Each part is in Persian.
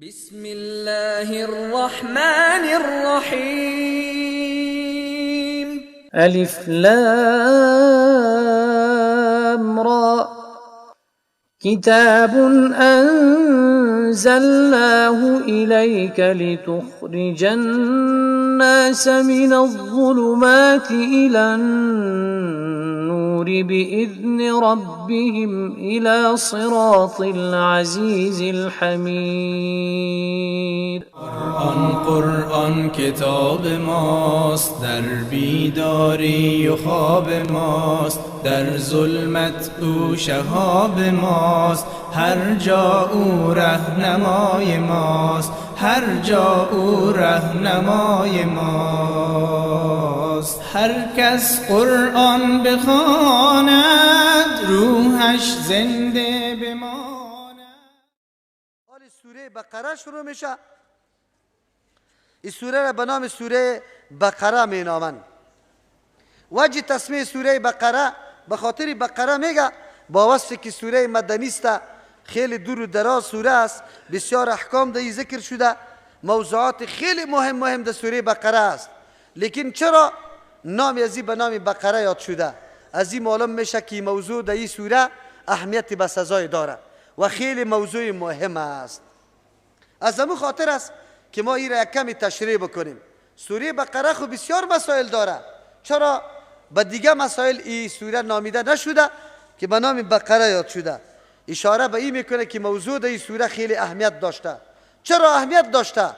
بسم الله الرحمن الرحیم. الف لام را. کتاب انزلناه الیک لتخرج الناس من الظلمات الى النور باذن ربهم الى صراط العزیز الحمید. قرآن قرآن کتاب ماست، در بیداری و خواب ماست، در ظلمت او شهاب ماست، هر جا او رهنمای ماست، هر جا او رهنمای ماست. هر کس قرآن بخواند روحش زنده بماند. حال سوره بقره شروع میشه. این سوره را به نام سوره بقره می نامند. وجه تسمیه سوره بقره به خاطر بقره میگه با وصف که سوره مدنی است، خیلی دور و دراز سوره است، بسیار احکام در ذکر شده، موضوعات خیلی مهم مهم در سوره بقره است. لیکن چرا نام ازی به نام بقره یاد شده؟ از این معلوم میشه که موضوع در این سوره اهمیت به سزای داره و خیلی موضوع مهم است. از همون خاطر است که ما این را یک کمی تشریح بکنیم. سوره بقره خو بسیار مسائل داره، چرا به دیگه مسائل این سوره نامیده نشده که به نام بقره یاد شده؟ اشاره به این میکنه که موضوع در این سوره خیلی اهمیت داشته. چرا اهمیت داشته؟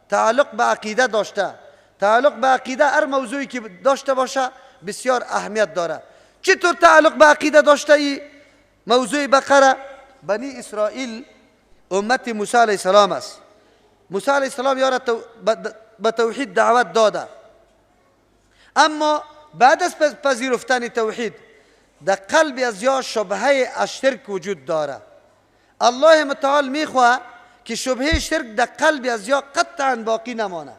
تعلق به عقیده داشته. تعلق به عقیده هر موضوعی که داشته باشه بسیار اهمیت داره. چطور تعلق به عقیده داشته ای موضوع بقره؟ بنی اسرائیل امت موسی علیه السلام است. موسی علیه السلام یارا به توحید دعوت داده، اما بعد از پذیرفتن توحید در قلب از یا شبهه از شرک وجود داره. الله متعال میخواه که شبهه شرک در قلب از یا قطعا باقی نمانه.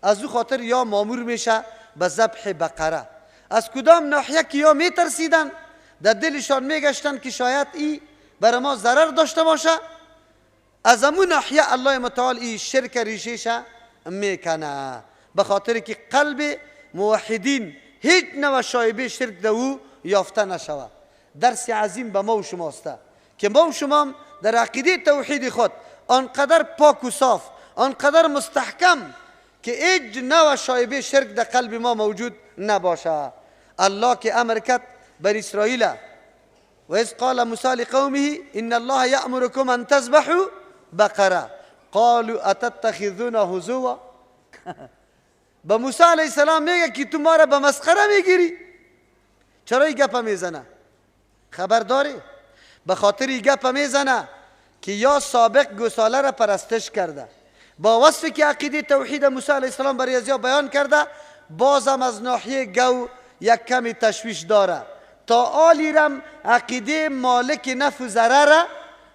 از او خاطر یا مامور میشه به ذبح بقره. از کدام ناحیه که یا میترسیدن، در دلشان میگشتن که شاید ای برای ما ضرر داشته باشه، از امون ناحیه الله متعال ای شرک ریشه‌ش میکنه، به خاطر که قلب موحدین هیچ نوع شایبه شرک در او یافته نشود. درس عظیم به ما و شماست که ما و شما در عقیده توحید خود آنقدر پاک و صاف، آنقدر مستحکم که هیچ نوع شایبه شرک در قلب ما موجود نباشه. الله که امر کرد بر اسرائیل، و اذ قال موسی لقومه ان الله یأمرکم ان تذبحوا بقره قالوا اتتخذون هزوا. به موسی علیه السلام میگه که تو ما را به مسخره میگیری. چرا این گپ میزنه؟ خبر داری؟ به خاطر این گپ میزنه که یا سابق گوساله را پرستش کرده، با وصفی که عقیده توحید موسی علیه السلام برای ازیا بیان کرده، بازم از ناحیه گو یک کمی تشویش داره. تا آلیرم عقیده مالک نفع و ضرر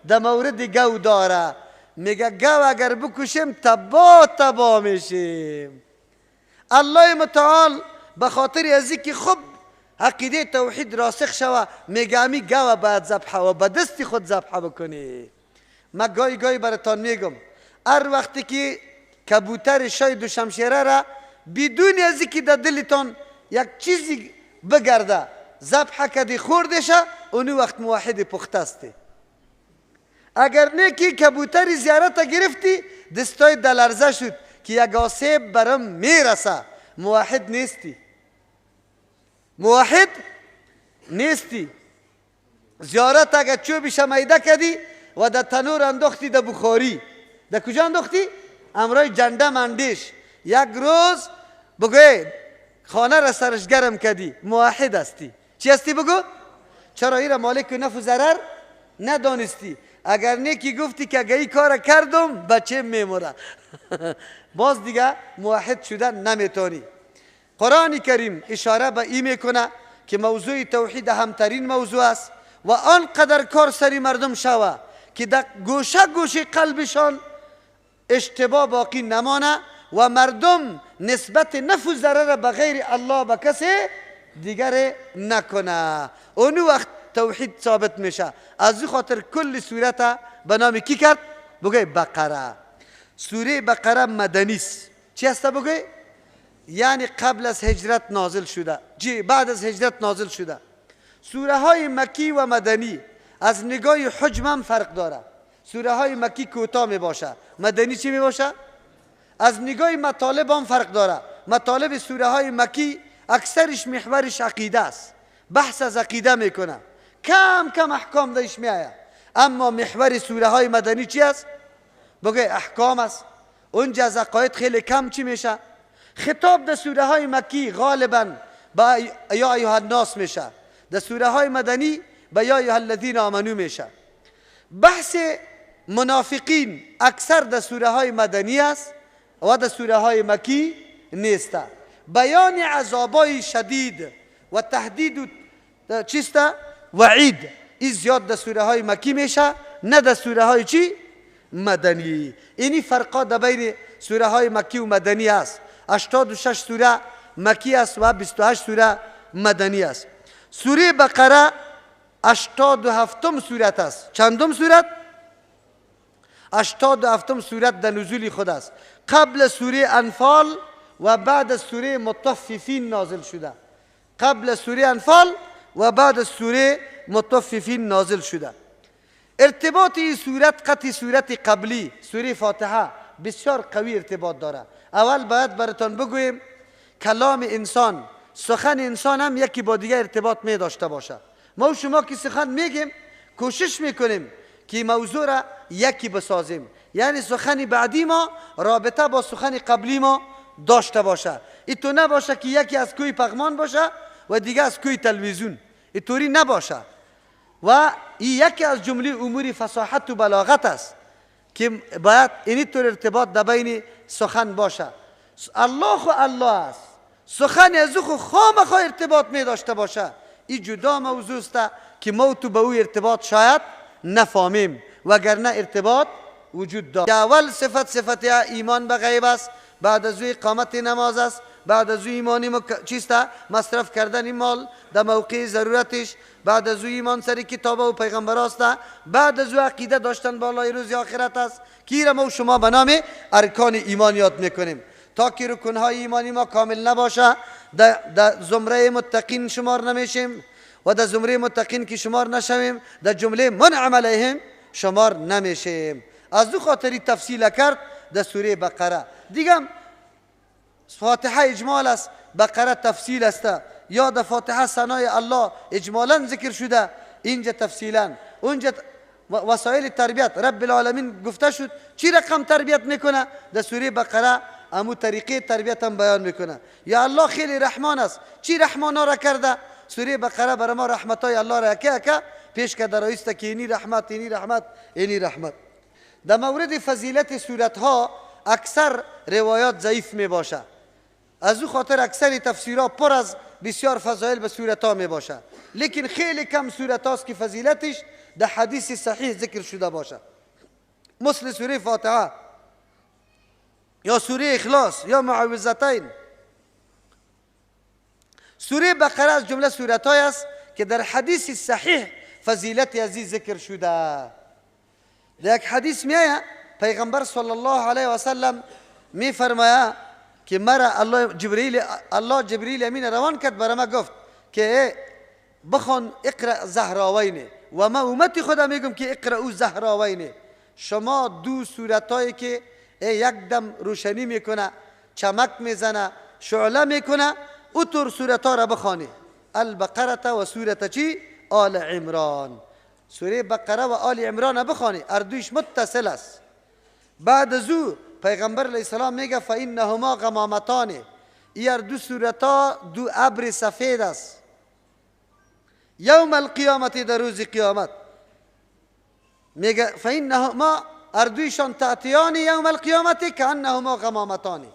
در مورد گو داره. میگه گو اگر بکشیم تبا تبا میشیم. الله متعال به خاطر از که خب عقیده توحید راسخ شوه، میگه امی گو باید ذبح و به دست خود ذبح بکنی. من گاهی گاهی براتان میگم هر وقتی که کبوتر شای دو شمشیره را بدون از که در دلتان یک چیزی بگرده ذبح کدی خوردشه، اونو وقت موحد پخته استی. اگر نه که کبوتر زیارت گرفتی دستای دلرزه شد که یک آسیب برم میرسه، موحد نیستی، موحد نیستی. زیارت اگر چوبش میده کدی و در تنور انداختی، در بخاری، در کجا انداختی؟ امرای جنده مندیش، یک روز بگوی خانه را سرش گرم کدی، موحد هستی. چی هستی بگو؟ چرا ای را مالک نفع و ضرر ندانستی؟ اگر نیکی گفتی که اگر این کار کردم بچه میموره، باز دیگه موحد شدن نمیتونی. قرآن کریم اشاره به این میکنه که موضوع توحید همترین موضوع است و آنقدر کار سری مردم شوه که در گوشه گوشه قلبشان اشتباه باقی نمانه و مردم نسبت نفع و ضرر به غیر الله به کسی دیگر نکنه. اونو وقت توحید ثابت میشه. از او خاطر کل صورت به نام کی کرد؟ بگه بقره. سوره بقره مدنی است. چی است بگوی؟ یعنی قبل از هجرت نازل شده، بعد از هجرت نازل شده. سوره های مکی و مدنی از نگاه حجم هم فرق داره. سوره های مکی کوتاه می باشه، مدنی چی می باشه؟ از نگاه مطالب هم فرق داره. مطالب سوره های مکی اکثرش محورش عقیده است، بحث از عقیده میکنه، کم کم احکام دایش میآید. اما محور سوره های مدنی چی است؟ بگه احکام است. اونجا از عقاید خیلی کم چی میشه؟ خطاب در سوره های مکی غالبا با یا ایها الناس میشه، در سوره های مدنی با یا ایها الذین آمنو میشه. بحث منافقین اکثر در سوره های مدنی است و در سوره های مکی نیست. بیان عذابای شدید و تهدید و چیست؟ وعید، این زیاد در سوره های مکی میشه، نه در سوره های چی؟ مدنی. اینی فرقا در بین سوره های مکی و مدنی است. 86 سوره مکی است و 28 سوره مدنی است. سوره بقره 87 سورت است. چندم سورت؟ 87 سورت در نزول خود است. قبل سوره انفال و بعد سوره مطففین نازل شده. قبل سوره انفال و بعد سوره مطففین نازل شده. ارتباط این سورت قطع سورت قبلی سوره فاتحه بسیار قوی ارتباط داره. اول باید براتان بگویم کلام انسان، سخن انسان هم یکی با دیگه ارتباط می داشته باشه. ما و شما که سخن میگیم کوشش میکنیم که موضوع را یکی بسازیم، یعنی سخن بعدی ما رابطه با سخن قبلی ما داشته باشه. این تو نباشه که یکی از کوی پغمان باشه و دیگه از کوی تلویزیون، اینطوری نباشه. و این یکی از جمله امور فصاحت و بلاغت است که باید اینطور ارتباط در بین سخن باشه. الله خو الله است، سخن از او خو خامخا ارتباط می داشته باشه. این جدا موضوع است که ما تو به او ارتباط شاید نفهمیم، وگرنه ارتباط وجود دارد. اول صفت صفت ایمان به غیب است، بعد از او اقامت نماز است، بعد از او ایمانی چیست؟ مصرف کردن مال در موقع ضرورتش، بعد از او ایمان سر کتاب و پیغمبر است، بعد از او عقیده داشتن بالای روز آخرت است که ما شما به نام ارکان ایمان یاد میکنیم. تا که رکنهای ایمانی ما کامل نباشه در زمره متقین شمار نمیشیم و در زمره متقین که شمار نشویم در جمله منعم علیهم شمار نمیشیم. از دو خاطری تفصیل کرد در سوره بقره. دیگه فاتحه اجمال است، بقره تفصیل است. یا در فاتحه ثنای الله اجمالا ذکر شده، اینجا تفصیلا. اونجا وسایل تربیت رب العالمین گفته شد چی رقم تربیت میکنه، در سوره بقره امو طریقه تربیت هم بیان میکنه. یا الله خیلی رحمان است، چی رحمان را کرده؟ سوره بقره برای ما رحمتای الله را یکه یکه پیش کرده رایسته که اینی رحمت، اینی رحمت، اینی رحمت. در مورد فضیلت سورت ها اکثر روایات ضعیف می باشه، از او خاطر اکثر تفسیرها پر از بسیار فضایل به سورت ها می باشه، لیکن خیلی کم سورت هاست که فضیلتش در حدیث صحیح ذکر شده باشه، مثل سوره فاتحه یا سوره اخلاص یا معوذتین. سوره بقره از جمله سورت های است که در حدیث صحیح فضیلت ازی ذکر شده. در یک حدیث میآید پیغمبر صلی الله علیه و سلم می فرماید که مرا الله جبرئیل، الله جبرئیل امین روان کرد برای ما گفت که بخوان اقرأ زهراوین، و ما امتی خدا میگم که اقرأ زهراوین. شما دو سورتایی که یک دم روشنی میکنه، چمک میزنه، شعله میکنه، او طور سورت را بخوانی. البقره و سورت چی؟ آل عمران. سوره بقره و آل عمران بخوانی، اردویش متصل است. بعد از او پیغمبر علیه السلام میگه فانهما غمامتان، این دو سورتا دو ابر سفید است. یوم القیامت، در روز قیامت میگه فانهما، اردویشان تأتیان یوم القیامت کانهما غمامتان.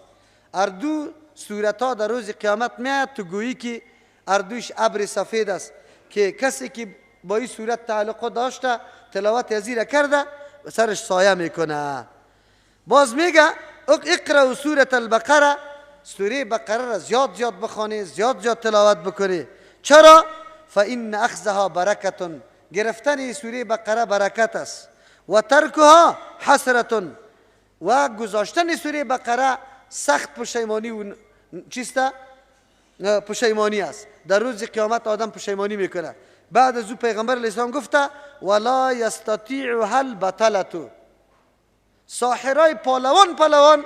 اردو سورتا در روز قیامت میاد تو گویی که اردویش ابر سفید است که کسی که با این صورت تعلق داشته تلاوت ازی را کرده سرش سایه میکنه. باز میگه اقرأ سورة البقره، سوره بقره را زیاد زیاد بخوانی، زیاد زیاد تلاوت بکنی. چرا؟ فإن اخذها برکت، گرفتن سوره بقره برکت است، و ترکها حسرت، و گذاشتن سوره بقره سخت پشیمانی و چیسته؟ پشیمانی است. در روز قیامت آدم پشیمانی میکنه. بعد از او پیغمبر علیه السلام گفته ولا یستطیعها البطلة، ساحرای پهلوان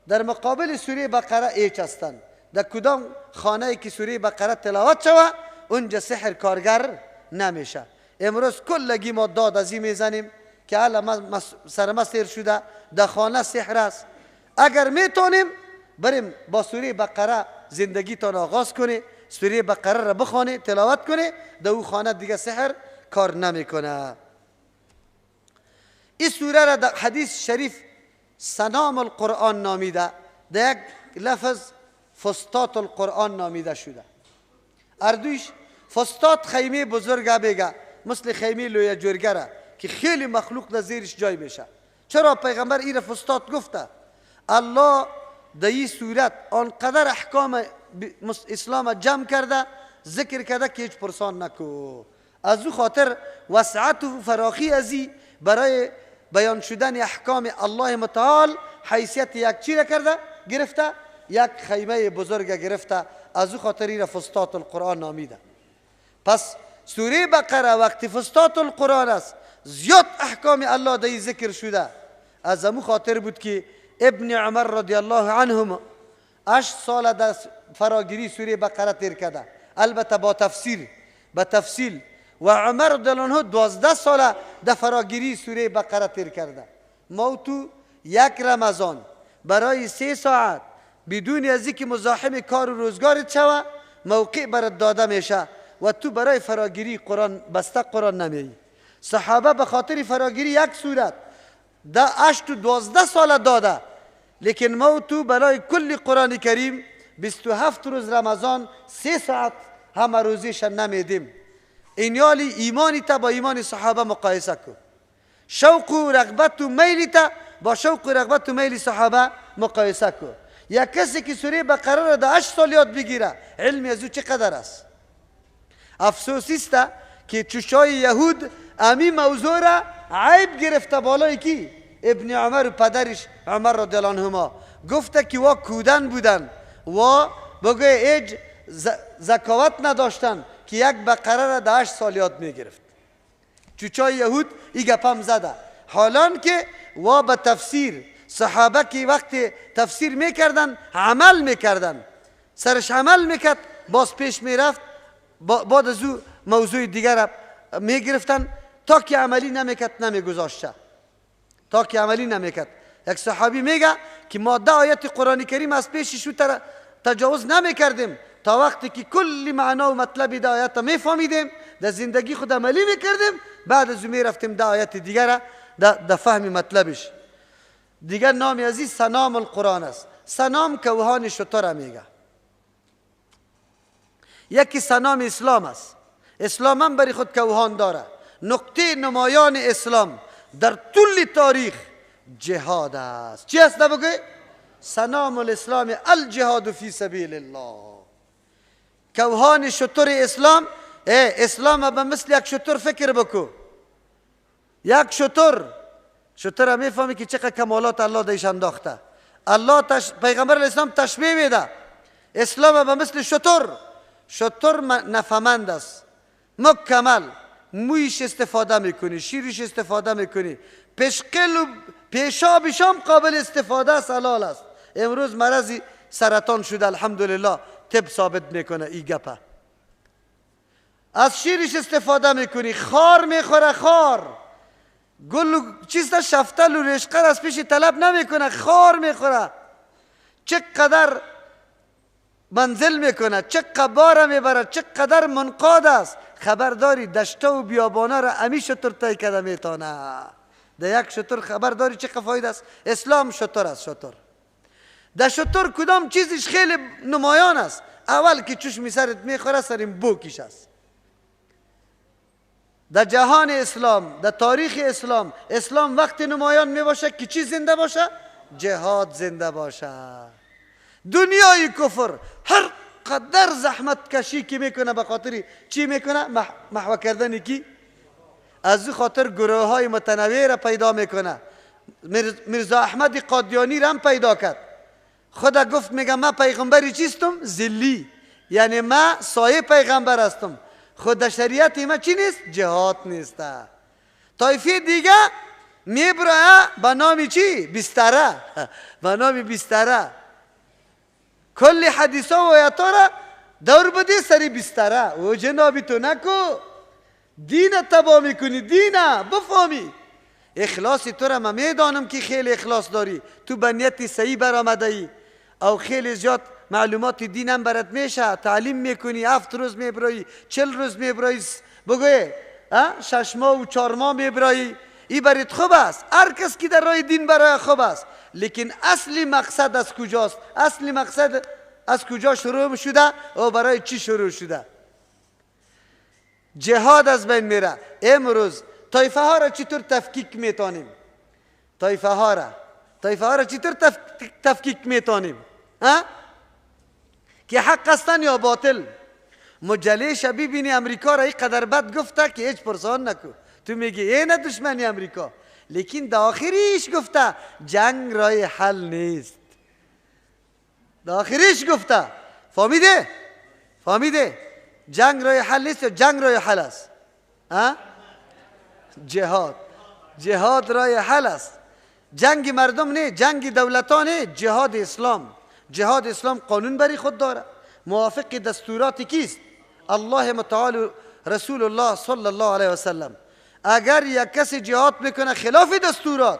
در مقابل سوره بقره ایچ هستند. در کدام خانه که سوره بقره تلاوت شوه اونجا سحر کارگر نمیشه. امروز کلگی ما داد از این میزنیم که الان سر ما سیر شده، در خانه سحر است. اگر میتونیم بریم با سوره بقره زندگیتان آغاز کنی، سوره بقره را بخوانی، تلاوت کنی، در او خانه دیگه سحر کار نمیکنه. این سوره را در حدیث شریف سنام القرآن نامیده، در یک لفظ فستات القرآن نامیده شده. اردویش فستات خیمه بزرگه بگه، مثل خیمه لویه جرگره که خیلی مخلوق در زیرش جای میشه. چرا پیغمبر این فستات گفته؟ الله در این صورت آنقدر احکام اسلام جمع کرده، ذکر کرده که هیچ پرسان نکو. از او خاطر وسعت و فراخی ازی برای بیان شدن احکام الله متعال حیثیت یک چی را کرده؟ گرفته، یک خیمه بزرگ گرفته. از او خاطر این فستات القرآن نامیده. پس سوره بقره وقتی فستات القرآن است، زیاد احکام الله در ذکر شده. از امو خاطر بود که ابن عمر رضی الله عنهما 8 سال در فراگیری سوره بقره تیر کرده، البته با تفسیر، با تفصیل. و عمر رضی الله عنه 12 سال در فراگیری سوره بقره تیر کرده. ما تو یک رمضان برای 3 ساعت بدون از اینکه مزاحم کار و روزگارت شوه موقع برات داده میشه و تو برای فراگیری قرآن بسته قرآن نمیایی. صحابه به خاطر فراگیری یک سورت ده 8 و 12 سال داده، لیکن ما تو برای کل قرآن کریم 27 روز رمضان 3 ساعت همه روزیش نمیدیم. اینیالی ایمانی تا با ایمان صحابه مقایسه کن، شوق و رغبت و میلی تا با شوق و رغبت و میل صحابه مقایسه کن. یک کسی که سوره بقره را در 8 سال یاد بگیره علم از او چقدر است؟ افسوسی است که چشای یهود امی موضوع را عیب گرفته بالای کی؟ ابن عمر و پدرش عمر رضی الله عنهما. گفته که وا کودن بودن و بگه ایج زکاوت نداشتن که یک بقره را در 8 سال یاد میگرفت. چوچای یهود ای گپم زده، حالان که وا به تفسیر صحابه که وقتی تفسیر میکردن عمل میکردن، سرش عمل میکرد، باز پیش میرفت، بعد از او موضوع دیگر میگرفتن تا که عملی نمیکرد نمیگذاشته، تا که عملی نمیکرد. یک صحابی میگه که ما 10 آیت قرآن کریم از پیشش تجاوز نمیکردیم تا وقتی که کل معنا و مطلب 10 آیت میفهمیدیم، در زندگی خود عملی میکردیم، بعد از او میرفتیم 10 آیت دیگر در فهم مطلبش. دیگر نام عزیز سنام القرآن است. سنام کوهان شتر میگه. یکی سنام اسلام است. اسلام هم برای خود کوهان داره. نقطه نمایان اسلام در طول تاریخ جهاد است. چی است بگه؟ سنام الاسلام الجهاد فی سبیل الله. کوهان شتر اسلام، اسلام به مثل یک شتر فکر بکو. یک شتر، شتر میفهمی که چقدر کمالات الله دیش انداخته. الله پیغمبر اسلام تشبیه میده اسلام به مثل شتر. شتر نفهمند است، مکمل، مویش استفاده میکنی، شیرش استفاده میکنی، پشقل و پیشابش هم قابل استفاده است، حلال است. امروز مرض سرطان شده الحمدلله، طب ثابت میکنه ای گپه. از شیرش استفاده میکنی، خار میخوره، خار گل و چیز شفتل و رشقه از پیش طلب نمیکنه، خار میخوره. چقدر منزل میکنه، چقدر بار میبره، چقدر منقاد است. خبرداری دشته و بیابانه را امی شتر طی کرده میتونه. در یک شتر خبرداری چقدر فایده است. اسلام شتر است. شتر در شتر کدام چیزش خیلی نمایان است؟ اول که چشمی سرت میخوره سرین بوکیش است. در جهان اسلام، در تاریخ اسلام، اسلام وقتی نمایان میباشه که چی زنده باشه؟ جهاد زنده باشه. دنیای کفر هر قدر زحمت کشی که میکنه به خاطر چی میکنه؟ محو کردن کی؟ از او خاطر گروه های متنوع را پیدا میکنه. میرزا احمد قادیانی را هم پیدا کرد. خدا گفت میگه من پیغمبری چیستم؟ ذلی، یعنی من سایه پیغمبر هستم. خود شریعت ما چی نیست؟ جهاد نیست. طایفه دیگه میبره به نام چی؟ بستره، به نام بستره. کل حدیث ها و آیات را دور بده سری بستره. و جنابی تو نکو، دین تبا میکنی، دین بفهمی. اخلاص تو را من میدانم که خیلی اخلاص داری، تو به نیت صحیح برآمده ای او خیلی زیاد معلومات دینم برات میشه، تعلیم میکنی، 7 روز میبرایی، 40 روز میبرایی، بگوی 6 ماه و 4 ماه میبرایی، ای برات خوب است. هر کس که در راه دین برای خوب است، لیکن اصلی مقصد از کجاست؟ اصلی مقصد از کجا شروع شده و برای چی شروع شده؟ جهاد از بین میره. امروز طایفه ها را چطور تفکیک میتونیم؟ طایفه ها را چطور تفکیک میتونیم؟ که حق هستن یا باطل؟ مجله ببینی امریکا را اینقدر بد گفته که هیچ پرسان نکو، تو میگی ای نه دشمنی امریکا، لیکن در آخریش گفته جنگ رای حل نیست. در آخریش گفته، فهمیده؟ فهمیده؟ جنگ رای حل نیست یا جنگ رای حل است؟ جهاد، جهاد رای حل است. جنگ مردم نه، جنگ دولتان نه، جهاد اسلام. جهاد اسلام قانون بری خود داره، موافق دستورات کیست؟ الله متعال رسول الله صلی الله علیه وسلم. اگر یک کسی جهاد میکنه خلاف دستورات،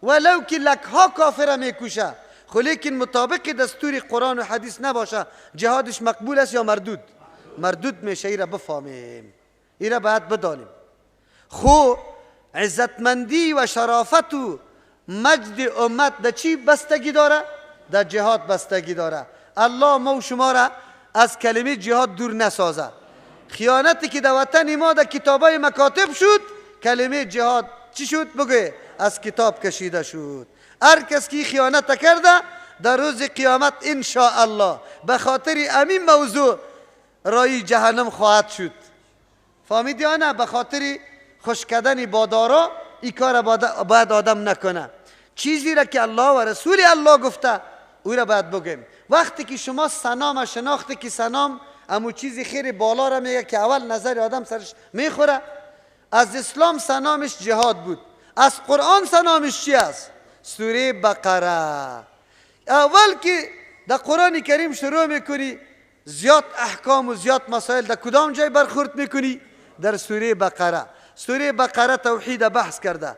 ولو که لکها کافر میکشه، خو لیکن مطابق دستور قرآن و حدیث نباشه، جهادش مقبول است یا مردود؟ مردود میشه. ایره بفهمیم، ایره باید بدانیم. خو عزتمندی و شرافت و مجد امت در چی بستگی داره؟ در جهاد بستگی داره. الله ما و شما را از کلمه جهاد دور نسازه. خیانتی که در وطن ما در کتابای مکاتب شد، کلمه جهاد چی شد؟ بگه از کتاب کشیده شد. هر کس که خیانت کرده در روز قیامت ان شاء الله به خاطر امین موضوع رای جهنم خواهد شد. فهمیدی یا نه؟ به خاطر خوش کردن بادارا این کار باید آدم نکنه. چیزی را که الله و رسول الله گفته او را باید بگیم. وقتی که شما سنام شناختی که سنام امو چیزی خیر بالا را میگه که اول نظر آدم سرش میخوره، از اسلام سنامش جهاد بود، از قرآن سنامش چی است؟ سوره بقره. اول که در قرآن کریم شروع میکنی زیاد احکام و زیاد مسائل در کدام جای برخورد میکنی؟ در سوره بقره. سوره بقره توحید بحث کرده،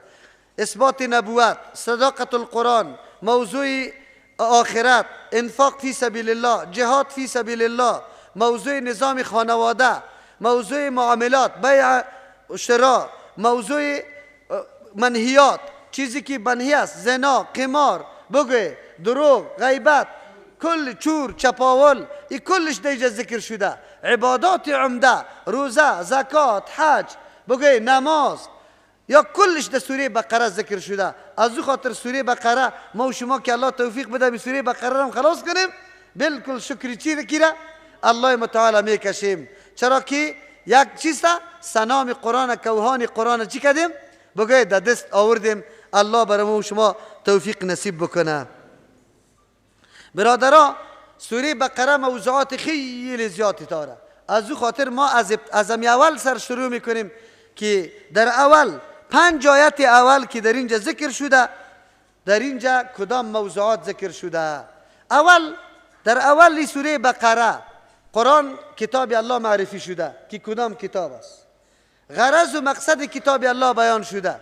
اثبات نبوت، صداقت القرآن، موضوع آخرت، انفاق فی سبیل الله، جهاد فی سبیل الله، موضوع نظام خانواده، موضوع معاملات، بیع و شراء، موضوع منهیات، چیزی که منهی است، زنا، قمار، بگوی، دروغ، غیبت، کل چور، چپاول، این کلش دیجا ذکر شده. عبادات عمده، روزه، زکات، حج، بگوی، نماز، یا کلش در سوره بقره ذکر شده. از او خاطر سوره بقره ما و شما که الله توفیق بده به سوره بقره هم خلاص کنیم، بالکل شکری چی کیره الله متعال میکشیم. چرا که یک چیز سنام قرآن، کوهان قرآن چی کردیم؟ بگوی در دست آوردیم. الله برای ما و شما توفیق نصیب بکنه. برادرها، سوره بقره موضوعات خیلی زیادی داره. از او خاطر ما از اول سر شروع میکنیم که در اول 5 آیت اول که در اینجا ذکر شده، در اینجا کدام موضوعات ذکر شده؟ اول در اول سوره بقره قرآن کتاب الله معرفی شده که کدام کتاب است، غرض و مقصد کتاب الله بیان شده.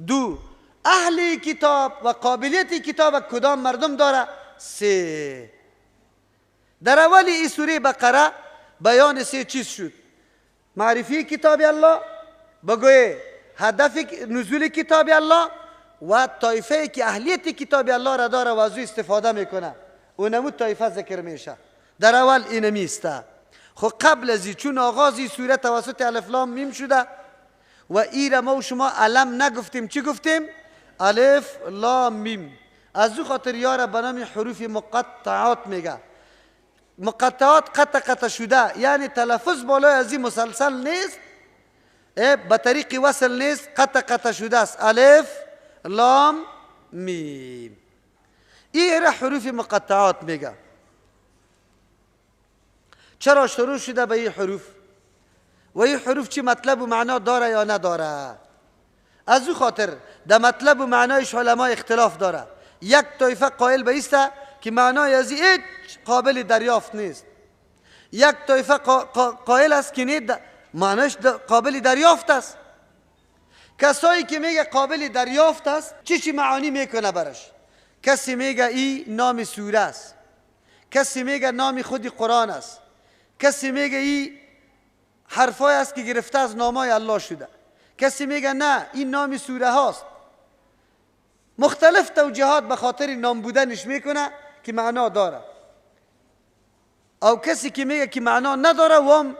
2، اهل کتاب و قابلیت کتاب کدام مردم داره. 3، در اول این سوره بقره بیان 3 چیز شد: معرفی کتاب الله، بگوی هدف نزول کتاب الله، و طایفه که اهلیت کتاب الله را داره و از او استفاده میکنه، و نمود طایفه ذکر میشه. در اول اینمیسته. خب قبل از چون آغاز سوره توسط الف لام میم شده و ای را ما و شما علم نگفتیم، چی گفتیم؟ الف لام میم. از او خاطر یاره به نام حروف مقطعات میگه. مقطعات قطع قطع شده، یعنی تلفظ بالای از این مسلسل نیست، به طریق وصل نیست، قطع قطع شده است. الف لام میم. این را حروف مقطعات میگه. چرا شروع شده به این حروف؟ و این حروف چی مطلب و معنا داره یا نداره؟ از او خاطر در مطلب و معنایش علما اختلاف داره. یک طایفه قائل به ایسته که معنای از هیچ قابل دریافت نیست. یک طایفه قائل است که نه، معنایش قابل دریافت است. کسایی که میگه قابل دریافت است چی چی معانی میکنه برش؟ کسی میگه ای نام سوره است، کسی میگه نام خود قرآن است، کسی میگه ای حرفای است که گرفته از نامای الله شده، کسی میگه نه این نام سوره هاست. مختلف توجیهات به خاطر نام بودنش میکنه که معنا داره. او کسی که میگه که معنا نداره وام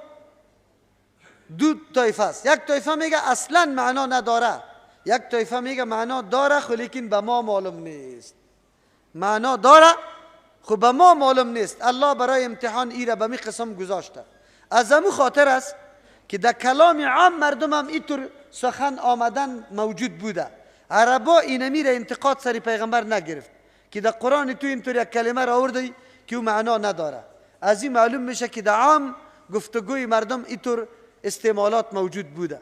دو طایفه است. یک طایفه میگه اصلا معنا نداره، یک طایفه میگه معنا داره خو لیکن به ما معلوم نیست. معنا داره خو به ما معلوم نیست. الله برای امتحان ایره به می قسم گذاشته. از امو خاطر است که در کلام عام مردم هم اینطور سخن آمدن موجود بوده. عربا اینمی را انتقاد سر پیغمبر نگرفت که در قرآن تو اینطور یک کلمه را آوردی که او معنا نداره. از این معلوم میشه که در عام گفتگوی مردم اینطور استعمالات موجود بوده.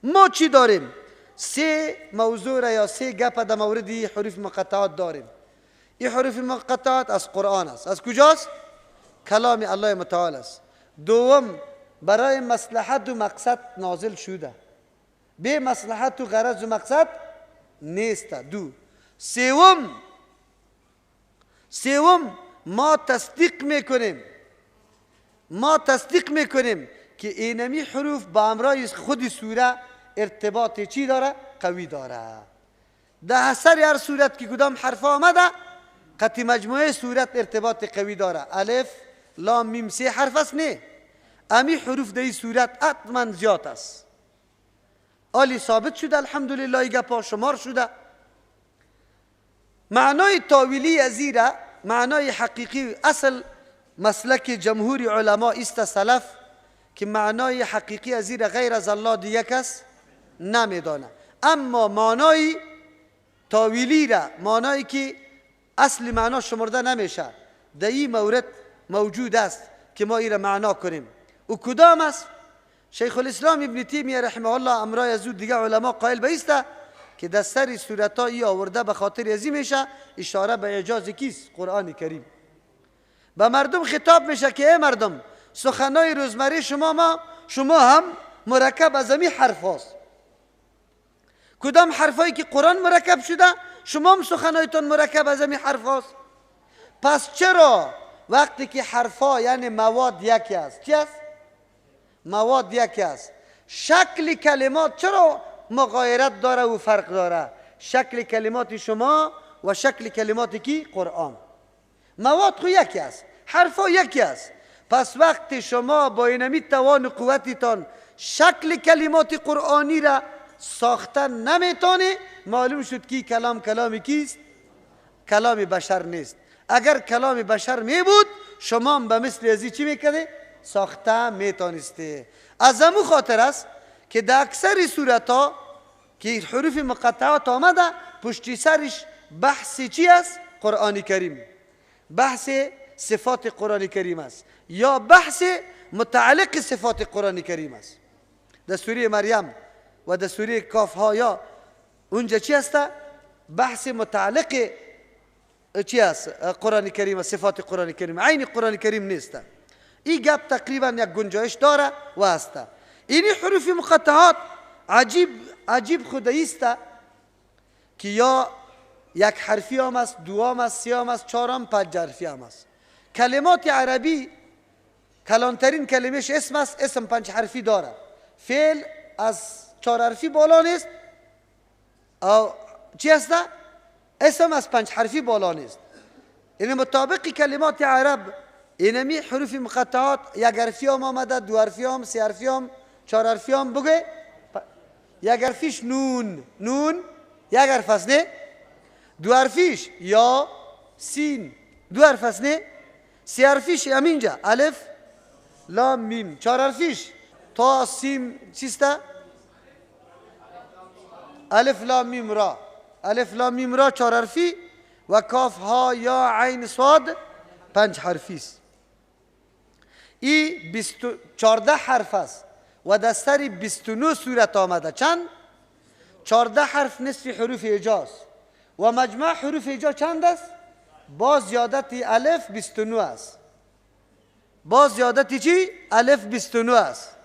ما چی داریم؟ سه موضوع را یا سه گپ در مورد حروف مقطعات داریم. این حروف مقطعات از قرآن است. از کجاست؟ کلام الله متعال است. دوم، برای مصلحت و مقصد نازل شده، به مصلحت و غرض و مقصد نیست. دو. سوم، ما تصدیق میکنیم، ما تصدیق میکنیم که اینمی حروف با امرای خود سوره ارتباط چی داره؟ قوی داره. در سر هر صورت که کدام حرف آمده قطع مجموعه صورت ارتباط قوی داره. الف لام میم سه حرف است، نه امی حروف در این صورت حتما زیاد است. آلی ثابت شده الحمدلله، گپا شمار شده. معنای تاویلی ازیره، معنای حقیقی اصل مسلک جمهور علما است سلف که معنای حقیقی ازیره غیر از الله دیگه کس نمیدانه. اما معنای تاویلی را، معنایی که اصل معنا شمرده نمیشه، در این مورد موجود است که ما ایره معنا کنیم. و کدام است؟ شیخ الاسلام ابن تیمیه رحمه الله امرای از او دیگه علما قائل به ایسته که در سر صورت‌ها ای آورده به خاطر ازی میشه اشاره به اعجاز کیست؟ قرآن کریم. به مردم خطاب میشه که ای مردم، سخنای روزمره شما ما شما هم مرکب از امی حرف هاست. کدام حرفایی که قرآن مرکب شده شما هم سخنایتان مرکب از امی حرف هاست. پس چرا وقتی که حرفا یعنی مواد یکی است، چی است؟ مواد یکی است، شکل کلمات چرا مغایرت داره و فرق داره؟ شکل کلمات شما و شکل کلمات کی؟ قرآن. مواد خو یکی است، حرفا یکی است. پس وقتی شما با اینمی توان و قوتتان شکل کلمات قرآنی را ساختن نمیتونه، معلوم شد که کلام کلام کیست؟ کلام بشر نیست. اگر کلام بشر می بود شما هم به مثل ازی چی میکرده؟ ساخته میتونسته. از امو خاطر است که در اکثر صورت ها که حروف مقطعات آمده پشتی سرش بحث چی است؟ قرآن کریم، بحث صفات قرآن کریم است یا بحث متعلق صفات قرآن کریم است. در سوره مریم و در سوره کاف ها یا اونجا چی است؟ بحث متعلق چی است؟ قرآن کریم و صفات قرآن کریم، عین قرآن کریم نیست. این گپ تقریبا یک گنجایش داره و است. اینی حروف مقطعات عجیب عجیب خدایی است که یا یک حرفی هم است، دو هم است، سه هم است، چهار هم، پنج حرفی هم است. کلمات عربی کلانترین کلمهش اسم است، اسم پنج حرفی داره. فعل از چهار حرفی بالا نیست، او چی است؟ اسم از پنج حرفی بالا نیست. یعنی مطابق کلمات عرب اینمی حروف مقطعات یک حرفی هم آمده، دو حرفی هم، سه حرفی هم، چهار حرفی هم. بگه یک حرفیش نون، نون یک حرف است نه؟ دو حرفیش یا سین، دو حرف است نه؟ سه حرفیش همینجا الف لام میم، چهار حرفیش تا سیم چیست؟ الف لام میم را. الف لام میم را 4 حرفی و کاف ها یا عین صاد 5 حرفی است. ای 14 حرف است و در سر 29 سورت آمده. چند؟ 14 حرف نصف حروف هجاست و مجموع حروف هجا چند است؟ با زیادت الف 29 است. با زیادت چی؟ الف 29 است.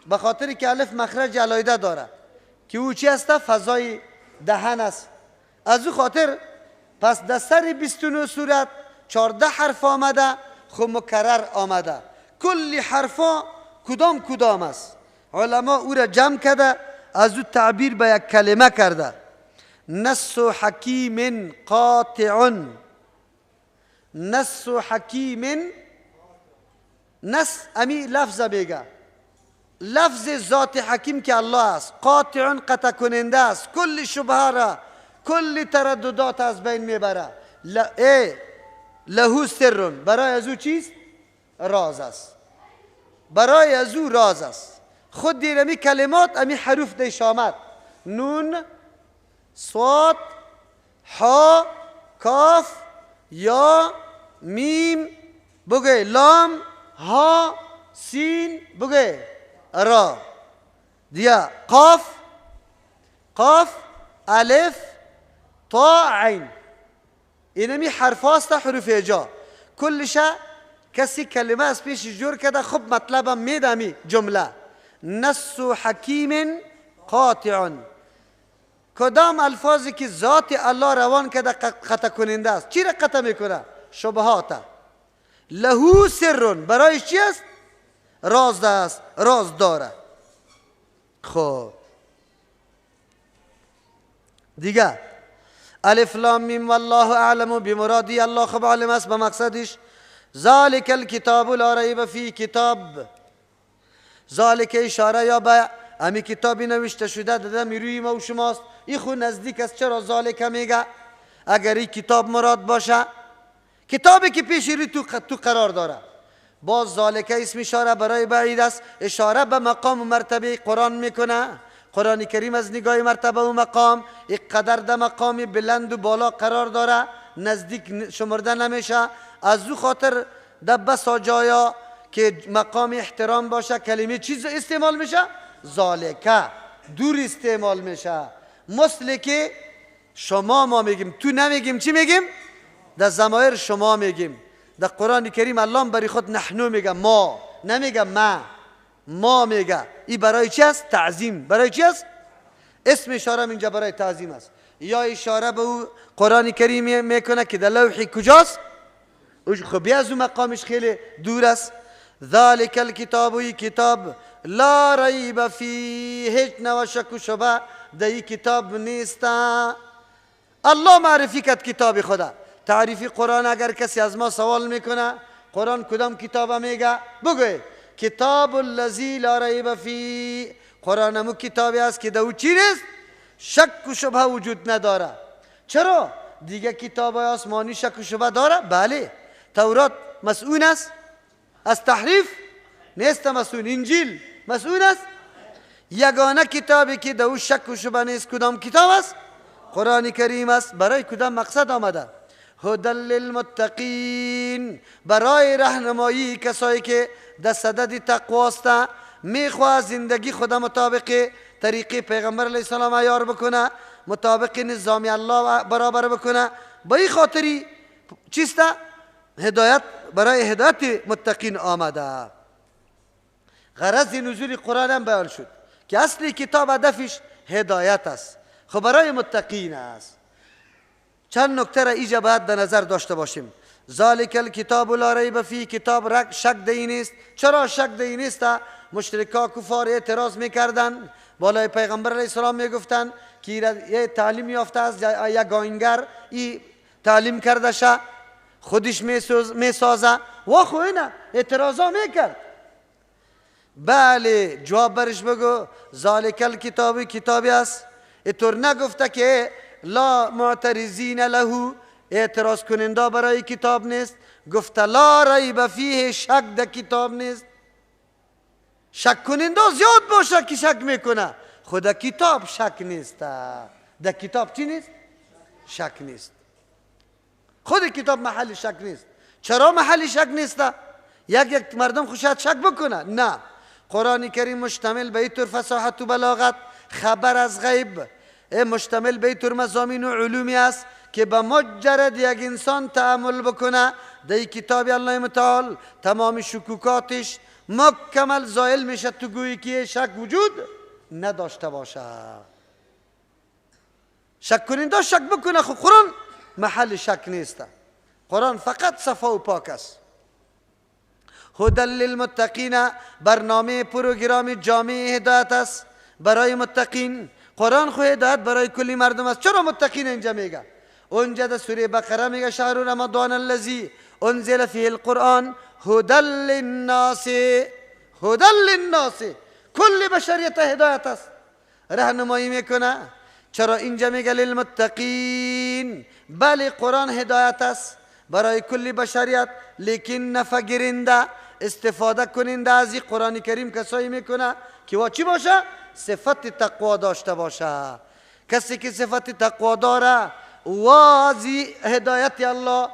به خاطر که الف مخرج علایده داره که او چی است؟ فضای دهن است. از او خاطر پس در سر 29 سورت 14 حرف آمده، خب مکرر آمده. کل حرفا کدام کدام است؟ علما او را جمع کرده، از او تعبیر به یک کلمه کرده. نص حکیم قاطع. نص حکیم، نص امی لفظ بگه، لفظ ذات حکیم که الله است، قاطع قطع کننده است، کل شبهه را، کل ترددات از بین میبره. له سر، برای از او چیست؟ راز است. برای از او راز است. خود دیر امی کلمات، امی حروف دیش آمد، نون، صاد، حا، کاف، یا، میم، بگه لام، ها، سین، بگه را، دیا قاف، قاف، الف، طا، عین. اینمی حرف هاست، حروف هجا. کلش کسی کلمه از پیش جور کرده، خب مطلبم میدمی جمله. نص حکیم قاطع، کدام الفاظی که ذات الله روان کرده قطع کننده است. چی را قطع میکنه؟ شبهات. له سر، برای چی است؟ راز است، راز داره. خب دیگه الف لام میم والله اعلم بمرادی، الله خب عالم است به مقصدش. ذالک الکتاب لا ریب فی کتاب، ذالک اشاره یا به امی کتابی نوشته شده داده میروی ما و شماست. ای خو نزدیک است، چرا ذالک میگه؟ اگر این کتاب مراد باشه، کتابی که پیش روی تو قرار داره. باز ذالک اسم اشاره برای بعید است، اشاره به مقام و مرتبه قرآن میکنه. قرآن کریم از نگاه مرتبه و مقام اینقدر در مقام بلند و بالا قرار داره، نزدیک شمرده نمیشه. از او خاطر در بسا جایا که مقام احترام باشه کلمه چیز استعمال میشه؟ ذالکه دور استعمال میشه. مثل که شما ما میگیم، تو نمیگیم، چی میگیم؟ در ضمایر شما میگیم. در قرآن کریم الله برای خود نحنو میگه، ما نمیگه ما، ما میگه. این برای چی است؟ تعظیم. برای چی است؟ اسم اشاره اینجا برای تعظیم است. یا اشاره به او قرآن کریم میکنه که در لوحی کجاست؟ خب از او مقامش خیلی دور است. ذالک الکتاب، ای کتاب، لا ریب فیه، هیچ نوع شک و شبه در این کتاب نیست. الله معرفی کرد کتاب خدا. تعریف قرآن اگر کسی از ما سوال میکنه قرآن کدام کتاب میگه، بگوی کتاب الذی لا ریب فیه. قرآن مو کتابی است که در او چی نیست؟ شک و شبه وجود نداره. چرا؟ دیگه کتاب آسمانی شک و شبه داره؟ بله. تورات مسئول است از تحریف؟ نیست مسئول. انجیل مسئول است؟ یگانه کتابی که در او شک و شبه نیست کدام کتاب است؟ قرآن کریم است. برای کدام مقصد آمده؟ هدى للمتقین، برای راهنمایی کسایی که در صدد تقواست، میخواه زندگی خود مطابق طریقه پیغمبر علیه السلام عیار بکنه، مطابق نظام الله برابر بکنه. با این خاطری چیست؟ هدایت، برای هدایت متقین آمده. غرض نزول قرآن هم بیان شد که اصل کتاب هدفش هدایت است، خب برای متقین است. چند نکته را ایجا باید در نظر داشته باشیم. ذالک الکتاب لا ریب فیه، کتاب رک شک دی نیست. چرا شک دی نیست؟ مشرکا کفار اعتراض میکردن بالای پیغمبر علیه السلام، میگفتن که یه تعلیم یافته از یک آینگر، ای تعلیم کرده شه خودش میسازه و خو اینه اعتراضا میکرد. بله جواب برش بگو ذالک الکتاب کتابی است. اینطور نگفته که لا معترضین له، اعتراض کننده برای کتاب نیست. گفته لا ریب فیه، شک در کتاب نیست. شک کننده زیاد باشه که شک میکنه، خود کتاب شک نیست. در کتاب چی نیست؟ شک نیست. خود کتاب محل شک نیست. چرا محل شک نیست؟ یک یک مردم خوشت شک بکنه؟ نه، قرآن کریم مشتمل به اینطور فصاحت و بلاغت، خبر از غیب، مشتمل به اینطور مضامین و علومی است که به مجرد یک انسان تأمل بکنه در کتاب الله متعال تمام شکوکاتش مکمل زائل میشه، تو گویی که شک وجود نداشته باشه. شک کننده شک بکنه، خب قرآن محل شک نیست. قرآن فقط صفا و پاک است. هدى للمتقین، برنامه پروگرام جامع هدایت است برای متقین. قرآن خو هدایت برای کلی مردم است. چرا متقین اینجا میگه؟ اونجا در سوره بقره میگه شهر رمضان الذی انزل فیه القرآن هدى للناس، هدى للناس، کل بشریت هدایت است، راهنمایی میکنه. چرا اینجا میگه للمتقین؟ بله قرآن هدایت است برای کل بشریت، لیکن نفع استفاده کننده از این قرآن کریم کسایی میکنه که وا چی باشه؟ صفت تقوا داشته باشه. کسی که صفت تقوا داره و از هدایت الله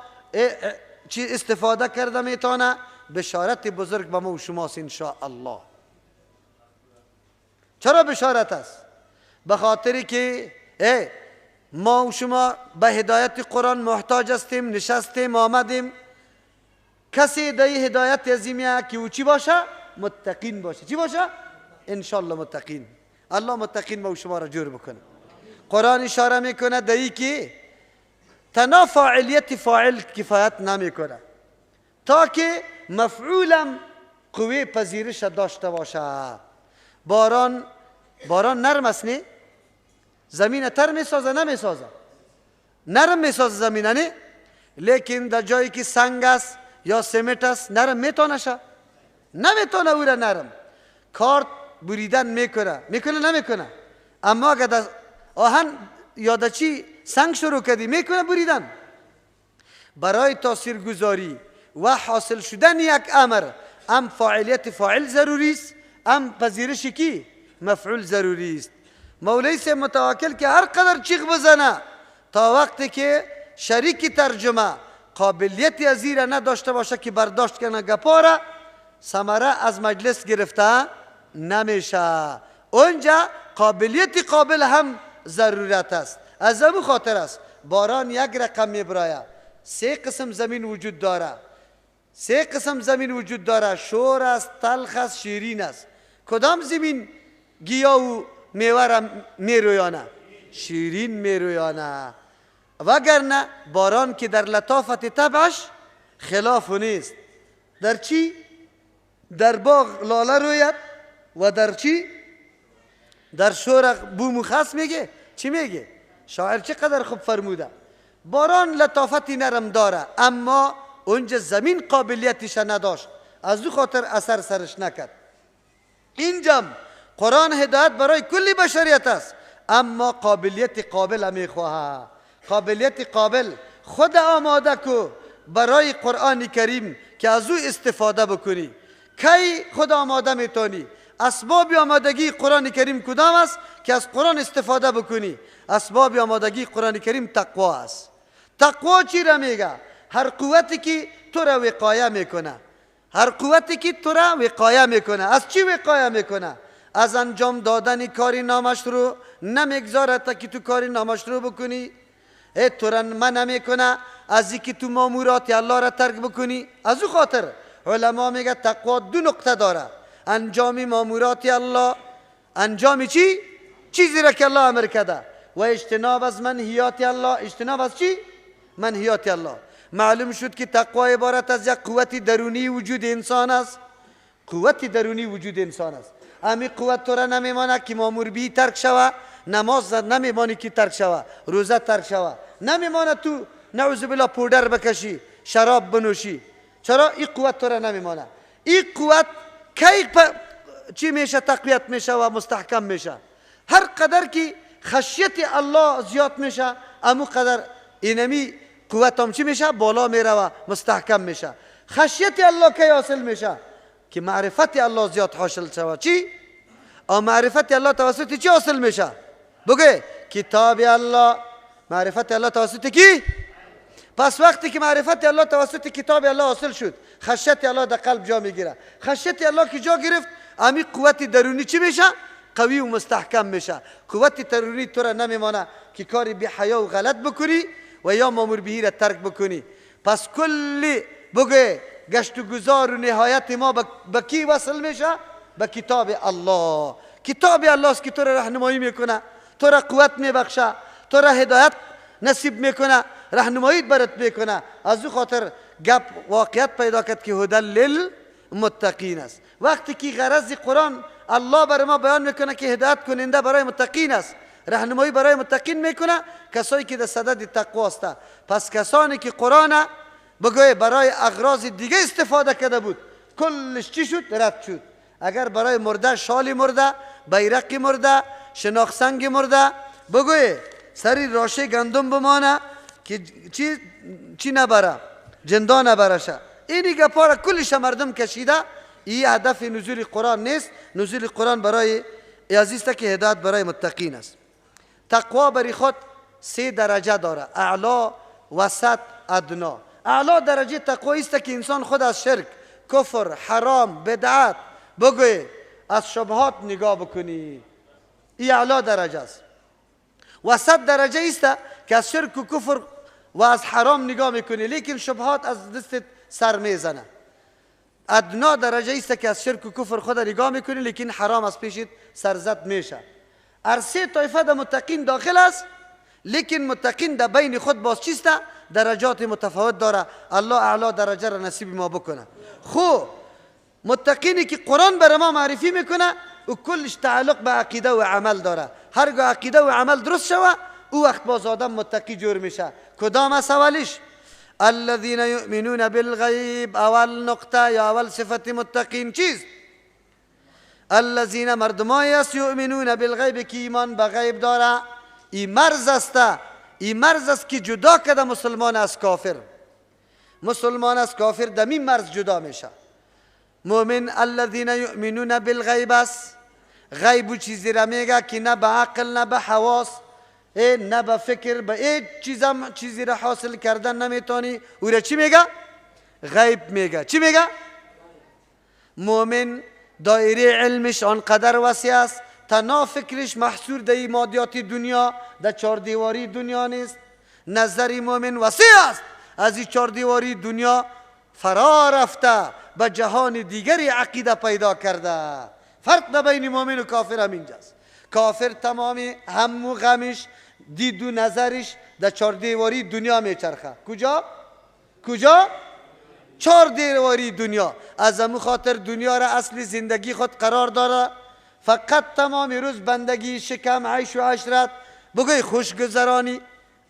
چی استفاده کرده میتونه، بشارت بزرگ به ما و شماست ان شاء الله. چرا بشارت است؟ به خاطری که ما و شما به هدایت قرآن محتاج هستیم، نشستیم آمدیم. کسی در هدایت عظیمیه که او چی باشه؟ متقین باشه. چی باشه؟ انشالله متقین. الله متقین ما و شما را جور بکنه. قرآن اشاره میکنه در ای که تنها فاعلیت فاعل کفایت نمیکنه تا که مفعولم قوه پذیرش داشته باشه. باران، باران نرم است نه؟ زمین تر میسازه نمیسازه؟ نرم میسازه زمین نه؟ لیکن در جایی که سنگ است یا سمت است نرم میتونه شه؟ نمیتونه او را نرم. کارت بریدن میکنه، میکنه نمیکنه؟ اما اگر در آهن یا در چی سنگ شروع کردی میکنه بریدن. برای تاثیرگذاری و حاصل شدن یک امر ام فاعلیت فاعل ضروری است، ام پذیرش کی مفعول ضروری است. مولوی صاحب متوکل که هر قدر چیغ بزنه تا وقتی که شریک ترجمه قابلیت از را نداشته باشه که برداشت کنه گپاره، ثمره از مجلس گرفته نمیشه. اونجا قابلیت قابل هم ضرورت است. از همون خاطر است باران یک رقم میبرایه. سه قسم زمین وجود داره، سه قسم زمین وجود داره، شور است، تلخ است، شیرین است. کدام زمین گیاه و میوه را میرویانه؟ شیرین میرویانه. وگرنه باران که در لطافت طبعش خلاف نیست. در چی؟ در باغ لاله روید و در چی؟ در شور بوم و خس میگه. چی میگه؟ شاعر چقدر خوب فرموده. باران لطافتی نرم داره اما اونجا زمین قابلیتش نداشت، از او خاطر اثر سرش نکرد. اینجا قرآن هدایت برای کل بشریت است اما قابلیت قابل میخواهد. قابلیت قابل خود آماده کو برای قرآن کریم که از او استفاده بکنی. کی خود آماده میتونی؟ اسباب آمادگی قرآن کریم کدام است که از قرآن استفاده بکنی؟ اسباب آمادگی قرآن کریم تقوا است. تقوا چی را میگه؟ هر قوتی که تو را وقایه میکنه، هر قوتی که تو را وقایه میکنه. از چی وقایه میکنه؟ از انجام دادن کاری نامشروع نمیگذاره تا که تو کاری نامشروع بکنی. تو را منع میکنه از اینکه تو مامورات الله را ترک بکنی. از او خاطر علما میگه تقوا دو نقطه داره: انجام مامورات الله، انجام چی؟ چیزی را که الله امر کرده، و اجتناب از منهیات الله. اجتناب از چی؟ منهیات الله. معلوم شد که تقوا عبارت از یک قوت درونی وجود انسان است. قوت درونی وجود انسان است. امی قوت تو را نمیمانه که مامور بی ترک شوه، نماز نمیمانی که ترک شوه، روزه ترک شوه، نمیمانه تو نعوذ بالله پودر بکشی، شراب بنوشی. چرا؟ این قوت تو را نمیمانه. این قوت کی چی میشه؟ تقویت میشه و مستحکم میشه. هر قدر که خشیت الله زیاد میشه، امو قدر اینمی قوت هم چی میشه؟ بالا میره و مستحکم میشه. خشیت الله کی حاصل میشه؟ که معرفت الله زیاد حاصل شود. چی؟ معرفت الله توسط چی حاصل میشه؟ بگه کتاب الله، معرفت الله توسط کی؟ پس وقتی که معرفت الله توسط کتاب الله حاصل شد، خشیت الله در قلب جا میگیره. خشیت الله که جا گرفت، امی قوت درونی چی میشه؟ قوی و مستحکم میشه. قوت درونی تو را نمیمانه که کاری بی حیا و غلط بکنی و یا مامور بهی را ترک بکنی. پس کلی بگه گشت و گذار و نهایت ما به کی وصل میشه؟ به کتاب الله. کتاب الله است که تو را راهنمایی میکنه، تو را قوت میبخشه، تو را هدایت نصیب میکنه، راهنمایی برات میکنه. از او خاطر گپ واقعیت پیدا کرد که هدى للمتقین است. وقتی که غرض قرآن الله بر ما بیان میکنه که هدایت کننده برای متقین است، راهنمایی برای متقین میکنه، کسایی که در صدد تقوا است. پس کسانی که قرآن بگوی برای اغراض دیگه استفاده کرده بود، کلش چی شد؟ رد شد. اگر برای مرده، شال مرده، بیرق مرده، شناخت سنگ مرده، بگوی سری راشه گندم بمانه که چی نبره، جندا نبرشه، اینی گپا را کلش مردم کشیده. این هدف نزول قرآن نیست. نزول قرآن برای عزیز که هدایت برای متقین است. تقوا برای خود سه درجه داره: اعلا، وسط، ادنا. اعلا درجه تقوا است که انسان خود از شرک، کفر، حرام، بدعت، بگوی از شبهات نگاه بکنی. این اعلا درجه است. وسط درجه است که از شرک و کفر و از حرام نگاه میکنی، لیکن شبهات از دست سر میزنه. ادنا درجه است که از شرک و کفر خود نگاه میکنی، لیکن حرام از پیشت سرزد میشه. هر سه طایفه در متقین داخل است، لیکن متقین در بین خود باز چیست؟ درجات متفاوت داره. الله اعلی درجه را نصیب ما بکنه. خو متقینی که قرآن بر ما معرفی میکنه و کلش تعلق به عقیده و عمل داره. هرگاه عقیده و عمل درست شوه، او وقت باز آدم متقی جور میشه. کدام است اولیش؟ الذين يؤمنون بالغیب. اول نقطه یا اول صفت متقین چیست؟ الذين مردمای است یؤمنون بالغیب که ایمان به غیب داره. این مرز است، این مرز است که جدا کرده مسلمان از کافر. مسلمان از کافر دمی مرز جدا میشه. مؤمن الذين یؤمنون بالغیب است. غیب چیزی را میگه که نه به عقل، نه به حواس، نه به فکر، به هیچ چیزم چیزی را حاصل کردن نمیتونی. او را چی میگه؟ غیب میگه. چی میگه؟ مؤمن دایره علمش آنقدر وسیع است، تنها فکرش محصور در مادیات دنیا، در چهار دیواری دنیا نیست. نظر مؤمن وسیع است، از این چهار دیواری دنیا فرا رفته، به جهان دیگری عقیده پیدا کرده. فرق در بین مؤمن و کافر هم اینجاست. کافر تمام هم و غمش، دید و نظرش در چهار دیواری دنیا میچرخه. کجا؟ کجا؟ چهار دیواری دنیا. از همون خاطر دنیا را اصل زندگی خود قرار داره. فقط تمام روز بندگی، شکم، عیش و عشرت، بگوی خوشگذرانی،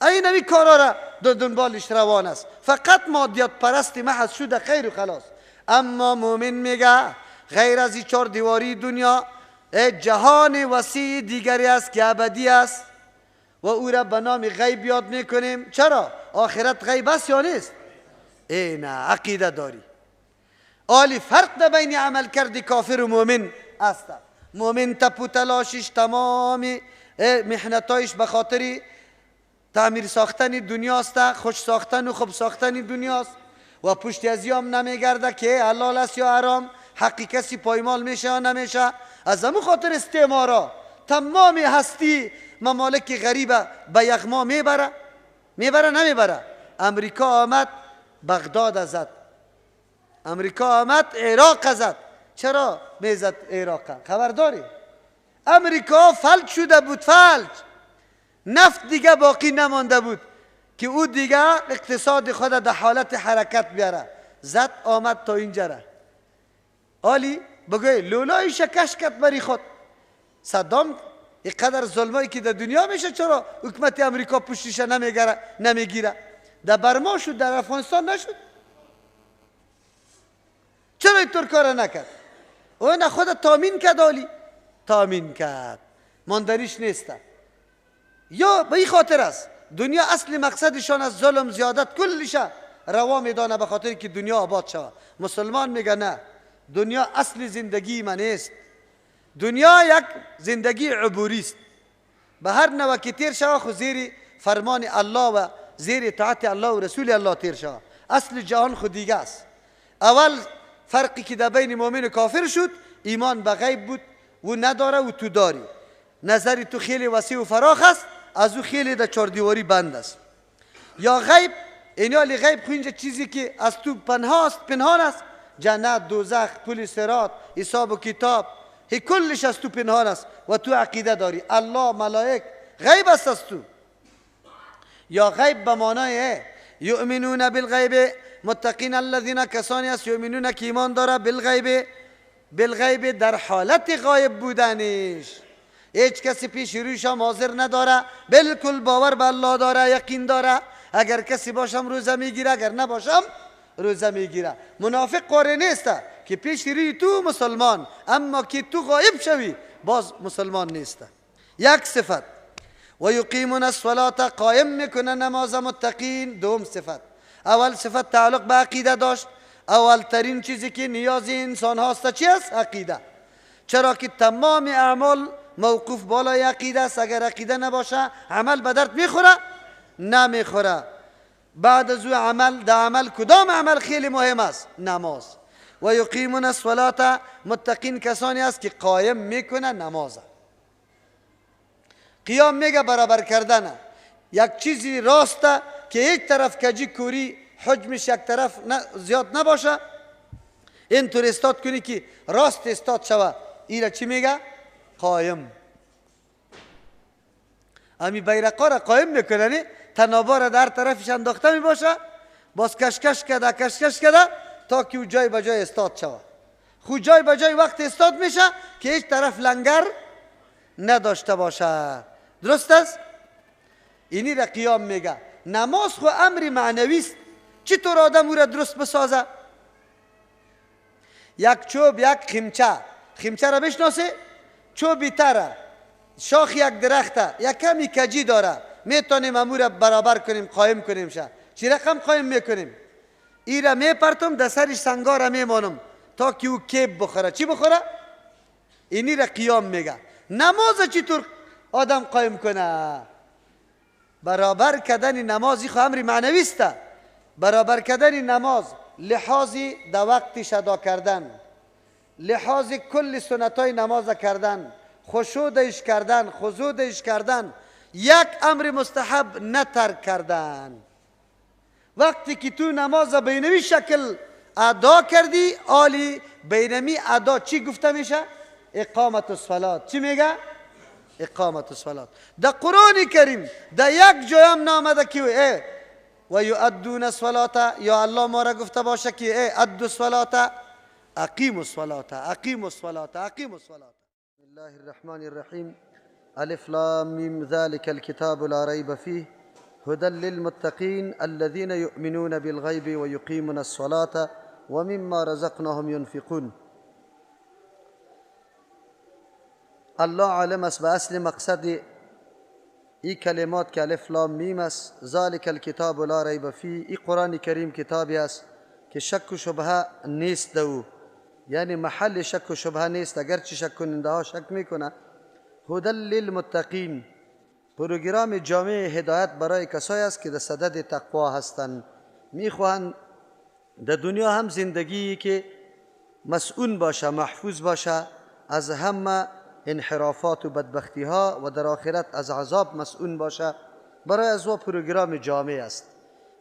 این همی کارا را دنبالش روان است. فقط مادیات پرستی محض شده خیر و خلاص. اما مؤمن میگه غیر از این چهار دیواری دنیا جهان وسیع دیگری است که ابدی است و او را به نام غیب یاد میکنیم. چرا؟ آخرت غیب است یا نیست؟ ای نه، عقیده داری. آلی فرق در بین عمل کرد کافر و مؤمن است. مؤمن تپ و تلاشش، تمام محنتایش به خاطر تعمیر ساختن دنیاست، خوش ساختن و خوب ساختن دنیاست و پشت از هم نمیگرده که حلال است یا حرام، حقی کسی پایمال میشه یا نمیشه. از همون خاطر استعمارا تمام هستی ممالک غریبه به یغما میبره. میبره نمیبره؟ امریکا آمد بغداد زد، امریکا آمد عراق زد. چرا میزد عراق؟ خبر داری؟ امریکا فلج شده بود، فلج. نفت دیگه باقی نمانده بود که او دیگه اقتصاد خود در حالت حرکت بیاره. زد آمد تا اینجا را. آلی بگوی لولای شکش کرد بری خود. صدام اینقدر ظلمایی که در دنیا میشه، چرا حکومت امریکا پشتش نمیگیره؟ در برما شد، در افغانستان نشد. چرا اینطور کار نکرد؟ او نه خود تامین کرد، آلی تامین کرد، ماندنیش نیست. یا به این خاطر است دنیا اصل مقصدشان از ظلم زیادت کلش روا میدانه به خاطر که دنیا آباد شود. مسلمان میگه نه، دنیا اصل زندگی من نیست. دنیا یک زندگی عبوری است، به هر نوع که تیر شود خو زیر فرمان الله و زیر اطاعت الله و رسول الله تیر شود. اصل جهان خود دیگه است. اول فرقی که در بین مؤمن و کافر شد، ایمان به غیب بود و نداره و تو داری. نظر تو خیلی وسیع و فراخ است، از او خیلی در چهار دیواری بند است. یا غیب، اینالی غیب خو اینجا چیزی که از تو پنهان است، جنت، دوزخ، پل صراط، حساب و کتاب، هی کلش از تو پنهان است و تو عقیده داری. الله، ملائک، غیب است از تو. یا غیب به معنای یؤمنون بالغیب، متقین الذین کسانی است یؤمنون که ایمان داره بالغیب، بالغیب در حالت غایب بودنش، هیچ کسی پیش رویش هم حاضر نداره، بالکل باور به الله داره، یقین داره. اگر کسی باشم روزه میگیره، اگر نباشم روزه میگیره. منافق قاره نیست که پیش روی تو مسلمان، اما که تو غایب شوی باز مسلمان نیست. یک صفت. و یقیمون الصلاة، قایم میکنه نماز متقین. دوم صفت. اول صفت تعلق به عقیده داشت. اول ترین چیزی که نیاز انسان هاست چی است؟ عقیده. چرا که تمام اعمال موقوف بالای عقیده است. اگر عقیده نباشه عمل به درد میخوره؟ نمیخوره. بعد از او عمل، در عمل کدام عمل خیلی مهم است؟ نماز. و یقیمون الصلاة، متقین کسانی است که قایم میکنه نماز. قیام میگه برابر کردن یک چیزی راسته که یک طرف کجی کوری حجمش یک طرف زیاد نباشه، اینطور استاد کنی که راست استاد شوه، ایره چی میگه؟ قایم. امی بیرقا را قایم میکنه، تنابا را در طرفش انداخته میباشه، باز کشکش کده کشکش کده تا که او جای به جای استاد شوه. خو جای به جای وقت استاد میشه که هیچ طرف لنگر نداشته باشه. درست است؟ اینی را قیام میگه. نماز خو امر معنوی است، چطور آدم او را درست بسازه؟ یک چوب، یک خیمچه، خیمچه را بشناسه؟ چوبی تره، شاخ یک درخته، یک کمی کجی داره، میتونیم امو را برابر کنیم، قایم کنیم. شه چی رقم قایم میکنیم؟ ای را میپرتم، در سرش سنگا را میمانم تا که او کیب بخوره. چی بخوره؟ اینی را قیام میگه. نماز چطور آدم قایم کنه؟ برابر کردن نمازی خو امر معنوی است. برابر کردن نماز لحاظ در وقتش ادا کردن، لحاظ کل سنتای نماز کردن، خشوع کردن، خضوع کردن، یک امر مستحب نترک کردن. وقتی که تو نماز بینوی شکل ادا کردی، عالی بینمی ادا چی گفته میشه؟ اقامت الصلاه. چی میگه؟ اقامت الصلاه. در قرآن کریم در یک جای هم نامده که و یؤدون الصلاه، یا الله ما را گفته باشه که ادوا الصلاه، اقیموا الصلاه، اقیموا الصلاه، اقیموا الصلاه. بسم الله الرحمن الرحیم. الف لام میم ذلك الكتاب لا ریب فیه هدى للمتقین الذين يؤمنون بالغیب ويقيمون الصلاة ومما رزقناهم ينفقون. الله عالم است به اصل مقصد ای کلمات که الف لام میم است. ذلك الكتاب لا ریب فیه، ای قرآن کریم کتابی است که شک و شبهه نیست او، یعنی محل شک و شبهه نیست، اگرچه شک کننده ها شک میکنه. هدى للمتقین، پروگرام جامع هدایت برای کسایی است که در صدد تقوا هستند، میخواهند در دنیا هم زندگی که مسئول باشه، محفوظ باشه از همه انحرافات و بدبختی ها، و در آخرت از عذاب مسئول باشه. برای از او پروگرام جامع است.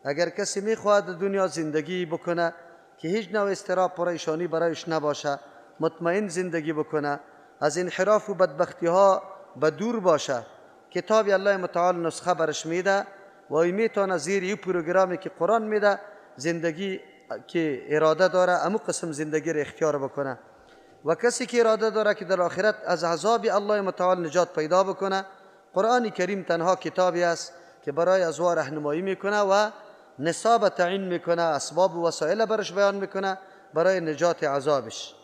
اگر کسی میخواهد در دنیا زندگی بکنه که هیچ نوع اضطراب پریشانی برایش نباشه، مطمئن زندگی بکنه، از انحراف و بدبختی ها به دور باشه، کتاب الله متعال نسخه برش میده و ای میتونه زیر این پروگرامی که قرآن میده زندگی که اراده داره امو قسم زندگی را اختیار بکنه. و کسی که اراده داره که در آخرت از عذاب الله متعال نجات پیدا بکنه، قرآن کریم تنها کتابی است که برای از او راهنمایی میکنه و نصاب تعیین میکنه، اسباب و وسایل برش بیان میکنه برای نجات عذابش.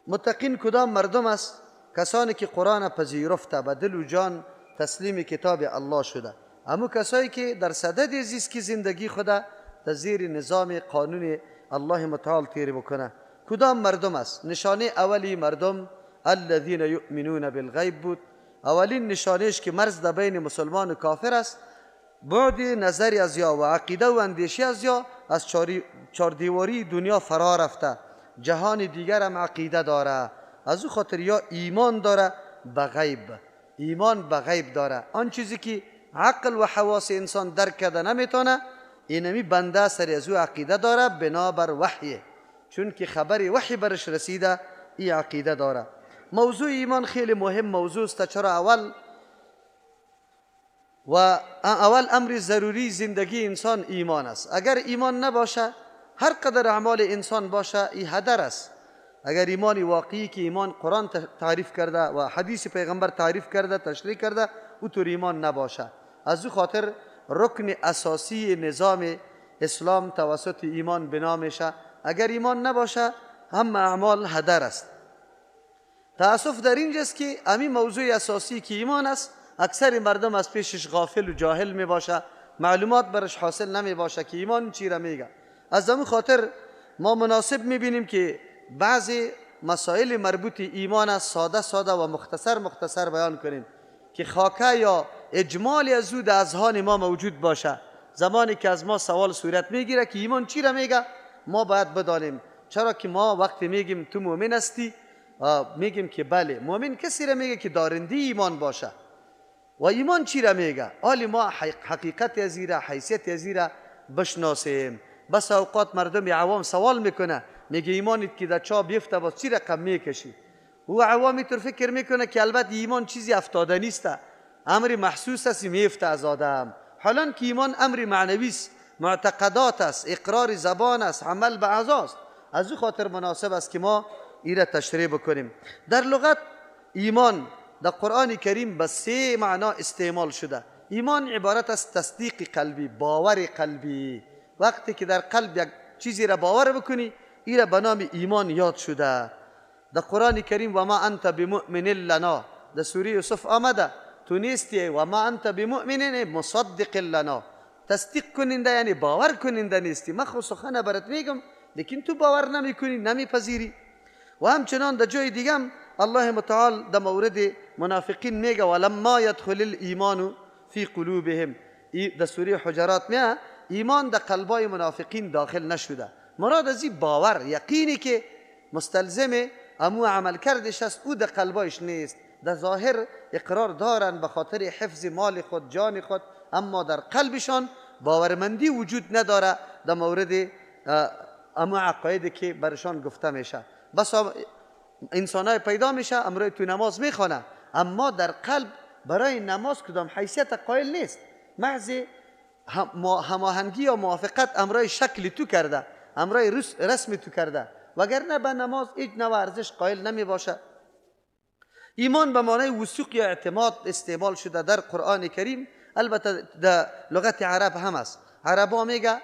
متقین کدام مردم است؟ کسانی که قرآن پذیرفته، به دل و جان تسلیم کتاب الله شده، اما کسایی که در صدد زیست که زندگی خود در زیر نظام قانون الله متعال تیر بکنه. کدام مردم است؟ نشانه اولی مردم الذین یؤمنون بالغیب بود. اولین نشانهش که مرز در بین مسلمان و کافر است، بعد نظری از یا و عقیده و اندیشه از یا از چهار دیواری دنیا فرا رفته، جهان دیگر هم عقیده داره. از او خاطر یا ایمان داره به غیب، ایمان به غیب داره. آن چیزی که عقل و حواس انسان درک کرده نمیتونه، اینمی بنده سر از او عقیده داره بنابر وحی، چون که خبر وحی برش رسیده ای عقیده داره. موضوع ایمان خیلی مهم موضوع است. چرا اول امر ضروری زندگی انسان ایمان است. اگر ایمان نباشه هر قدر اعمال انسان باشه ای هدر است. اگر ایمان واقعی که ایمان قرآن تعریف کرده و حدیث پیغمبر تعریف کرده تشریح کرده، او طور ایمان نباشه. از او خاطر رکن اساسی نظام اسلام توسط ایمان بنا میشه. اگر ایمان نباشه هم اعمال هدر است. تأسف در اینجاست که همین موضوع اساسی که ایمان است اکثر مردم از پیشش غافل و جاهل می باشه، معلومات برش حاصل نمی باشه که ایمان چی را میگه. از همین خاطر ما مناسب می بینیم که بعضی مسائل مربوط ایمان است ساده ساده و مختصر مختصر بیان کنیم که خاکه یا اجمالی از او در اذهان ما موجود باشه. زمانی که از ما سوال صورت میگیره که ایمان چی را میگه، ما باید بدانیم. چرا که ما وقتی میگیم تو مؤمن هستی، میگیم که بله، مؤمن کسی را میگه که دارنده ایمان باشه. و ایمان چی را میگه؟ حالی ما حقیقت از ایره، حیثیت از ایره بشناسیم. بس اوقات مردم عوام سوال میکنه، میگه ایمانت که در چا بیفته باز چی رقم میکشی؟ او عوامی طور فکر میکنه که البته ایمان چیزی افتاده نیست، امر محسوس است میفته از آدم. حالا که ایمان امر معنوی است، معتقدات است، اقرار زبان است، عمل به اعضا است. از او خاطر مناسب است که ما ایره تشریح بکنیم. در لغت ایمان در قرآن کریم به سه معنا استعمال شده. ایمان عبارت از تصدیق قلبی، باور قلبی. وقتی که در قلب یک چیزی را باور بکنی، ایره به نام ایمان یاد شده. در قرآن کریم و ما انت بمؤمن لنا، در سوره یوسف آمده تو نیستی و ما انت بمؤمن مصدق لنا، تصدیق کننده یعنی باور کننده نیستی. من خو سخن برات میگم لیکن تو باور نمیکنی، نمیپذیری. و همچنان در جای دیگه الله متعال در مورد منافقین میگه ولما يدخل الایمان فی قلوبهم، در سوره حجرات میگه ایمان در قلبای منافقین داخل نشده. مراد از این باور یقینی که مستلزم امو عمل کردش است، او در قلبایش نیست. در ظاهر اقرار دارن به خاطر حفظ مال خود، جان خود، اما در قلبشان باورمندی وجود نداره در مورد امو عقایدی که برشان گفته میشه. بس انسانای پیدا میشه امرای تو نماز میخوانه، اما در قلب برای نماز کدام حیثیت قائل نیست. محض هماهنگی یا موافقت امرای شکل تو کرده، امرای رسم تو کرده، وگرنه به نماز هیچ نوع ارزش قائل نمی باشه. ایمان به معنای وثوق یا اعتماد استعمال شده در قرآن کریم. البته در لغت عرب هم است. عربا میگه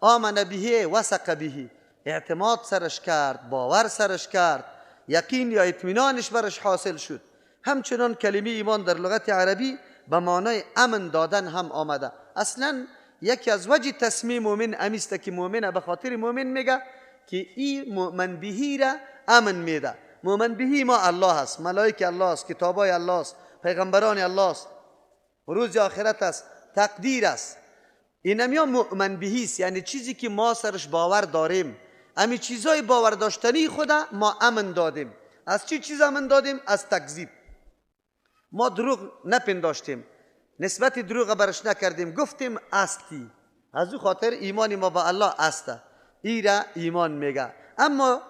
آمن به وثق به، اعتماد سرش کرد، باور سرش کرد، یقین یا اطمینانش برش حاصل شد. همچنان کلمه ایمان در لغت عربی به معنای امن دادن هم آمده. اصلا یکی از وجه تسمیه مؤمن امیست که مؤمن به خاطر مؤمن میگه که ای مؤمن بهی را امن میده. مؤمن بهی ما الله است، ملائک الله است، کتابای الله است، پیغمبران الله است، روز آخرت است، تقدیر است. اینم مؤمن بهی است، یعنی چیزی که ما سرش باور داریم. امی چیزای باور داشتنی خدا ما امن دادیم. از چی چیز امن دادیم؟ از تکذیب. ما دروغ نپنداشتیم، نسبت دروغ برش نکردیم، گفتیم استی. از او خاطر ایمان ما به الله است، ایرا ایمان میگه. اما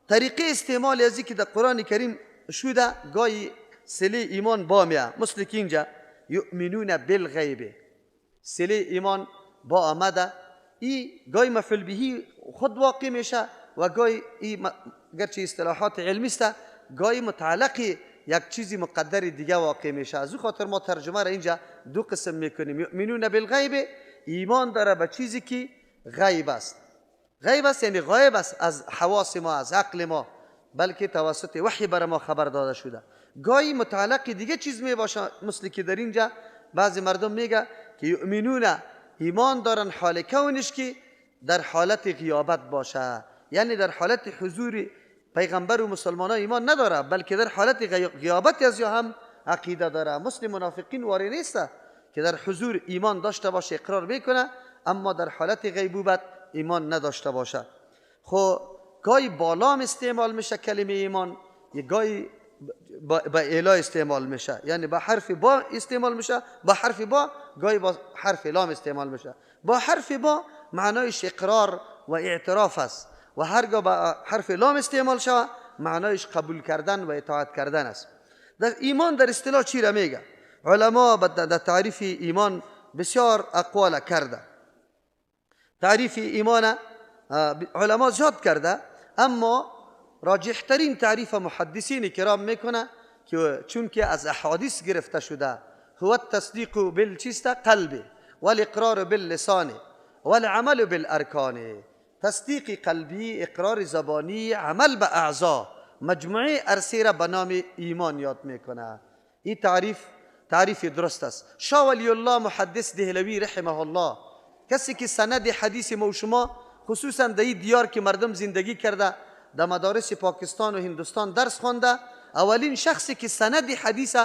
طریقه استعمال ازی که در قرآن کریم شده گاهی سلی ایمان با میه، مثل که اینجا یؤمنون بالغیب، سلی ایمان با آمده. ای گاهی مفعول بهی خود واقع میشه و گاهی ای گرچه اصطلاحات علمی است، گاهی متعلق یک چیزی مقدر دیگه واقع میشه. از او خاطر ما ترجمه را اینجا دو قسم میکنیم. یؤمنون بالغیب، ایمان داره به چیزی که غیب است. غیب است یعنی غایب است از حواس ما، از عقل ما، بلکه توسط وحی بر ما خبر داده شده. گاهی متعلق دیگه چیز می باشه، مثل که در اینجا بعضی مردم میگه که یؤمنون ایمان دارن حال کونش که در حالت غیابت باشه، یعنی در حالت حضور پیغمبر و مسلمان ها ایمان نداره، بلکه در حالت غیابت از یا هم عقیده داره. مثل منافقین واری نیست که در حضور ایمان داشته باشه، اقرار میکنه، اما در حالت غیبوبت ایمان نداشته باشه. خب گاهی با لام استعمال میشه کلمه ایمان، یه گاهی با اعلا استعمال میشه، یعنی با حرف با استعمال میشه، با حرف با، گاهی با حرف لام استعمال میشه. با حرف با معنایش اقرار و اعتراف است و هرگاه با حرف لام استعمال شود معنایش قبول کردن و اطاعت کردن است. در ایمان در اصطلاح چی را میگه؟ علما در تعریف ایمان بسیار اقوال کرده، تعریف ایمان علما زیاد کرده، اما راجح ترین تعریف محدثین کرام میکنه که چون که از احادیث گرفته شده، هو التصدیق بالچیست قلبی والاقرار باللسان والعمل بالارکان. تصدیق قلبی، اقرار زبانی، عمل به اعضا، مجموعه عرصه را به نام ایمان یاد میکنه. این تعریف درست است. شاه ولی الله محدث دهلوی رحمه الله، کسی که سند حدیث ما و شما خصوصا در این دیار که مردم زندگی کرده، در مدارس پاکستان و هندوستان درس خوانده، اولین شخصی که سند حدیث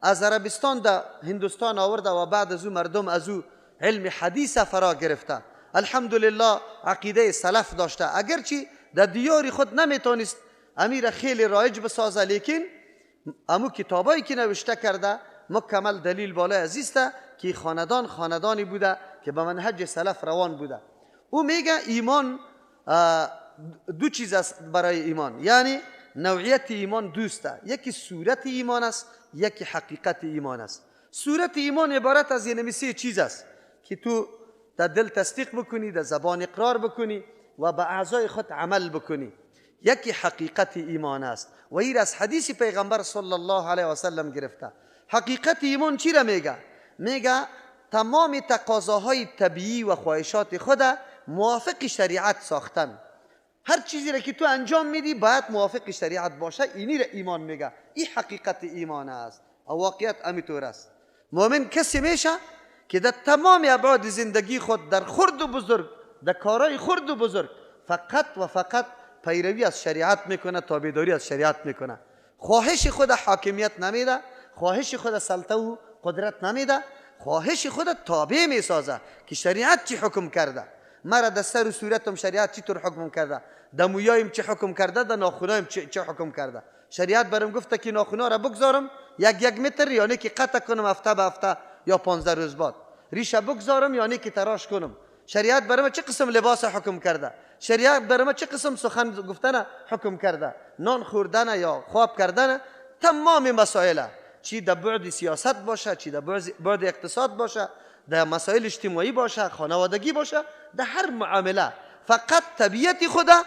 از عربستان در هندوستان آورده و بعد از او مردم از او علم حدیث فرا گرفته. الحمدلله عقیده سلف داشته، اگرچه در دیار خود نمیتونست امیر خیلی رایج بسازه، لیکن امو کتابایی که نوشته کرده مکمل دلیل بالای عزیزته که خاندان خاندانی بوده که به منهج سلف روان بوده. او میگه ایمان دو چیز است برای ایمان، یعنی نوعیت ایمان دوسته، یکی صورت ایمان است، یکی حقیقت ایمان است. صورت ایمان عبارت از یعنی سه چیز است که تو در دل تصدیق بکنی، در زبان اقرار بکنی و به اعضای خود عمل بکنی. یکی حقیقت ایمان است و این از حدیث پیغمبر صلی الله علیه و سلم گرفته. حقیقت ایمان چی را میگه؟ میگه تمام تقاضاهای طبیعی و خواهشات خود موافق شریعت ساختن. هر چیزی را که تو انجام میدی باید موافق شریعت باشه، اینی را ایمان میگه. این حقیقت ایمان است و واقعیت امیطور است. مؤمن کسی میشه که در تمام ابعاد زندگی خود، در خرد و بزرگ، در کارهای خرد و بزرگ، فقط و فقط پیروی از شریعت میکنه، تابعداری از شریعت میکنه. خواهش خود حاکمیت نمیده، خواهش خود سلطه و قدرت نمیده، خواهش خود تابع میسازه که شریعت چی حکم کرده. مرا در سر و صورتم شریعت چی طور حکم کرده، در مویایم چه حکم کرده، در ناخونایم چه حکم کرده. شریعت برم گفته که ناخونا را بگذارم یک متر، یعنی که قطع کنم هفته به هفته یا 15 روز بعد، ریشه بگذارم یعنی که تراش کنم. شریعت برم چه قسم لباس حکم کرده، شریعت برم چه قسم سخن گفتن حکم کرده، نان خوردن یا خواب کردن، تمام مسائل، چی در بعد سیاست باشه، چی در بعد اقتصاد باشه، در مسائل اجتماعی باشه، خانوادگی باشه، در هر معامله فقط طبیعت خدا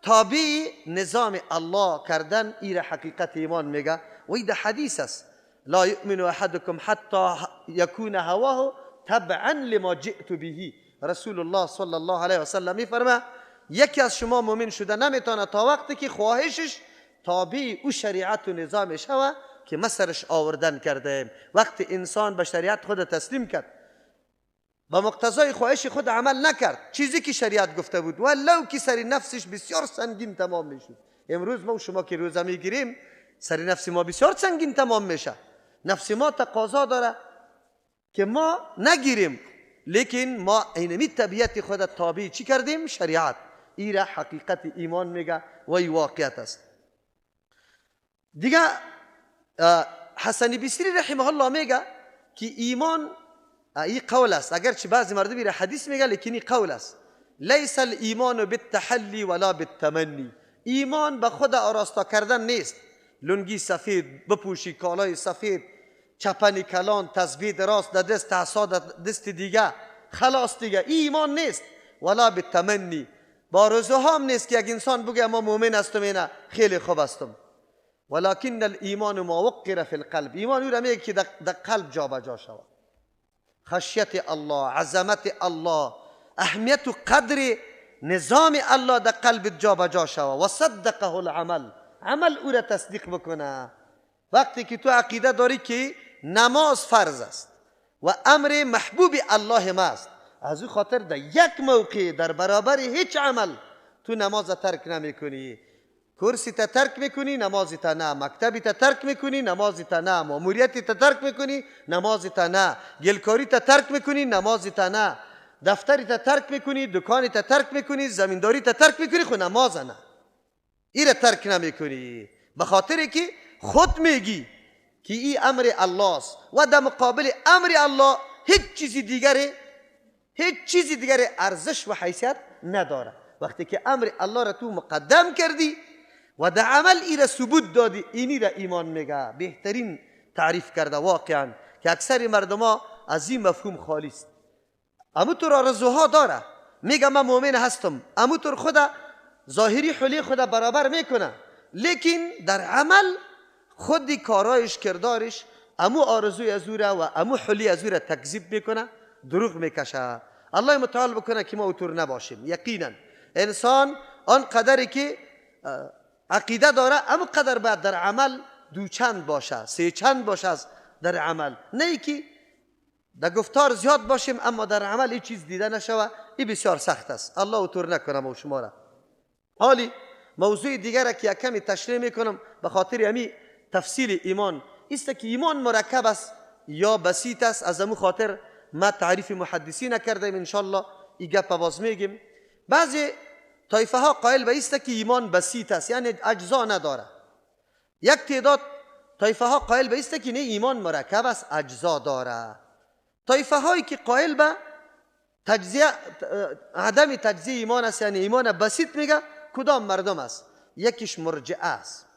تابع نظام الله کردن، این حقیقت ایمان میگه. و این در حدیث است، لا یؤمن احدکم حتی یکون هواه تبعا لما جئت به. رسول الله صلی الله علیه و سلم میفرمه یکی از شما مؤمن شده نمیتونه تا وقتی که خواهشش تابع او شریعت و نظام شوه که مسرش آوردن کرده. وقتی انسان به شریعت خود تسلیم کرد، با مقتضای خواهش خود عمل نکرد، چیزی که شریعت گفته بود، ولو که سر نفسش بسیار سنگین تمام میشد. امروز ما و شما که روزه میگیریم سر نفس ما بسیار سنگین تمام میشه. نفس ما تقاضا داره که ما نگیریم، لیکن ما اینمی طبیعت خود تابع چی کردیم؟ شریعت. این را حقیقت ایمان میگه و این واقعیت است. دیگه حسن بصری رحمه الله میگه که ایمان این قول است، اگرچه بعضی مردم این حدیث میگه لیکن این قول است. لیس الایمان بالتحلی ولا بالتمنی. ایمان به خود آراستا کردن نیست، لنگی سفید بپوشی، کالای سفید، چپن کلان، تسبیح راست در دست، عصا در دست دیگه، خلاص دیگه، ایمان نیست. ولا بالتمنی، با آرزوها هم نیست که یک انسان بگه ما مؤمن هستم، اینه خیلی خوب هستم. ولكن الایمان ما وقر فی القلب. ایمان او را میگه که در قلب جابجا شود. خشیت الله، عظمت الله، اهمیت و قدر نظام الله در قلب جابجا شود. و صدقه العمل، عمل او را تصدیق بکنه. وقتی که تو عقیده داری که نماز فرض است و امر محبوب الله ما است، از او خاطر در یک موقع در برابر هیچ عمل تو نماز ترک نمی کنی. کرسی تا ترک میکنی نمازی تا نه، مکتبی تا ترک میکنی نمازی تا نه، ماموریتی تا ترک میکنی نمازی تا نه، گلکاری تا ترک میکنی نمازی تا نه، دفتری تا ترک میکنی، دکانی تا ترک میکنی، زمینداری تا ترک میکنی، خو نماز نه، ایره ترک نمیکنی، به خاطر که خود میگی که ای امر الله است و در مقابل امر الله هیچ چیزی دیگر ارزش و حیثیت نداره. وقتی که امر الله را تو مقدم کردی و در عمل ای را ثبوت دادی، اینی را ایمان میگه. بهترین تعریف کرده واقعا که اکثر مردم ها از این مفهوم خالی است. امو طور آرزوها داره، میگه من مؤمن هستم، امو طور خود ظاهری حلی خود برابر میکنه، لیکن در عمل خود کارایش کردارش امو آرزوی از او را و امو حلی از او را تکذیب میکنه، دروغ میکشه. الله متعال بکنه که ما اوتور نباشیم. یقینا انسان آن قدری که عقیده داره امو قدر باید در عمل دو چند باشه، سه چند باشه در عمل، نه ای که در گفتار زیاد باشیم اما در عمل این چیز دیده نشوه، این بسیار سخت است. الله اوتور نکنه ما شما را. حالی موضوع دیگر که کمی تشریح میکنم به خاطر همی تفصیل ایمان است که ایمان مرکب است یا بسیط است. از امو خاطر ما تعریف محدثی نکردیم، انشالله این گپ باز میگیم. بعضی طایفه ها قائل به است که ایمان بسیط است، یعنی اجزا نداره. یک تعداد طایفه ها قائل به است که نه، ایمان مرکب است، اجزا داره. طایفه هایی که قائل به تجزیه، عدم تجزیه ایمان است، یعنی ایمان بسیط میگه، کدام مردم است؟ یکیش مرجئه است.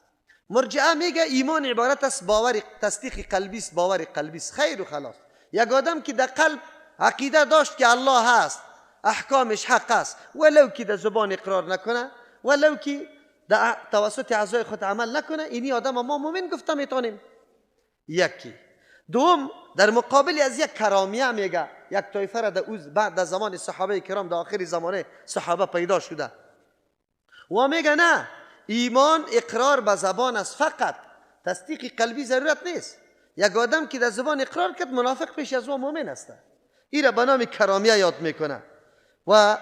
مرجئه میگه ایمان عبارت است باور، تصدیق قلبی است، باور قلبی است، خیر و خلاص. یک آدم که در قلب عقیده داشت که الله هست، احکامش حق است، ولو که در زبان اقرار نکنه، ولو که در توسط اعضای خود عمل نکنه، اینی آدم ما مؤمن گفته میتونیم. یکی دوم در مقابل از یک کرامیه میگه، یک طایفه را در بعد در زمان صحابه کرام در آخر زمانه صحابه پیدا شده و میگه نه، ایمان اقرار به زبان است فقط، تصدیق قلبی ضرورت نیست. یک آدم که در زبان اقرار کرد منافق پیش از او مؤمن است. این را به نام کرامیه یاد میکنه. و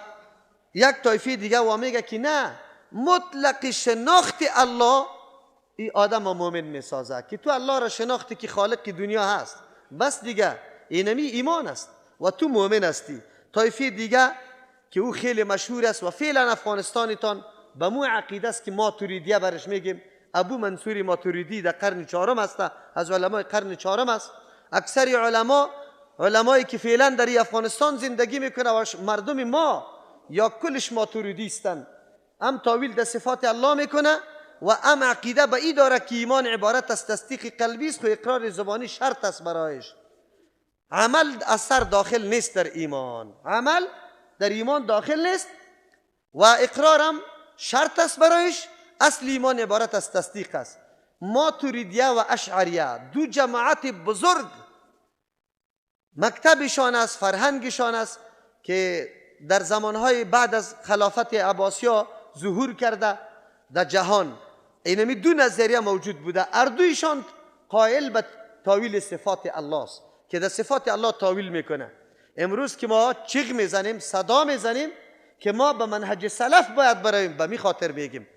یک طایفه دیگه و میگه که نه، مطلق شناخت الله این آدم مؤمن میسازه، که تو الله را شناختی که خالق دنیا هست، بس دیگه اینمی ایمان است و تو مؤمن هستی. طایفه دیگه که او خیلی مشهور است و فعلا افغانستانتان به مو عقیده است که ماتوریدیه برش میگیم، ابو منصور ماتوریدی در قرن چهارم است، از علمای قرن چهارم است. اکثر علمایی که فعلا در افغانستان زندگی میکنه و مردم ما یا کلش ماتوریدی هستند، هم تاویل در صفات الله میکنه و هم عقیده به ای داره که ایمان عبارت از تصدیق قلبی است، خو اقرار زبانی شرط است برایش. عمل اثر داخل نیست در ایمان، عمل در ایمان داخل نیست و اقرارم شرط است برایش. اصل ایمان عبارت از تصدیق است. ماتوریدیه و اشعریه دو جماعت بزرگ مکتبشان است، فرهنگشان است که در زمانهای بعد از خلافت عباسیا ظهور کرده در جهان. اینمی دو نظریه موجود بوده، اردویشان قائل به تاویل صفات الله است که در صفات الله تاویل میکنه. امروز که ما چیغ میزنیم، صدا میزنیم که ما به منهج سلف باید برایم، به می خاطر میگیم،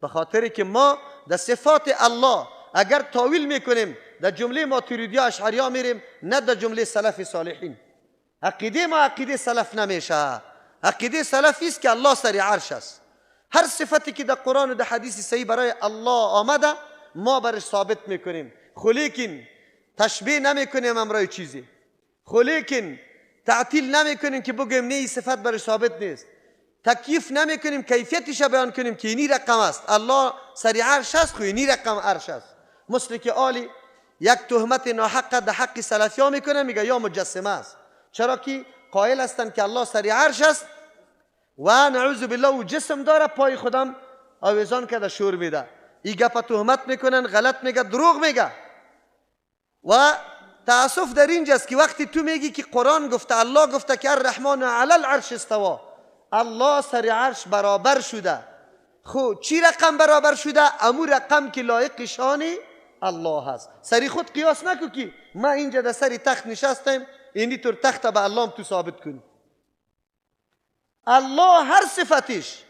به خاطر که ما در صفات الله اگر تاویل میکنیم در جمله ماتوریدی اشعری میریم، نه در جمله سلف صالحین. عقیده ما عقیده سلف نمیشه. عقیده سلفی است که الله سر عرش است. هر صفتی که در قرآن و در حدیث صحیح برای الله آمده ما برش ثابت میکنیم، خو لیکن تشبیه نمیکنیم امرای چیزی، خو لیکن تعطیل نمیکنیم که بگیم نه این صفت برش ثابت نیست، تکییف نمیکنیم کیفیتش بیان کنیم که اینی رقم است، الله سر عرش است خو اینی رقم عرش است. مثل که آلی یک تهمت ناحق در حق سلفی ها میکنه، میگه یا مجسمه است، چرا که قائل هستند که الله سر عرش است و نعوذ بالله و جسم داره، پای خودم آویزان کرده شور میده. این گپ تهمت میکنن، غلط میگه، دروغ میگه. و تاسف در اینجاست که وقتی تو میگی که قرآن گفته، الله گفته که الرحمن علی العرش استوا، الله سر عرش برابر شده، خب چی رقم برابر شده؟ امو رقم که لایق شان الله هست. سری خود قیاس نکو که ما اینجا در سر تخت نشستیم، اینی طور تخت به الله تو ثابت کنی. الله هر صفتش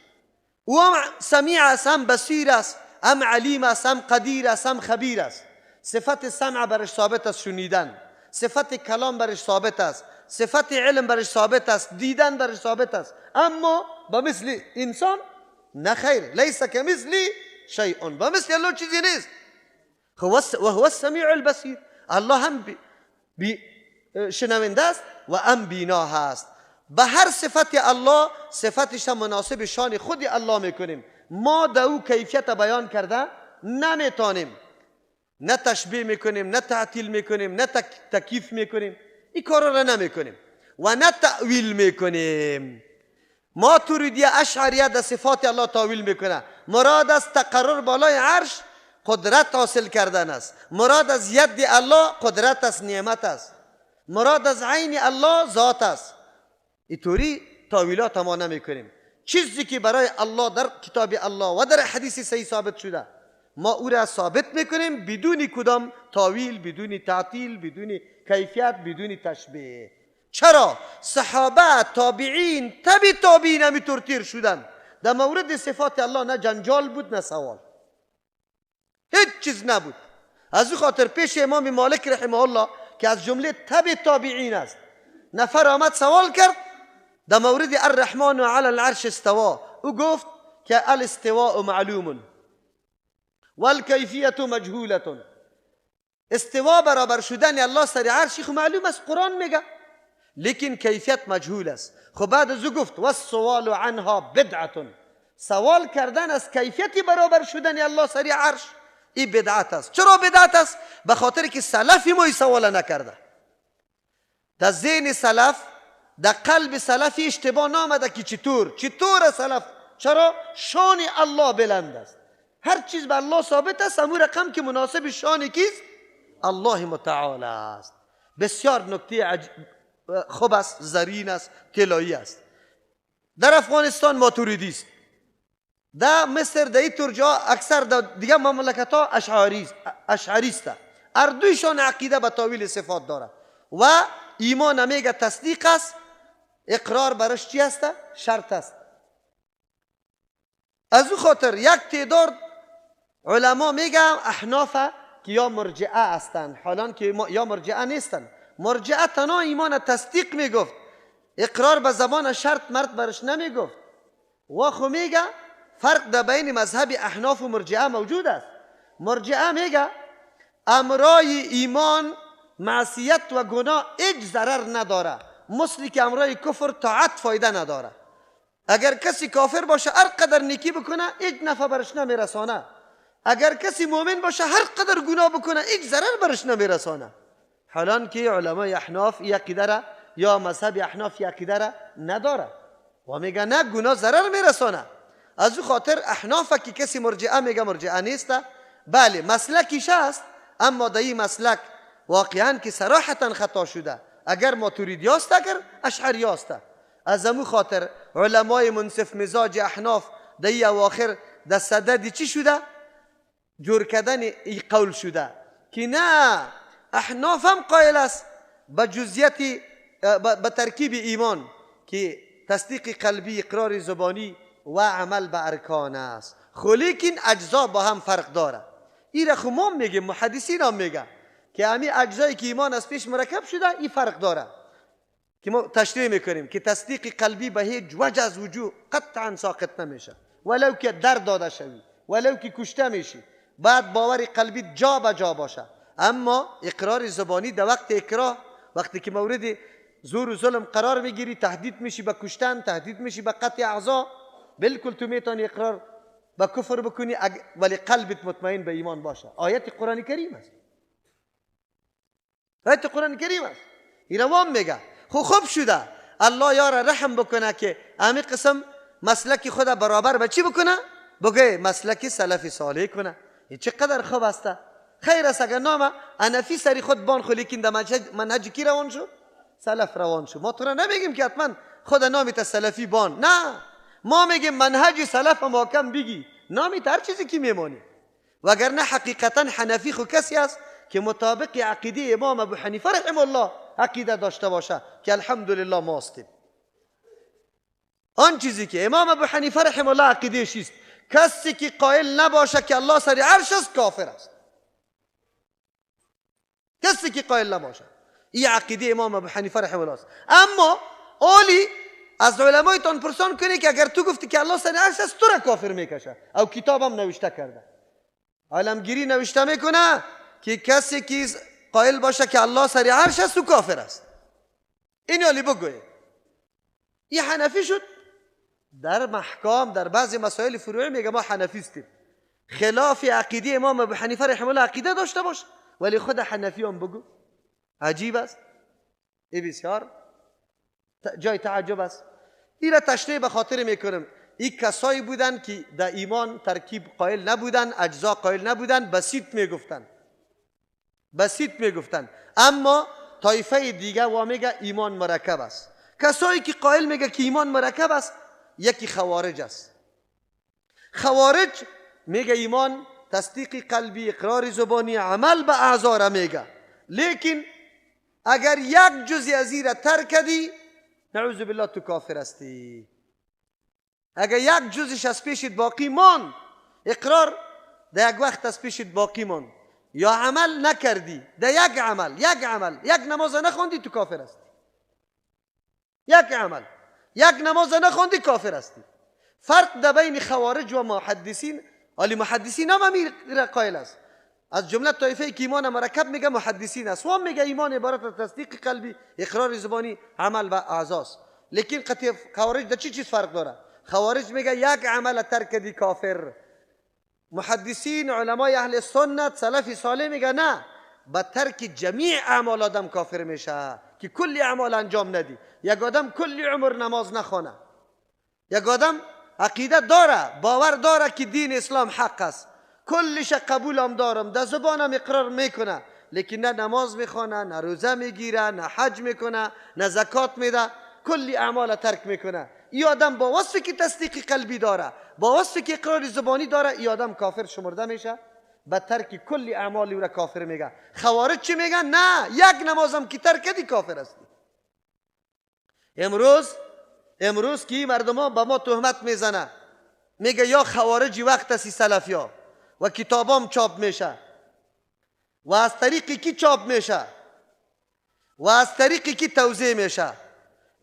او هم سمیع است، هم بصیر است، هم علیم است، هم قدیر است، هم خبیر است. صفت سمع برش ثابت است، شنیدن. صفت کلام برش ثابت است، صفت علم برش ثابت است، دیدن برش ثابت است. اما با مثل انسان نه خیر، لیس کمثلی شیء، با مثل الله چیزی نیست. و هو السمیع البصیر، الله هم شنونده است و هم بینا هست. به هر صفت الله صفتش مناسب شان خود الله میکنیم. ما در او کیفیت بیان کرده نمیتونیم، نه تشبیه میکنیم، نه تعطیل میکنیم، نه تکییف میکنیم، این کارا را نمیکنیم و نه تأویل میکنیم. ماتریدی اشعریه در صفات الله تاویل میکنه. مراد از تقرر بالای عرش قدرت حاصل کردن است. مراد از ید الله قدرت است، نعمت است. مراد از عین الله ذات است. اینطوری تاویلات ما نمیکنیم. چیزی که برای الله در کتاب الله و در حدیث صحیح ثابت شده ما او را ثابت میکنیم، بدون کدام تاویل، بدون تعطیل، بدون کیفیت، بدون تشبیه. چرا؟ صحابه، تابعین، تبع تابعین همینطور تیر شدن. در مورد صفات الله نه جنجال بود نه سوال، هیچ چیز نبود. از او خاطر پیش امام مالک رحمه الله که از جمله تبع تابعین است، نفر آمد سوال کرد در مورد الرحمن علی العرش استوا. او گفت که الاستواء معلوم والکیفیت مجهوله. استوا برابر شدن الله سر عرش خو معلوم است، قرآن میگه، لیکن کیفیت مجهول است. خب بعد از او گفت والسوال عنها بدعه، سوال کردن از کیفیت برابر شدن الله سر عرش این بدعت است. چرا بدعت است؟ به خاطر که سلف ما این سوال نکرده. در ذهن سلف، در قلب سلفی اشتباه نامده که چطور سلف. چرا؟ شان الله بلند است، هر چیز به الله ثابت است، امو رقم که مناسب شان کیست؟ الله متعال است. بسیار نکته خوب است، زرین است، طلایی است. در افغانستان ماتوریدی است، در مصر، در این جا اکثر در دیگه مملکت ها اشعری است. اردویشان عقیده به تاویل صفات داره و ایمان میگه تصدیق است، اقرار برش چی است؟ شرط است. از او خاطر یک تعداد علما میگه احناف که یا مرجعه هستند، حالان که یا مرجعه نیستند. مرجعه تنها ایمان تصدیق میگفت، اقرار به زبان شرط مرد برش نمیگفت. و خو میگه فرق در بین مذهب احناف و مرجعه موجود است. مرجعه میگه امرای ایمان معصیت و گناه هیچ ضرر نداره، مثلی که امرای کفر طاعت فایده نداره. اگر کسی کافر باشه هر قدر نیکی بکنه هیچ نفع برش نمیرسانه، اگر کسی مؤمن باشه هر قدر گناه بکنه هیچ ضرر برش نمیرسانه. حالان که علمای احناف این عقیده را یا مذهب احناف این عقیده را نداره و میگه نه، گناه ضرر میرسانه. از او خاطر احناف که کسی مرجعه میگه مرجعه نیست، بله مسلکیش است، اما در این مسلک واقعا که صراحتا خطا شده، اگر ماتوریدی است اگر اشعری است. از امو خاطر علمای منصف مزاج احناف در این اواخر در صدد چی شده؟ جور کردن ای قول شده که نه، احناف هم قائل است به جزئیت، به ترکیب ایمان که تصدیق قلبی، اقرار زبانی و عمل به ارکان است، خو لیکن اجزا با هم فرق داره. این را خو ما میگیم، محدثین هم میگه که همی اجزایی که ایمان از پیش مرکب شده این فرق داره که ما تشریح میکنیم که تصدیق قلبی به هیچ وجه از وجوه قطعا ساقط نمیشه، ولو که در داده شوی، ولو که کشته میشی، بعد باور قلبی جا به جا باشه. اما اقرار زبانی در وقت اکراه، وقتی که مورد زور و ظلم قرار میگیری، تهدید میشی به کشتن، تهدید میشی به قطع اعضا، بالکل تو میتونی اقرار به کفر بکنی ولی قلبت مطمئن به ایمان باشه. آیت قرآن کریم است، آیت قرآن کریم است. این روان میگه خوب شده الله یار رحم بکنه که امی قسم مسلک خود برابر به چی بکنه؟ بگه مسلک سلف صالح کنه. این چقدر خوب است، خیر است اگر نام انفی سری خود بان، خو لیکن در منهج کی روان شو؟ سلف روان شو. ما تو را نمیگیم که حتما خود نامی تا سلفی بان، نه، ما میگیم منهج سلف محکم بگی، نامی هر چیزی که میمانی. وگرنه حقیقتا حنفی خو کسی است که مطابق عقیده امام ابو حنیفه رحمه الله عقیده داشته باشه که الحمدلله ما هستیم. آن چیزی که امام ابو حنیفه رحمه الله عقیده است کسی که قائل نباشه که الله سر عرش است کافر است. کسی که قائل نباشه. این عقیده امام ابو حنیفه رحمه الله است. اما اولی از علمایتان پرسان کنی که اگر تو گفتی که الله سر عرش است تو را کافر میکشه. او کتابم نوشته کرده، عالمگیری نوشته میکنه که کسی که قائل باشه که الله سر عرش است او کافر است. این علی بگوی این حنفی شد. در محکام در بعضی مسائل فروعی میگه ما حنفی استیم، خلاف عقیده امام ابو حنیفه رحمه الله عقیده داشته باش، ولی خود حنفی هم بگو. عجیب است، این بسیار جای تعجب است. این را تشریح به خاطر میکنم. این کسایی بودن که در ایمان ترکیب قائل نبودن، اجزا قائل نبودن، بسیط میگفتن، بسیط میگفتن. اما طایفه دیگه وا میگه ایمان مرکب است. کسایی که قائل میگه که ایمان مرکب است، یکی خوارج است. خوارج میگه ایمان تصدیق قلبی، اقرار زبانی، عمل به اعضا را میگه، لیکن اگر یک جزی از این را ترک کردی نعوذ بالله تو کافر هستی. اگر یک جزش از پیشت باقی مان، اقرار در یک وقت از پیشت باقی مان، یا عمل نکردی در یک عمل، یک عمل، یک نماز نخوندی تو کافر هستی. یک عمل، یک نماز نخوندی کافر هستی. فرق در بین خوارج و محدثین، ولی محدثین هم امیر قائل است. از جمله طایفه که ایمان مرکب میگه محدثین است، و هم میگه ایمان عبارت از تصدیق قلبی، اقرار زبانی، عمل و اعضاست. لیکن قطعی خوارج در چی چیز فرق داره؟ خوارج میگه یک عمل ترک دی کافر. محدثین علمای اهل سنت سلف صالح میگه نه، با ترک جمیع اعمال آدم کافر میشه که کلی اعمال انجام ندی. یک آدم کلی عمر نماز نخونه، یک آدم عقیده داره، باور داره که دین اسلام حق است، کلش قبول هم دارم، در زبانم اقرار میکنه، لیکن نه نماز میخونه، نه روزه میگیره، نه حج میکنه، نه زکات میده، کلی اعمال ترک میکنه. ای آدم با وصفی که تصدیق قلبی داره، با وصفی که اقرار زبانی داره، ای آدم کافر شمرده میشه. به ترک کلی اعمال او را کافر میگه. خوارج چی میگن؟ نه، یک نمازم که ترک کردی کافر هستی. امروز که مردم ها به ما تهمت میزنه، میگه یا خوارجی وقت هستی سلفیا، و کتابام چاپ میشه، و از طریق کی چاپ میشه، و از طریق کی توزیع میشه.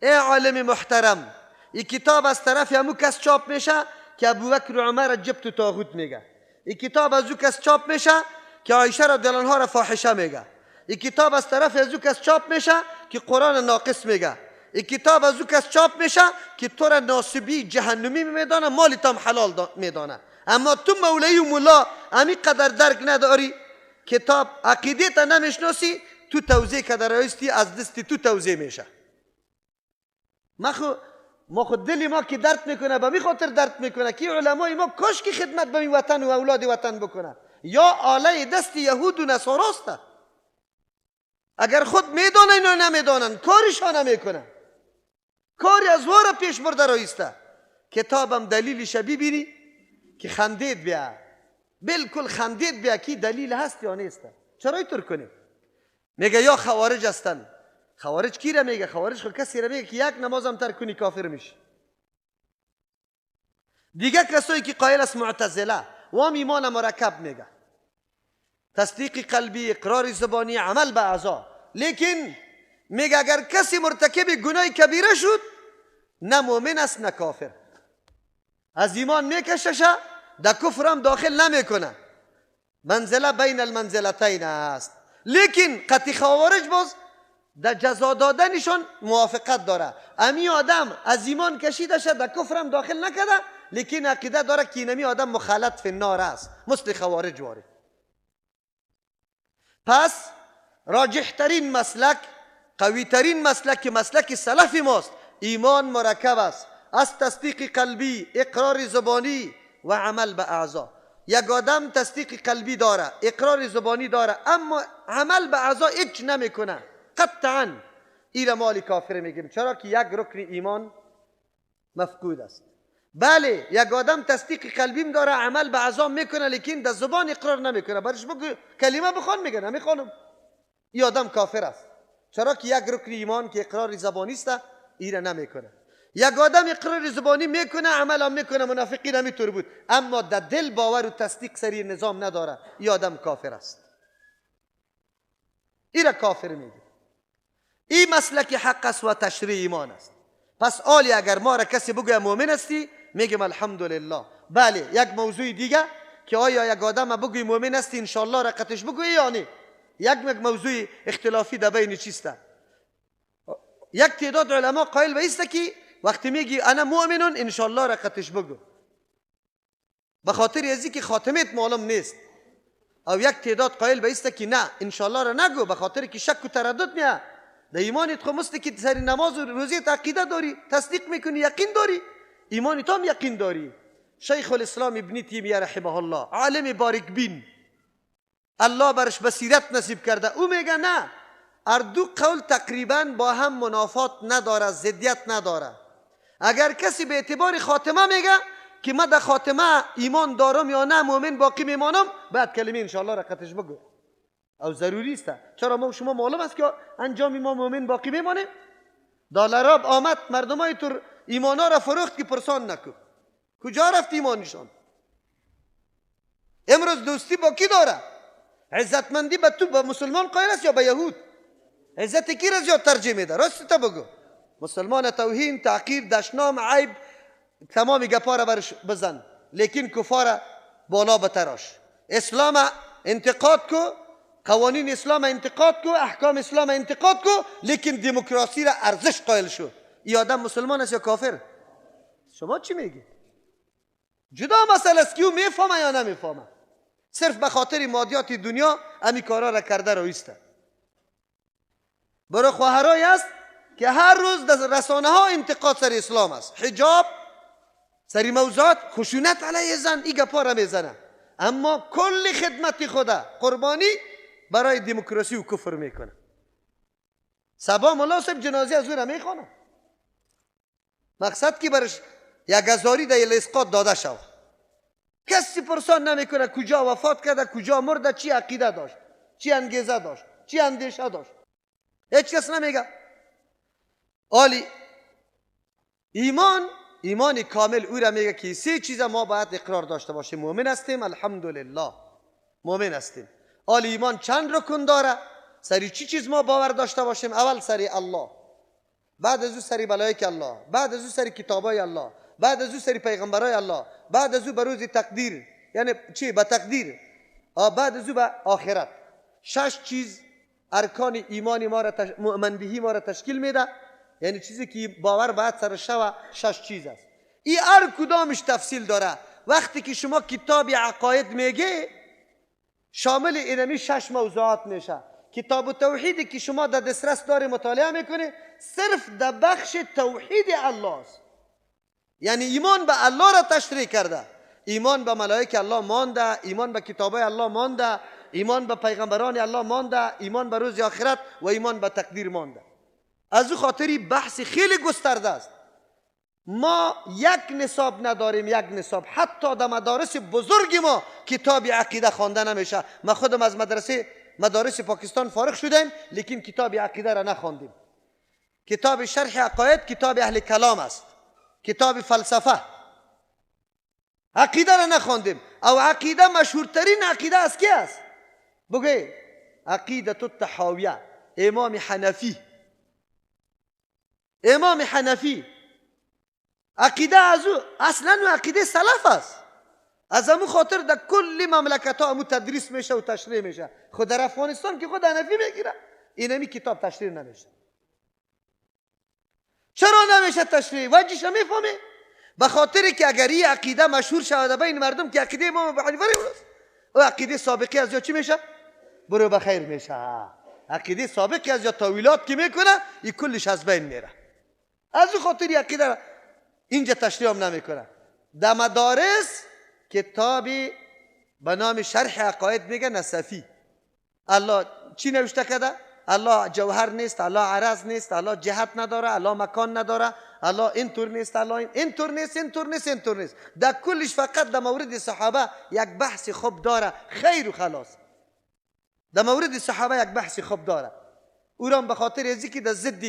ای عالم محترم، این کتاب از طرف همو کس چاپ میشه که ابوبکر و عمر جبت و طاغوت میگه. این کتاب از او کس چاپ میشه که عایشه رضی الله عنها را فاحشه میگه. این کتاب از طرف از او کس چاپ میشه که قرآن ناقص میگه. این کتاب از او کس چاپ میشه که تو را ناصبی جهنمی میدانه، مال تام حلال میدانه. اما تو مولوی و ملا امی قدر درک نداری، کتاب عقیده تا نمیشناسی، تو توزیع که درایستی از دست تو توزیع میشه. ما خود دل ما که درد میکنه، به می خاطر درد میکنه که علمای ما کاش که خدمت به می وطن و اولاد وطن بکنه، یا آله دست یهود و نصاراست. اگر خود میدانن یا نمیدانن کارشان نمیکنن، کاری از وارا پیش برده رایسته. کتابم دلیلش ببینی که خندید بیا، بالکل خندید بیا که دلیل هست یا نیست. چرا اینطور کنیم؟ میگه یا خوارج هستن. خوارج کی را میگه؟ خوارج خود کسی را میگه که یک نمازم ترک کنی کافر میشی. دیگه کسایی که قائل است معتزله و هم ایمان مرکب میگه، تصدیق قلبی، اقرار زبانی، عمل به اعضا. لیکن میگه اگر کسی مرتکب گناه کبیره شد، نه مؤمن است نه کافر، از ایمان میکششه، در کفر هم داخل نمیکنه، منزله بین المنزلتین است. لیکن قطعی خوارج باز در جزا دادنشون موافقت داره. امی آدم از ایمان کشیده شد، در کفر هم داخل نکرده، لیکن عقیده داره که اینمی آدم مخلط فی النار است، مثل خوارج واره. پس راجح ترین مسلک، قوی ترین مسلک که مسلک سلف ماست، ایمان مرکب است از تصدیق قلبی، اقرار زبانی و عمل به اعضا. یک آدم تصدیق قلبی داره، اقرار زبانی داره، اما عمل به اعضا هیچ نمیکنه، قطعا ایره مال کافر میگیم. چرا که یک رکن ایمان مفقود است. بله، یک آدم تصدیق قلبیم داره، عمل به اعضا میکنه، لیکن در زبان اقرار نمیکنه، برش بگو کلمه بخوان، میگه نمیخوانم، این آدم کافر است. چرا که یک رکن ایمان که اقرار زبانی است ایره نمیکنه. یک آدم اقرار زبانی میکنه، عمل هم میکنه، منافقین همینطور بود، اما در دل باور و تصدیق سری نظام نداره، این آدم کافر است. این را کافر میگه. این مسلک حق است و تشریع ایمان است. پس آلی اگر ما را کسی بگوید مؤمن هستی، میگیم الحمدلله. بله، یک موضوع دیگه که آیا یک آدم بگوی مؤمن هستی انشالله را قطش بگوی یا نه، یک موضوع اختلافی در بین چیست. یک تعداد علما قائل به است که وقتی میگی انا مؤمنون انشالله را قطش بگو، به خاطر ازی که خاتمت معلوم نیست. او یک تعداد قائل به است که نه، انشالله را نگو، به خاطر که شک و تردد میاد در ایمانت. خو مثل که سر نماز و روزه عقیده داری، تصدیق میکنی، یقین داری، ایمانت هم یقین داری. شیخ الاسلام ابن تیمیه رحمه الله، عالم بارک بین، الله برش بصیرت نصیب کرده، او میگه نه، هر دو قول تقریبا با هم منافات نداره، ضدیت نداره. اگر کسی به اعتبار خاتمه میگه که من در خاتمه ایمان دارم یا نه، مؤمن باقی میمانم، بعد کلمه انشالله را قطش بگو، او ضروری است. چرا ما شما معلوم است که انجام ما مؤمن باقی میمانیم؟ دلاراب آمد مردمای تر ایمانا را فروخت که پرسان نکو، کجا رفت ایمانشان؟ امروز دوستی با کی داره؟ عزتمندی به تو با مسلمان قائل است یا به یهود؟ عزت کی را زیاد ترجیح میده؟ راست تا بگو. مسلمان توهین، تعقیر، دشنام، عیب، تمام گپا را برش بزن، لیکن کفار بالا بتراش. اسلام انتقاد کو، قوانین اسلام انتقاد کو، احکام اسلام انتقاد کو، لیکن دموکراسی را ارزش قائل شو. ای آدم مسلمان است یا کافر؟ شما چی میگی؟ جدا مسئله است که او میفهمه یا نمیفهمه. صرف به خاطر مادیات دنیا امی کارا را کرده رویسته. برای خواهرای است که هر روز در رسانه ها انتقاد سر اسلام است، حجاب، سر موضوعات خشونت علیه زن، ای گپا را میزنه، اما کل خدمت خدا قربانی برای دموکراسی و کفر میکنه. صبا ملا صاحب جنازه از او را میخوانه، مقصد که برش یک هزاری در اسقاط داده شود. کسی پرسان نمیکنه کجا وفات کرده، کجا مرده، چی عقیده داشت، چی انگیزه داشت، چی اندیشه داشت، هیچ کس نمیگه. آلی ایمان، ایمان کامل او را میگه که سه چیز ما باید اقرار داشته باشیم. مؤمن هستیم، الحمدلله مؤمن هستیم. آلی ایمان چند رکن داره؟ سری چی چیز ما باور داشته باشیم؟ اول سری الله، بعد از او سری ملائک الله، بعد از او سری کتابای الله، بعد از او سری پیغمبرای الله، بعد از او به روز تقدیر، یعنی چی؟ به تقدیر، بعد از او به آخرت. شش چیز ارکان ایمان ما را مؤمن بهی ما را تشکیل میده، یعنی چیزی که باور باید سر شوه شش چیز است. این هر کدامش تفصیل داره. وقتی که شما کتاب عقاید میگه شامل اینمی شش موضوعات میشه. کتاب توحیدی که شما در دسترس داری مطالعه میکنی صرف در بخش توحید الله است، یعنی ایمان به الله را تشریح کرده، ایمان به ملائک الله مانده، ایمان به کتابای الله مانده، ایمان به پیغمبران الله مانده، ایمان به روز آخرت و ایمان به تقدیر مانده. از او خاطری بحث خیلی گسترده است. ما یک نصاب نداریم، یک نصاب. حتی در مدارس بزرگ ما کتاب عقیده خوانده نمیشه. ما خودم از مدارس پاکستان فارغ شدیم، لیکن کتاب عقیده را نخواندیم. کتاب شرح عقاید کتاب اهل کلام است، کتاب فلسفه. عقیده را نخواندیم. او عقیده مشهورترین عقیده از کی است؟ بگوی عقیده الطحاویه، امام حنفی. امام حنفی عقیده از او اصلا عقیده سلف است. از امو خاطر در کل مملکت ها امو تدریس میشه و تشریح میشه. خود در افغانستان که خود حنفی میگیره اینمی کتاب تشریح نمیشه. چرا نمیشه تشریح؟ وجهش میفهمی؟ به خاطر که اگر این عقیده مشهور شود بین مردم که عقیده امام ابو حنیفه است، او عقیده سابقی از یا چی میشه؟ برو بخیر میشه. عقیده سابقی از یا تاویلات که میکنه این کلش از بین میره. از او خاطر عقیده اینجا تشریح هم نمیکنه. در مدارس کتابی به نام شرح عقاید میگه نصفی. الله چی نوشته کرده؟ الله جوهر نیست، الله عرض نیست، الله جهت نداره، الله مکان نداره، الله اینطور نیست، الله اینطور نیست، اینطور نیست، اینطور نیست. در کلش فقط در مورد صحابه یک بحث خوب داره، خیر و خلاص. در مورد صحابه یک بحث خوب داره. او را به خاطر ازی که در ضد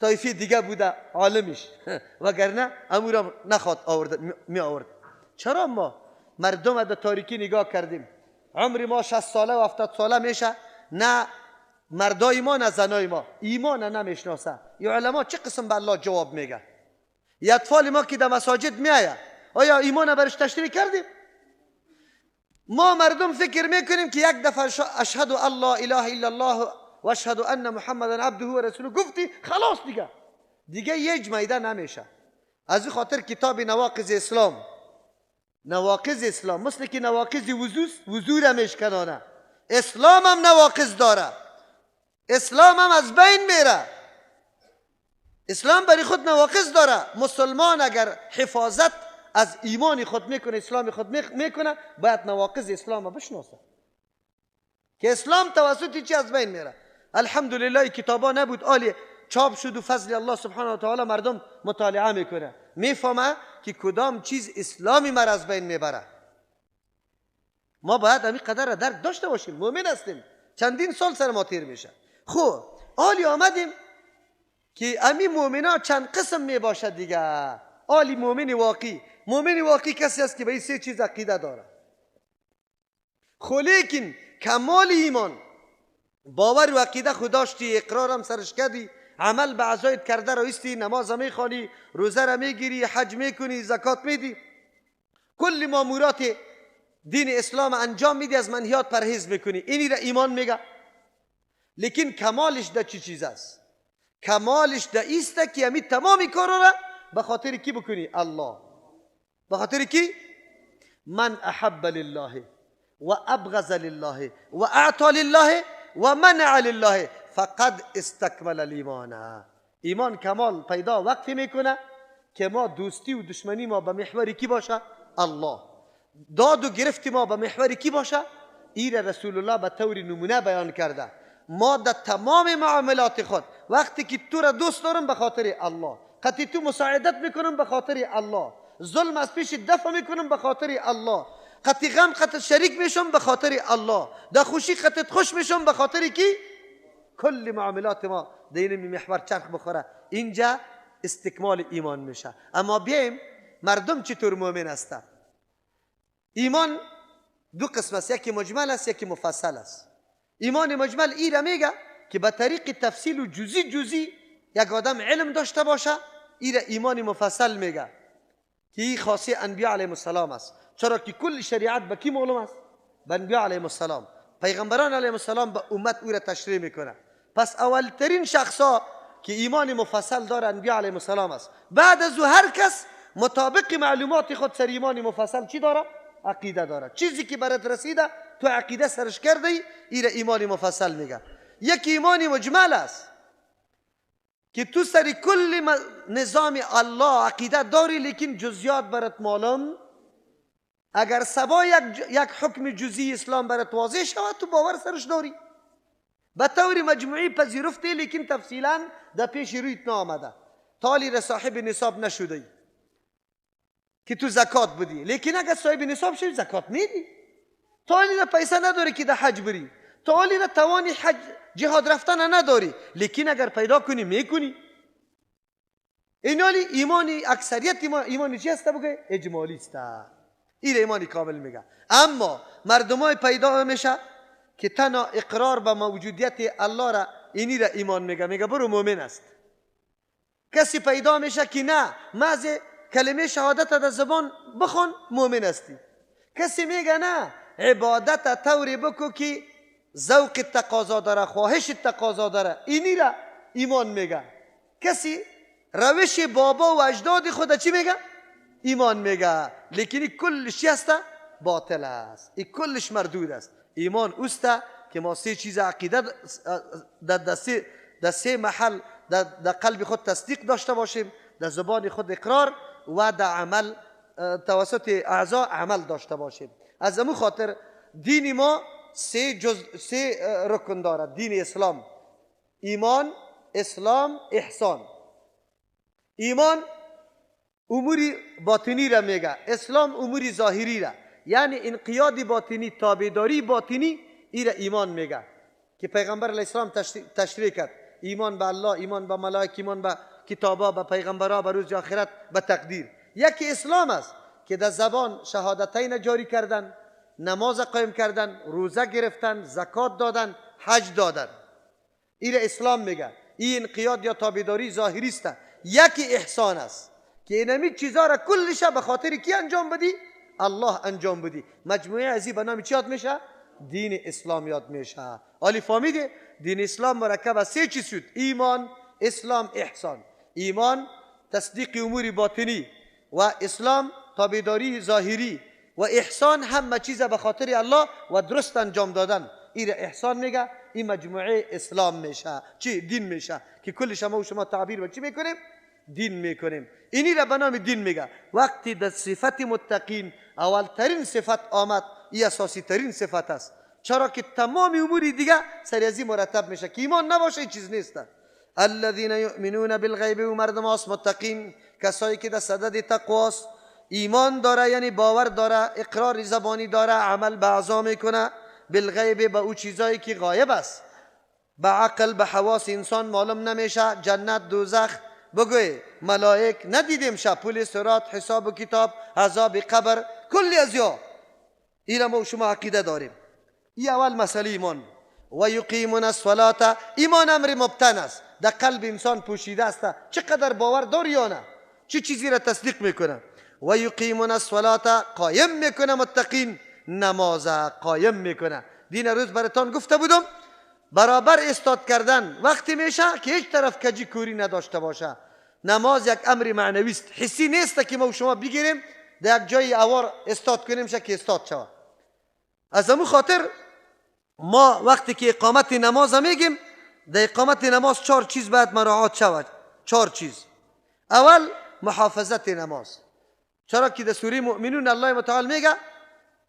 طایفه دیگه بوده عالمش، وگرنه امورا نخواد آورد می آورد. چرا ما مردم در تاریکی نگاه کردیم؟ عمر ما 60 ساله و 70 ساله میشه، نه مردای ما نه زنای ما ایمان نمیشناسه. یا علما چه قسم به الله جواب میگه؟ یا اطفال ما که در مساجد میآید آیا ایمان برش تشریح کردیم؟ ما مردم فکر میکنیم که یک دفعه اشهد ان لا اله الا الله و اشهد ان محمدا عبده و رسوله گفتی خلاص دیگه یک میده نمیشه. از این خاطر کتاب نواقض اسلام، نواقض اسلام مثل که نواقض وضو را میشکنانه، اسلام هم نواقض داره، اسلام هم از بین میره، اسلام برای خود نواقض داره. مسلمان اگر حفاظت از ایمان خود میکنه، اسلام خود میکنه، باید نواقض اسلام را بشناسه که اسلام توسط چی از بین میره. الحمدلله کتابا نبود، آلی چاپ شد و فضل الله سبحانه و تعالی مردم مطالعه میکنه، میفهمه که کدام چیز اسلامی مر از بین میبره. ما باید همین قدر را درک داشته باشیم، مؤمن هستیم، چندین سال سر ما تیر میشه. خب آلی آمدیم که امی مؤمنا چند قسم میباشد دیگه. آلی مؤمن واقعی، مؤمن واقعی کسی است که به این سه چیز عقیده داره. خب لیکن کمال ایمان، باور و عقیده خود داشتی، اقرارم سرش کردی، عمل به اعضایت کرده رایستی، نماز میخوانی، روزه را میگیری، حج میکنی، زکات میدی، کل مامورات دین اسلام انجام میدی، از منهیات پرهیز میکنی، اینی را ایمان میگه. لیکن کمالش در چی چیز است؟ کمالش در ایست که امی تمام کارا را به خاطر کی بکنی؟ الله. به خاطر کی؟ من احب لله و ابغض لله و اعطى لله و منع لله فقد استکمل الایمان. ایمان کمال پیدا وقتی میکنه که ما دوستی و دشمنی ما به محور کی باشه؟ الله. داد و گرفت ما به محور کی باشه؟ ایره رسول الله به طور نمونه بیان کرده. ما در تمام معاملات خود وقتی که تو را دوست دارم به خاطر الله، قطعی تو مساعدت میکنم به خاطر الله، ظلم از پیش دفع میکنم به خاطر الله، قطعی غم قطع شریک میشم به خاطر الله، در خوشی قطع خوش میشم به خاطر کی؟ کل معاملات ما دین محور چرخ بخوره، اینجا استکمال ایمان میشه. اما بیایم مردم چطور مؤمن هستند؟ ایمان دو قسم است، یکی مجمل است، یکی مفصل است. ایمان مجمل ای را میگه که به طریق تفصیل و جزئی جزئی یک آدم علم داشته باشه، ای را ایمان مفصل میگه که این خاصه انبیاء علیهم السلام است. چرا که کل شریعت به کی معلوم است؟ به انبیاء علیهم السلام. پیغمبران علیهم السلام به امت او را تشریح میکنه. پس اولترین شخصا که ایمان مفصل داره انبیاء علیهم السلام است. بعد از او هر کس مطابق معلومات خود سر ایمان مفصل چی داره؟ عقیده داره. چیزی که برات رسیده تو عقیده سرش کردی، ای را ایمان مفصل میگه. یک ایمان مجمل است که تو سر کل نظام الله عقیده داری، لیکن جزئیات برات معلوم. اگر سبا یک حکم جزئی اسلام برات واضح شود تو باور سرش داری، به طور مجموعی پذیرفتی، لیکن تفصیلا در پیش رویت نآمده، تالی را صاحب نصاب نشده که تو زکات بدی، لیکن اگر صاحب نصاب شوی زکات میدی. تالی را پیسه نداری که در حج بری، تالی را توان حج جهاد رفتن نداری، لیکن اگر پیدا کنی میکنی. اینالی ایمانی اکثریت ایمانی چی هست؟ بگه اجمالی است. این ایمانی کامل میگه. اما مردمای پیدا میشه که تنها اقرار به موجودیت الله را اینی را ایمان میگه، میگه برو مؤمن است. کسی پیدا میشه که نه، محض کلمه شهادت در زبان بخون مؤمن هستی. کسی میگه نه، عبادت طوری بکو که ذوق تقاضا داره، خواهش تقاضا داره، اینی را ایمان میگه. کسی روش بابا و اجداد خود چی میگه؟ ایمان میگه. لیکن کلش چی هست؟ باطل است، این کلش مردود است. ایمان اوست که ما سه چیز عقیده در سه محل در قلب خود تصدیق داشته باشیم، در زبان خود اقرار و در عمل توسط اعضا عمل داشته باشیم. از امو خاطر دین ما سه رکن دارد. دین اسلام: ایمان، اسلام، احسان. ایمان امور باطنی را میگه، اسلام امور ظاهری را، یعنی انقیاد باطنی، تابعداری باطنی، ای را ایمان میگه که پیغمبر علیه السلام تشریح کرد. ایمان به الله، ایمان به ملائک، ایمان به کتابا، به پیغمبرا، به روز آخرت، به تقدیر. یکی اسلام است که در زبان شهادتین جاری کردن، نماز قایم کردن، روزه گرفتن، زکات دادن، حج دادن. این اسلام میگه. این انقیاد یا تابعداری ظاهری است. یکی احسان است که اینمی چیزا را کلش به خاطر کی انجام بدی؟ الله انجام بدی. مجموعه از این به نام چی یاد میشه؟ دین اسلام یاد میشه. عالی فهمیدی؟ دین اسلام مرکب از سه چیز شد: ایمان، اسلام، احسان. ایمان تصدیق امور باطنی، و اسلام تابعداری ظاهری، و احسان همه چیز به خاطر الله و درست انجام دادن. این احسان میگه. این مجموعه اسلام میشه، چی؟ دین میشه که کل شما و شما تعبیر و چی میکنیم؟ دین میکنیم. اینی را به نام دین میگه. وقتی در صفت متقین اولترین صفت آمد، این اساسی ترین صفت است، چرا که تمام امور دیگه سری از این مرتب میشه که ایمان نباشه این چیز نیست. الذین یؤمنون بالغیب، و مردم هاست متقین، کسایی که در صدد تقواست، ایمان داره یعنی باور داره، اقرار زبانی داره، عمل به اعضا میکنه، بالغیب به او چیزایی که غایب است، به عقل به حواس انسان معلوم نمیشه، جنت، دوزخ، بگوی ملائک ندیدیم شه، پول صراط، حساب و کتاب، عذاب قبر، کلی از یا این ما شما عقیده داریم. این اول مسئله ایمان. و یقیمون الصلاة، ایمان امر مبتن است، در قلب انسان پوشیده است، چقدر باور داری یا نه، چه چیزی را تصدیق میکنه. و یقیمون الصلاة، قایم میکنه متقین، نماز قایم میکنه. دین روز براتان گفته بودم برابر استاد کردن وقتی میشه که هیچ طرف کجی کوری نداشته باشه. نماز یک امر معنوی است، حسی نیست که ما و شما بگیریم در یک جای اوار استاد کنیم شه که استاد شود. از همون خاطر ما وقتی که اقامت نماز میگیم، در اقامت نماز چهار چیز باید مراعات شود. چهار چیز. اول محافظت نماز، چرا که در سوره مؤمنون الله متعال میگه،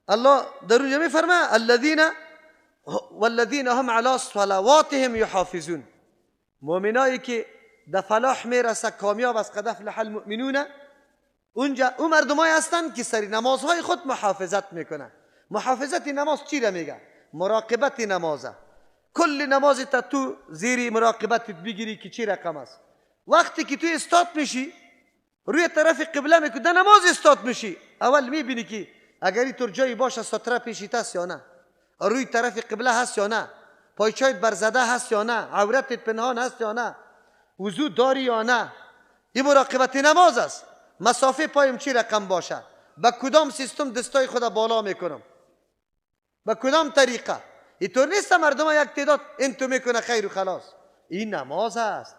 الله در اونجا میفرمه الذین والذین هم علی صلواتهم یحافظون، مؤمنایی که در فلاح میرسه، کامیاب از قد افلح المؤمنون، اونجا او مردمایی هستند که سری نمازهای خود محافظت میکنن. محافظت نماز چی را میگه؟ مراقبت نمازه. کل نماز تا تو زیری مراقبت بگیری که چی رقم است. وقتی که تو استاد میشی روی طرف قبله میکنی، در نماز استاد میشی، اول میبینی که اگر اینطور جایی باشه ستره پیشیت است یا نه، روی طرف قبله هست یا نه، پایچایت برزده هست یا نه، عورتت پنهان هست یا نه، وضو داری یا نه. این مراقبت نماز است. مسافه پایم چی رقم باشه، به کدام سیستم دستای خود بالا میکنم، به کدام طریقه. اینطور نیست مردم یک تعداد این تو میکنه خیر و خلاص. این نماز است.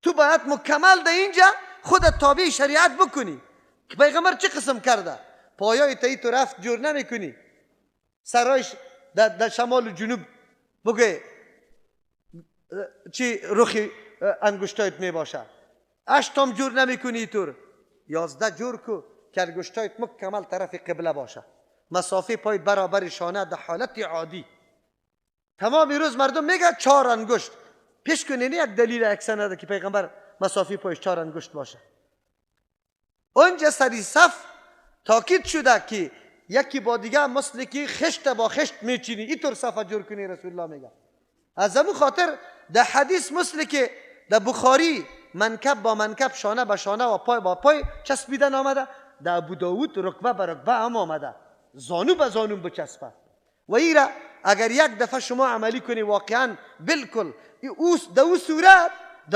تو باید مکمل در اینجا خودت تابع شریعت بکنی که پیغمبر چه قسم کرده. پایای تایی تو رفت جور نمیکنی، سرایش در شمال و جنوب بگه چی رخی انگشتایت میباشه، اشتام جور نمیکنی، طور 11 جور کو که انگشتایت مکمل طرف قبله باشه، مسافه پایت برابر شانه در حالت عادی. تمام روز مردم میگه 4 انگشت پیش کنی، نه یک دلیل یک سنده که پیغمبر مسافه پایش 4 انگشت باشه. اونجا سری صف تاکید شده که یکی با دیگه مثل که خشت با خشت میچینی، اینطور صفه جور کنی رسول الله میگه. از همون خاطر در حدیث مثل که در بخاری منکب با منکب، شانه با شانه و پای با پای چسبیدن آمده، در ابو داود رکبه به رکبه هم آمده، زانو به زانو بچسبه. و ایره اگر یک دفعه شما عملی کنی واقعا بالکل در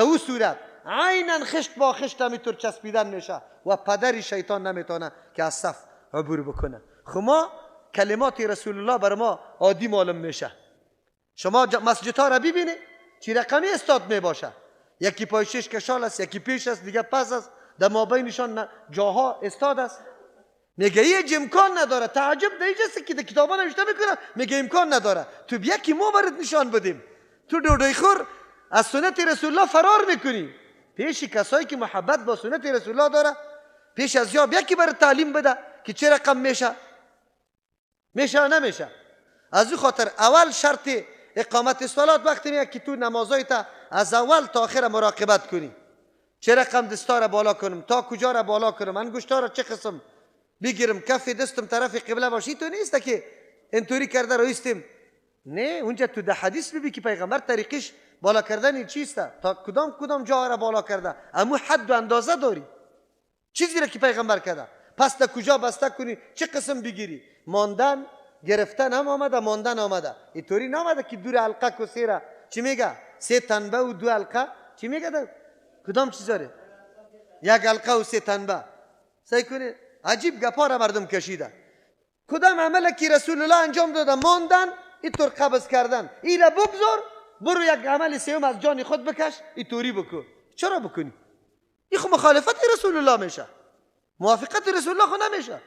او صورت عینا خشت با خشت همینطور چسبیدن میشه و پدر شیطان نمیتونه که از صف عبور بکنه. خب ما کلمات رسول الله بر ما عادی معلوم میشه. شما مسجدها را ببینید چی رقمی استاد میباشه، یکی پایشش کشال است، یکی پیش است، دیگه پس است، در مابینشان جاها استاد است. میگه هیچ امکان نداره. تعجب در اینجاست که در کتابا نوشته میکنه میگه امکان نداره. تو یکی ما برات نشان بدیم، تو ډوډۍ خور از سنت رسول الله فرار میکنی. پیش کسایی که محبت با سنت رسول الله داره، پیش از یاب یکی برات تعلیم بده که چه رقم میشه، میشه یا نمیشه. از او خاطر اول شرط اقامت صلات وقتی میاد که تو نمازایت از اول تا آخر مراقبت کنی، چه رقم دستا را بالا کنم، تا کجا را بالا کنم، انگشتا را چه قسم بگیرم، کف دستم طرف قبله باشی. تو نیست که اینطوری کرده رایستیم، نه. اونجا تو در حدیث ببی که پیغمبر طریقش بالا کردن چیست؟ تا کدام کدام جا را بالا کرده؟ امو حد و اندازه داری. چیزی را که پیغمبر کرده. پس تا کجا بسته کنی؟ چه قسم بگیری؟ ماندن، گرفتن هم آمده، ماندن آمده. اینطوری نامده که دور حلقه کو سیره. چی میگه؟ سه تنبه و دو حلقه. چی میگه؟ ده؟ کدام چیز داره؟ یک حلقه و سه تنبه. سعی کنی عجیب گپا را مردم کشیده. کدام عمل که رسول الله انجام داده؟ ماندن، اینطور قبض کردن. این را بگذار، برو یک عمل سوم از جان خود بکش، اینطوری بکن. چرا بکنی؟ این خو مخالفت رسول الله میشه. موافقت رسول الله خو نمیشه.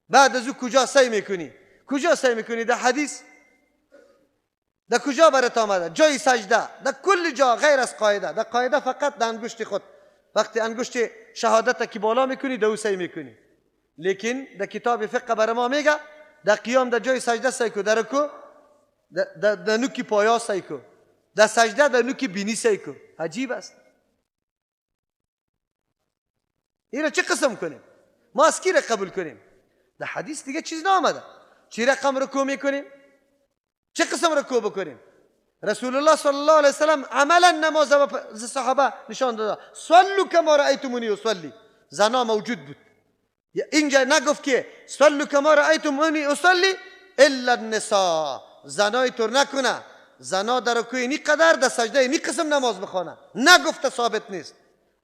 بعد از او کجا سعی میکنی؟ کجا سعی میکنی؟ در حدیث در کجا برات آمده؟ جای سجده، در کل جا غیر از قاعده. در قاعده فقط در انگشت خود. وقتی انگشت شهادت که بالا میکنی در او سعی میکنی. لیکن در کتاب فقه بر ما میگه در قیام در جای سجده سعی کو، در کو در نوکی پایا سعی کو، در سجده در نوکی بینی سعی کو. عجیب است. این را چه قسم کنیم؟ ما از کی را قبول کنیم؟ در حدیث دیگه چیز نامده. چی رقم رکوع میکنیم؟ چه قسم رکوع بکنیم؟ رسول الله صلی الله علیه وسلم عملا نماز به صحابه نشان داده. صلوا کما رأیتمونی اصلی. زنا موجود بود. اینجا نگفت که صلوا کما رأیتمونی اصلی الا النساء. زنای طور نکنه. زنا در رکوع اینی قدر، در سجده اینی قسم نماز بخوانه. نگفته، ثابت نیست.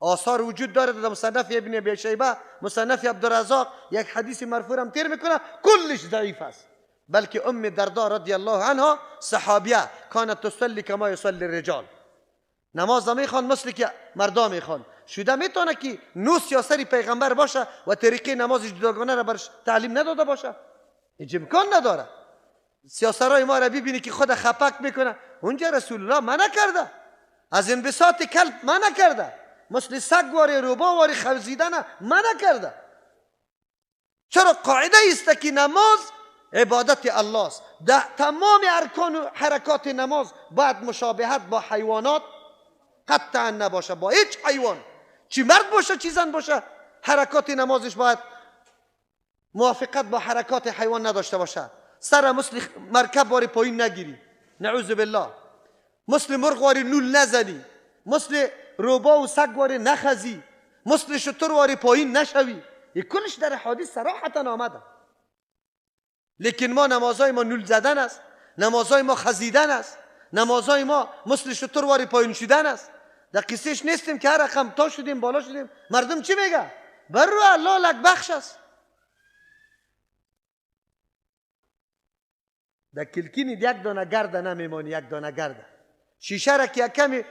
آثار وجود داره در مصنف ابن ابی شیبه، مصنف عبدالرزاق، یک حدیث مرفوع هم تیر میکنه، کلش ضعیف است. بلکه ام دردا رضی الله عنها صحابیه کانت تصلی کما یصلی الرجال، نماز میخوان مثل که مردا میخوان. شده میتونه که نو سیاسری پیغمبر باشه و طریقه نماز جداگانه را برش تعلیم نداده باشه؟ هیچ امکان نداره. سیاسرای ما را ببینی که خود خپک میکنه، اونجا رسول الله منع کرده، از انبساط کلب منع کرده، مثل سگ واری روبا واری خزیدن منع کرده. چرا؟ قاعده است که نماز عبادت الله است. در تمام ارکان و حرکات نماز باید مشابهت با حیوانات قطعا نباشه، با هیچ حیوان، چی مرد باشه چی زن باشه، حرکات نمازش باید موافقت با حرکات حیوان نداشته باشه. سر مثل مرکب واری پایین نگیری، نعوذ بالله، مثل مرغ واری نول نزنی، مثل روبا و سگ واری نخزی، مثل شتر واری پایین نشوی. این کلش در حدیث صراحتا آمده. لیکن ما نمازهای ما نول زدن است، نمازهای ما خزیدن است، نمازهای ما مثل شتر واری پایین شدن است. در قصهش نیستیم که هر رقم تا شدیم بالا شدیم. مردم چی میگه؟ بر رو الله لک بخش است. در کلکینی یک دانه گرده نمیمانی، یک دانه گرده شیشه را که یک کمی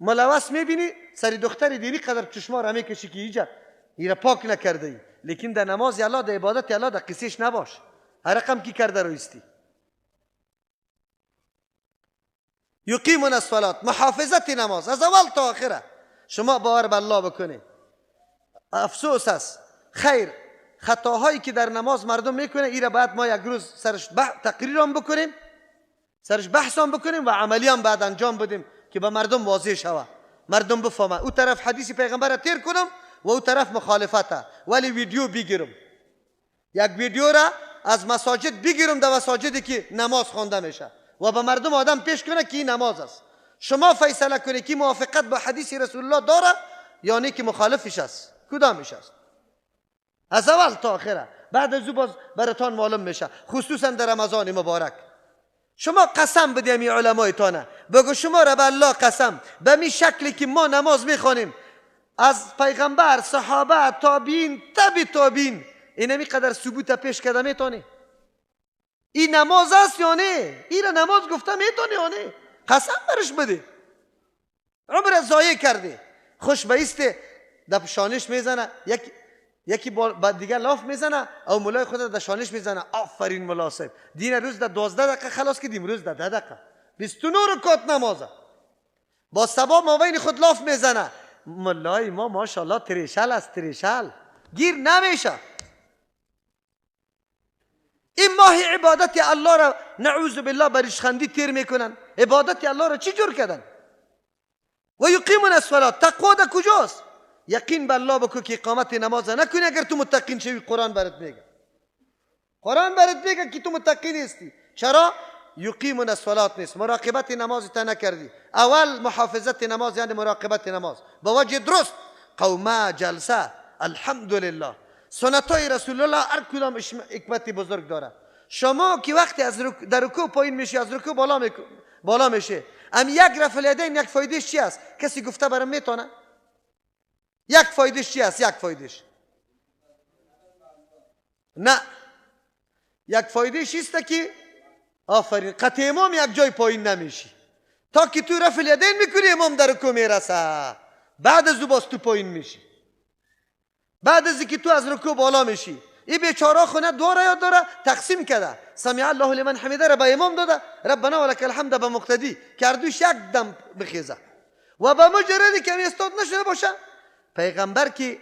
ملوث میبینی سری دختر دینی قدر چشما را میکشی که اینجا ایرا پاک نکرده ای. لیکن در نماز الله، در عبادت الله، در قصهش نباش، هر رقم کی کرده رویستی. یقیمون الصلاة، محافظت نماز از اول تا آخره. شما باور به الله بکنید. افسوس است، خیر خطاهایی که در نماز مردم میکنه ایره باید ما یک روز سرش تقریر هم بکنیم، سرش بحث هم بکنیم و عملی هم بعد انجام بدیم که به مردم واضح شوه، مردم بفهمه. او طرف حدیث پیغمبر را تیر کنم و او طرف مخالفته، ولی ویدیو بگیرم، یک ویدیو را از مساجد بگیرم، در مساجدی که نماز خوانده میشه و به مردم آدم پیش کنه که این نماز است. شما فیصله کنید که موافقت با حدیث رسول الله داره یا نه که مخالفش است، کدامش است، از اول تا آخره. بعد از او باز براتان معلوم میشه، خصوصا در رمضان مبارک. شما قسم بدیم این علمایتانه، بگو شما را به الله قسم، به می شکلی که ما نماز میخوانیم از پیغمبر، صحابه، تابعین، تبع تابعین، اینمی قدر ثبوت پیش کرده میتونی؟ این نماز است یا نه؟ این را نماز گفته میتونی یا نه؟ قسم برش بده. عمر ضایع کرده. خوش به در شانش میزنه، یکی با دیگه لاف میزنه او مولای خود در شانش میزنه، آفرین ملا صاحب، دین روز در 12 دقیقه خلاص کردیم، روز در 10 دقیقه 29 رکعت نمازه. با سبا مابین خود لاف میزنه، مولای ما ماشاءالله تریشل است، تریشل گیر نمیشه. این ماه عبادت الله را نعوذ بالله برشخندی تیر میکنن. عبادت الله را چی جور کردن؟ و یقیمون الصلاة. تقوا در کجاست؟ یقین به الله بکن که اقامت نماز نکنی اگر تو متقین شوی. قرآن برات میگه، قرآن برات میگه که تو متقی نیستی. چرا؟ یقیمون الصلاة نیست، مراقبت نماز تا نکردی. اول محافظت نماز یعنی مراقبت نماز با وجه درست، قومه، جلسه. الحمدلله سنت های رسول الله هر کدام حکمت بزرگ داره. شما که وقتی از در رکوع پایین میشی، از رکوع بالا میشه، ام یک رفع الیدین یک فایدهش چی است؟ کسی گفته برام میتونه؟ یک فایدهش چی است؟ یک فایدهش نه، یک فایدهش است که آفرین قطع امام یک جای پایین نمیشی تا که تو رفع الیدین میکنی، امام در رکوع میرسه، بعد از او باز تو پایین میشی، بعد از اینکه تو از رکوع بالا میشی. این بیچاره خونه دو را یاد داره، تقسیم کرده، سمع الله لمن حمیده را به امام داده، ربنا ولک الحمد به مقتدی، که هر دوش یک دم بخیزه. و به مجردی که استاد نشده باشه، پیغمبر که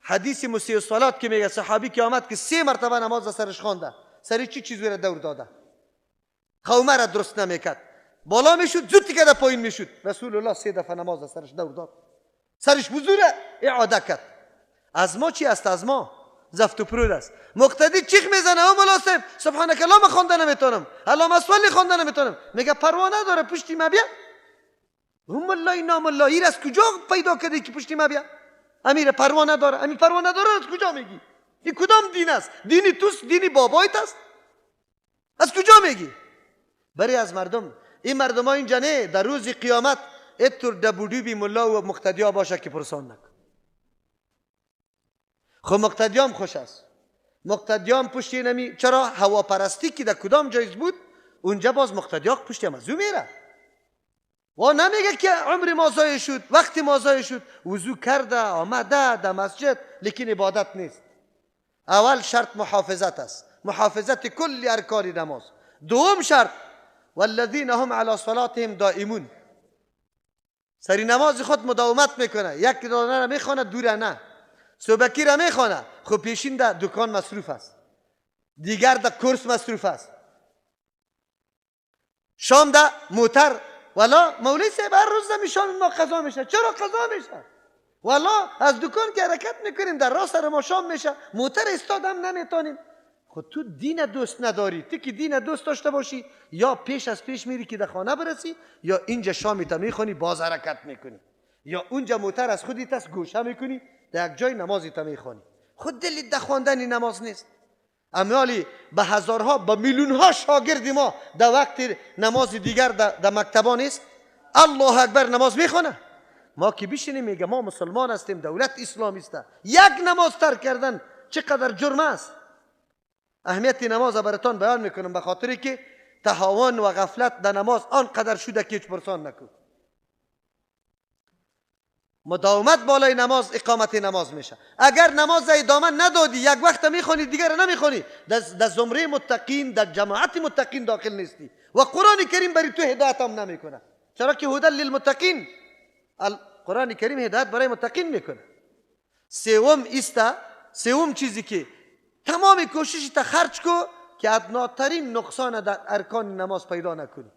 حدیث مسیء الصلات که میگه، صحابی که آمد که 3 مرتبه نماز سرش خوانده، سری چی چیزی را دور داده، قومه را درست نمیکرد، بالا میشد زود که پایین میشد، رسول الله 3 دفعه نماز سرش دور داد، سرش وضو را اعاده کرد. از ما چی است؟ از ما زفت و پرود است. مقتدی چیخ میزنه، او ملا صاحب سبحانك الله من خوانده نمیتونم، اللهم صل خوانده نمیتونم، میگه پروا نداره پشتی ما بیا. هم الله نام الله ایر از کجا پیدا کردی که پشتی ما بیا؟ امیر پروا نداره، امیر پروا نداره از کجا میگی؟ این کدام دین است؟ دینی توست؟ دینی بابایت است؟ از کجا میگی؟ برای از مردم، این مردم ها اینجا نه، در روز قیامت اتر دبودی بی ملا و مقتدی ها باشه که پرسان نکن. خب مقتدیام خوش است، مقتدیام پشتی نمی، چرا هواپرستی که در کدام جایز بود اونجا باز مقتدیا پشتی هم از او میره و نمیگه که عمر ما ضایع شد، وقت ما ضایع شد، وضو کرده آمده در مسجد، لیکن عبادت نیست. اول شرط محافظت است، محافظت کل ارکان نماز. دوم شرط والذین هم علی صلاتهم دائمون، سری نماز خود مداومت میکنه، یک دانه را میخوانه دوره نه، صبحکی را میخوانه، خب پیشین در دکان مصروف است، دیگر در کورس مصروف است، شام در موتر، والا مولوی صاحب هر روز در شام ما قضا میشه. چرا قضا میشه؟ والا از دکان که حرکت میکنیم در راه سر ما شام میشه، موتر استاد هم نمیتونیم. خب تو دین دوست نداری، تو که دین دوست داشته باشی یا پیش از پیش میری که در خانه برسی، یا اینجا شامی تا میخونی باز حرکت میکنی، یا اونجا موتر از خودت است گوشه میکنی در یک جای نمازی تا میخوانی. خود دلت در خواندن نماز نیست. امیالی به هزارها به میلیون ها شاگرد ما در وقت نماز دیگر در مکتبان نیست، الله اکبر نماز میخونه. ما که بشینیم میگه ما مسلمان هستیم، دولت اسلامی است، یک نماز ترک کردن چقدر جرم است. اهمیت نماز براتان بیان میکنم به خاطری که تهاون و غفلت در نماز آنقدر شده که هیچ پرسان نکن. مداومت بالای نماز اقامت نماز میشه. اگر نماز ادامه ندادی، یک وقت میخوانی دیگر نمیخوانی، در زمره متقین، در جماعت متقین داخل نیستی و قرآن کریم برای تو هدایت هم نمیکنه. چرا که هدى للمتقین، قرآن کریم هدایت برای متقین میکنه. سوم ایستا، سوم چیزی که تمام کوشش تا خرج کو که ادناترین نقصان در ارکان نماز پیدا نکنی،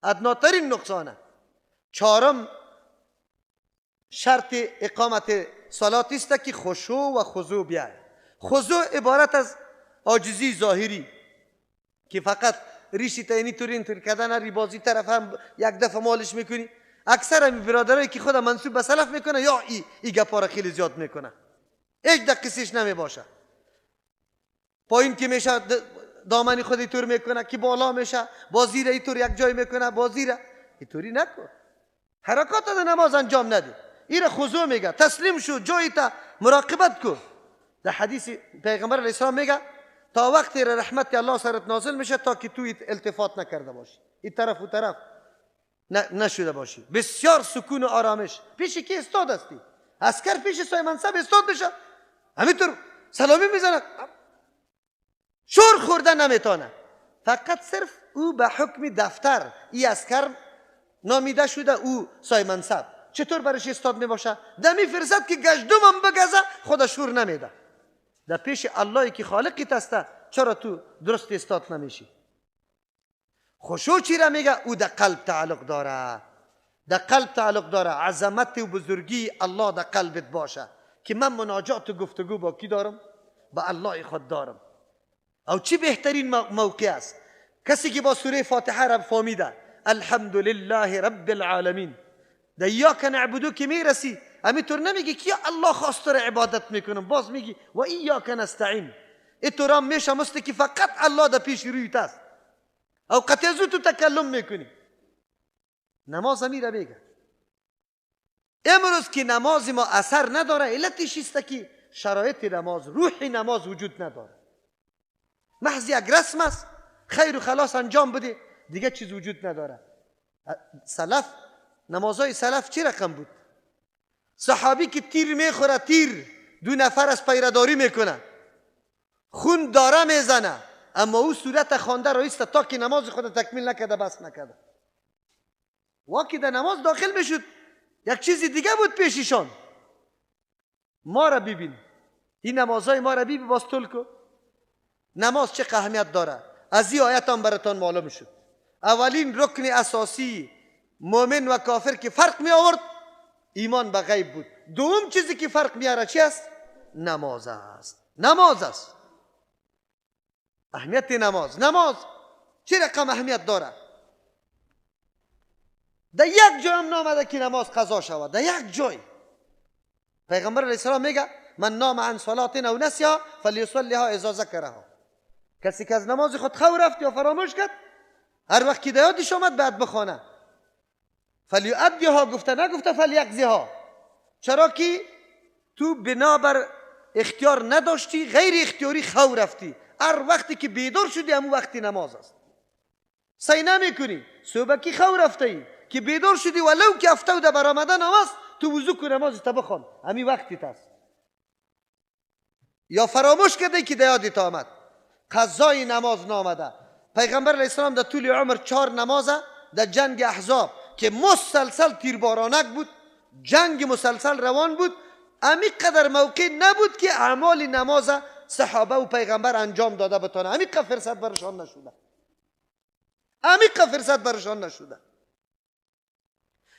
ادناترین نقصانه. چهارم شرط اقامت صلات است که خشوع و خضوع بیاید. خضوع عبارت از عاجزی ظاهری که فقط ریشی تا اینی طور اینطور کردن، ریبازی طرف هم یک دفعه مالش میکنی. اکثر این برادرایی که خود منسوب به سلف میکنه یا ای گپا را خیلی زیاد میکنه، هیچ دقیقش نمی باشه. پایین که میشه دامن خود اینطور میکنه، که بالا میشه بازی را اینطور یک جای میکنه، بازی را اینطوری نکن، حرکات در نماز انجام نده. این خضوع میگه، تسلیم شو، جایی تا مراقبت کن. در حدیث پیغمبر علیه السلام میگه تا وقتی رحمت الله سرت نازل میشه تا که تو التفات نکرده باشی، این طرف و طرف نشده باشی. بسیار سکون و آرامش. پیش کی استاد هستی؟ عسکر پیش سای منصب استاد میشه، همینطور سلامی میزنه، شور خوردن نمیتونه. فقط صرف او به حکم دفتر ای عسکر نامیده شده، او سای منصب چطور برش استاد میباشه؟ دمی فرصت که گشدمم بگزه خدا شور نمیده. در پیش اللهی که خالقی تسته چرا تو درست استاد نمیشی؟ خشوع چی را میگه؟ او در قلب تعلق داره، در قلب تعلق داره. عظمت و بزرگی الله در قلبت باشه که من مناجات و گفتگو با کی دارم؟ با الله خود دارم. او چی بهترین موقع است؟ کسی که با سوره فاتحه را فهمیده، الحمدلله رب العالمین، در ایاک نعبدو که میرسی همینطور نمیگی که یا الله خواست رو عبادت میکنم، باز میگی و ایاک نستعین. اینطور هم میشه مثل که فقط الله در پیش رویت است، او قطع زو تو تکلم میکنی. نماز همی را میگه. امروز که نماز ما اثر نداره، علتش است که شرایط نماز، روح نماز وجود نداره. محض یک رسم است، خیر و خلاص انجام بده، دیگه چیز وجود نداره. سلف، نمازهای سلف چی رقم بود؟ صحابی که تیر میخوره، تیر دو نفر از پیرداری میکنه، خون داره میزنه، اما او صورت خوانده رایسته تا که نماز خود تکمیل نکرده، بس نکرده. واقعی در نماز داخل میشد، یک چیز دیگه بود پیششان. ما را ببین، این نمازهای ما را ببین، باز طول کو نماز چه اهمیت داره. از این آیت هم براتان معلوم شد. اولین رکن اساسی مؤمن و کافر که فرق می آورد ایمان به غیب بود. دوم چیزی که فرق میاره چی است؟ نماز است. نماز است. اهمیت نماز، نماز چه رقم اهمیت داره؟ در یک جای هم نامده که نماز قضا شود. در یک جای پیغمبر علیه السلام میگه من نام عن صلاة او نسیها فلیصلیها اذا ذکرها. کسی که از نماز خود خو رفت یا فراموش کرد، هر وقت که یادش آمد بعد بخوانه. فلیؤدیها گفته، نگفته فلیقضیها. چرا که تو بنابر اختیار نداشتی، غیر اختیاری خو رفتی. هر وقتی که بیدار شدی همون وقتی نماز است. سعی نمیکنی صبح کی خو رفته ای که بیدار شدی، ولو که هفته و برآمدن هم است، تو وضو کن نماز تا بخوان، همین وقتی است. یا فراموش کرده که یادت آمد، قضای نماز نامده. پیغمبر علیه السلام در طول عمر 4 نماز در جنگ احزاب که مسلسل تیربارانک بود، جنگ مسلسل روان بود، امی قدر موقع نبود که اعمال نماز صحابه و پیغمبر انجام داده بتانه. امی قدر فرصت برشان نشده، امی قدر فرصت برشان نشده.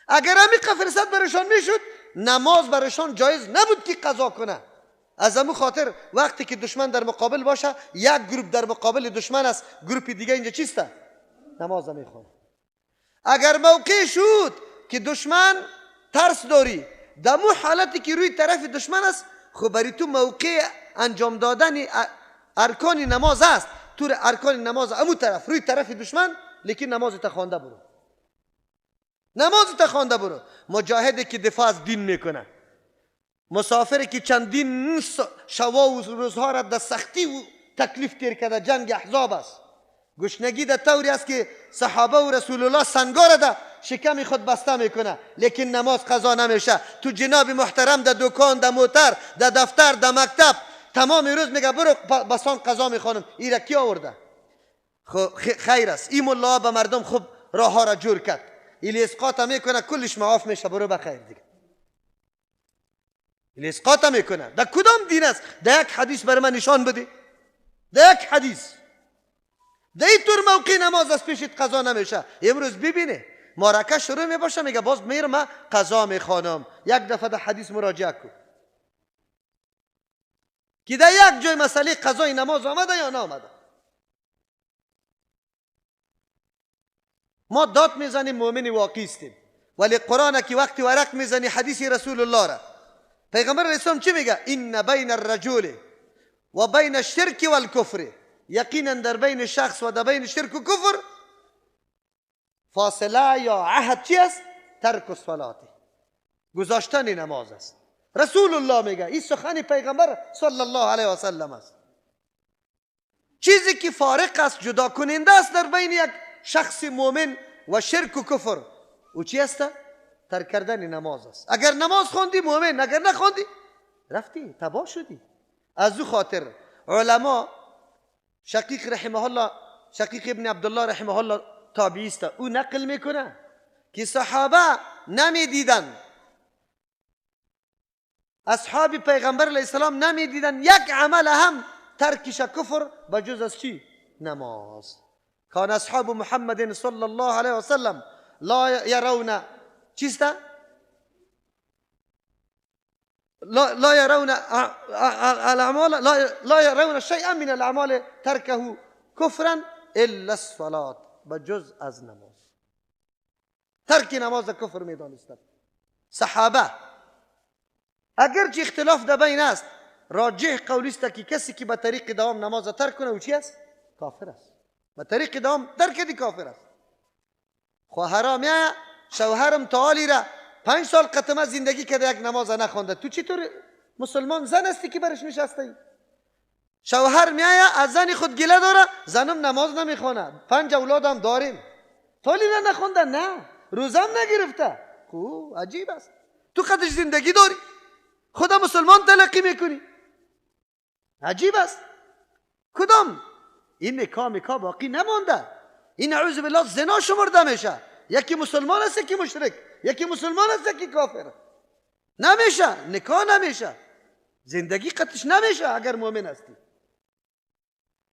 اگر امی قدر فرصت برشان میشد، نماز برشان جایز نبود که قضا کنه. از امو خاطر وقتی که دشمن در مقابل باشه، یک گروپ در مقابل دشمن است، گروپ دیگه اینجا چیسته؟ نماز میخونه. اگر موقع شد که دشمن ترس داری، دمو حالتی که روی طرف دشمن است، خب برای تو موقع انجام دادن ارکان نماز است، تو ارکان نماز امو طرف روی طرف دشمن، لیکن نماز تا خوانده برو، نماز تا خوانده برو. مجاهدی که دفاع از دین میکنه، مسافری که چندین شوا و روزها را در سختی و تکلیف تیر کرده، جنگ احزاب است، گشنگی در طوری است که صحابه و رسول الله سنگا را در شکم خود بسته میکنه، لیکن نماز قضا نمیشه. تو جناب محترم در دکان، در موتر، در دفتر، در مکتب، تمام روز میگه برو بسان قضا میخوانم. این را کی آورده؟ خیر است. این ملا به مردم خوب راه ها را جور کرد، این اسقاط میکنه، کلش معاف میشه، برو بخیر دیگه. این اسقاط میکنه. در کدام دین است؟ در یک حدیث برای من نشان بده، در یک حدیث در این طور موقع نماز از پیشت قضا نمیشه. امروز ببینه معرکه شروع میباشه، میگه باز میرم قضا میخوانم. یک دفعه در حدیث مراجعه کن که در یک جای مسئله قضای نماز آمده یا نامده. ما داد میزنیم مؤمن واقعی استیم، ولی قرآن که وقتی ورق میزنی حدیث رسول الله را، پیغمبر اسلام چی میگه؟ ان بین الرجل و بین الشرک والکفر، یقینا در بین شخص و در بین شرک و کفر فاصله یا عهد چی است؟ ترک الصلاه، گذاشتن نماز است. رسول الله میگه، این سخن پیغمبر صلی الله علیه و سلم است. چیزی که فارق است، جدا کننده است در بین یک شخص مؤمن و شرک و کفر، او چی است؟ ترک کردن نماز است. اگر نماز خواندی مؤمن، اگر نخواندی رفتی تباه شدی. از او خاطر علما، شقیق رحمه الله، شقیق ابن عبدالله رحمه الله تابعی است، او نقل میکنه که صحابه نمیدیدن، اصحاب پیغمبر علیه السلام نمیدیدن یک عمل هم ترکش کفر بجز از چی؟ نماز. کان اصحاب محمد صلی الله علیه وسلم لا يرون چیست؟ لا يرون الاعمال، لا يرون شيئا من الاعمال تركه كفرا الا الصلاة، بجز از نماز. ترک نماز کفر میدانستند صحابه. اگرچه اختلاف در بین است، راجح قولی است که کسی که به طریق دوام نماز ترک کنه او چی است؟ کافر است. به طریق دوام ترک دی کافر است. خواهرام میایه شوهرم تعالی را 5 سال قطمه زندگی کرده یک نماز نخوانده، تو چطور مسلمان زن هستی که برش نشسته ای؟ شوهر میایه از زن خود گله داره، زنم نماز نمیخوانه، 5 اولادم داریم، تالی را نخونده، نه روزم نگرفته. خب عجیب است، تو قدش زندگی داری، خدا مسلمان تلقی میکنی، عجیب است. کدام این نکاح مکا باقی نمانده، این اعوذ بالله زنا شمرده میشه. یکی مسلمان است یکی مشرک، یکی مسلمان است یکی کافر. نمیشه نکاح، نمیشه زندگی قطش نمیشه اگر مؤمن هستی.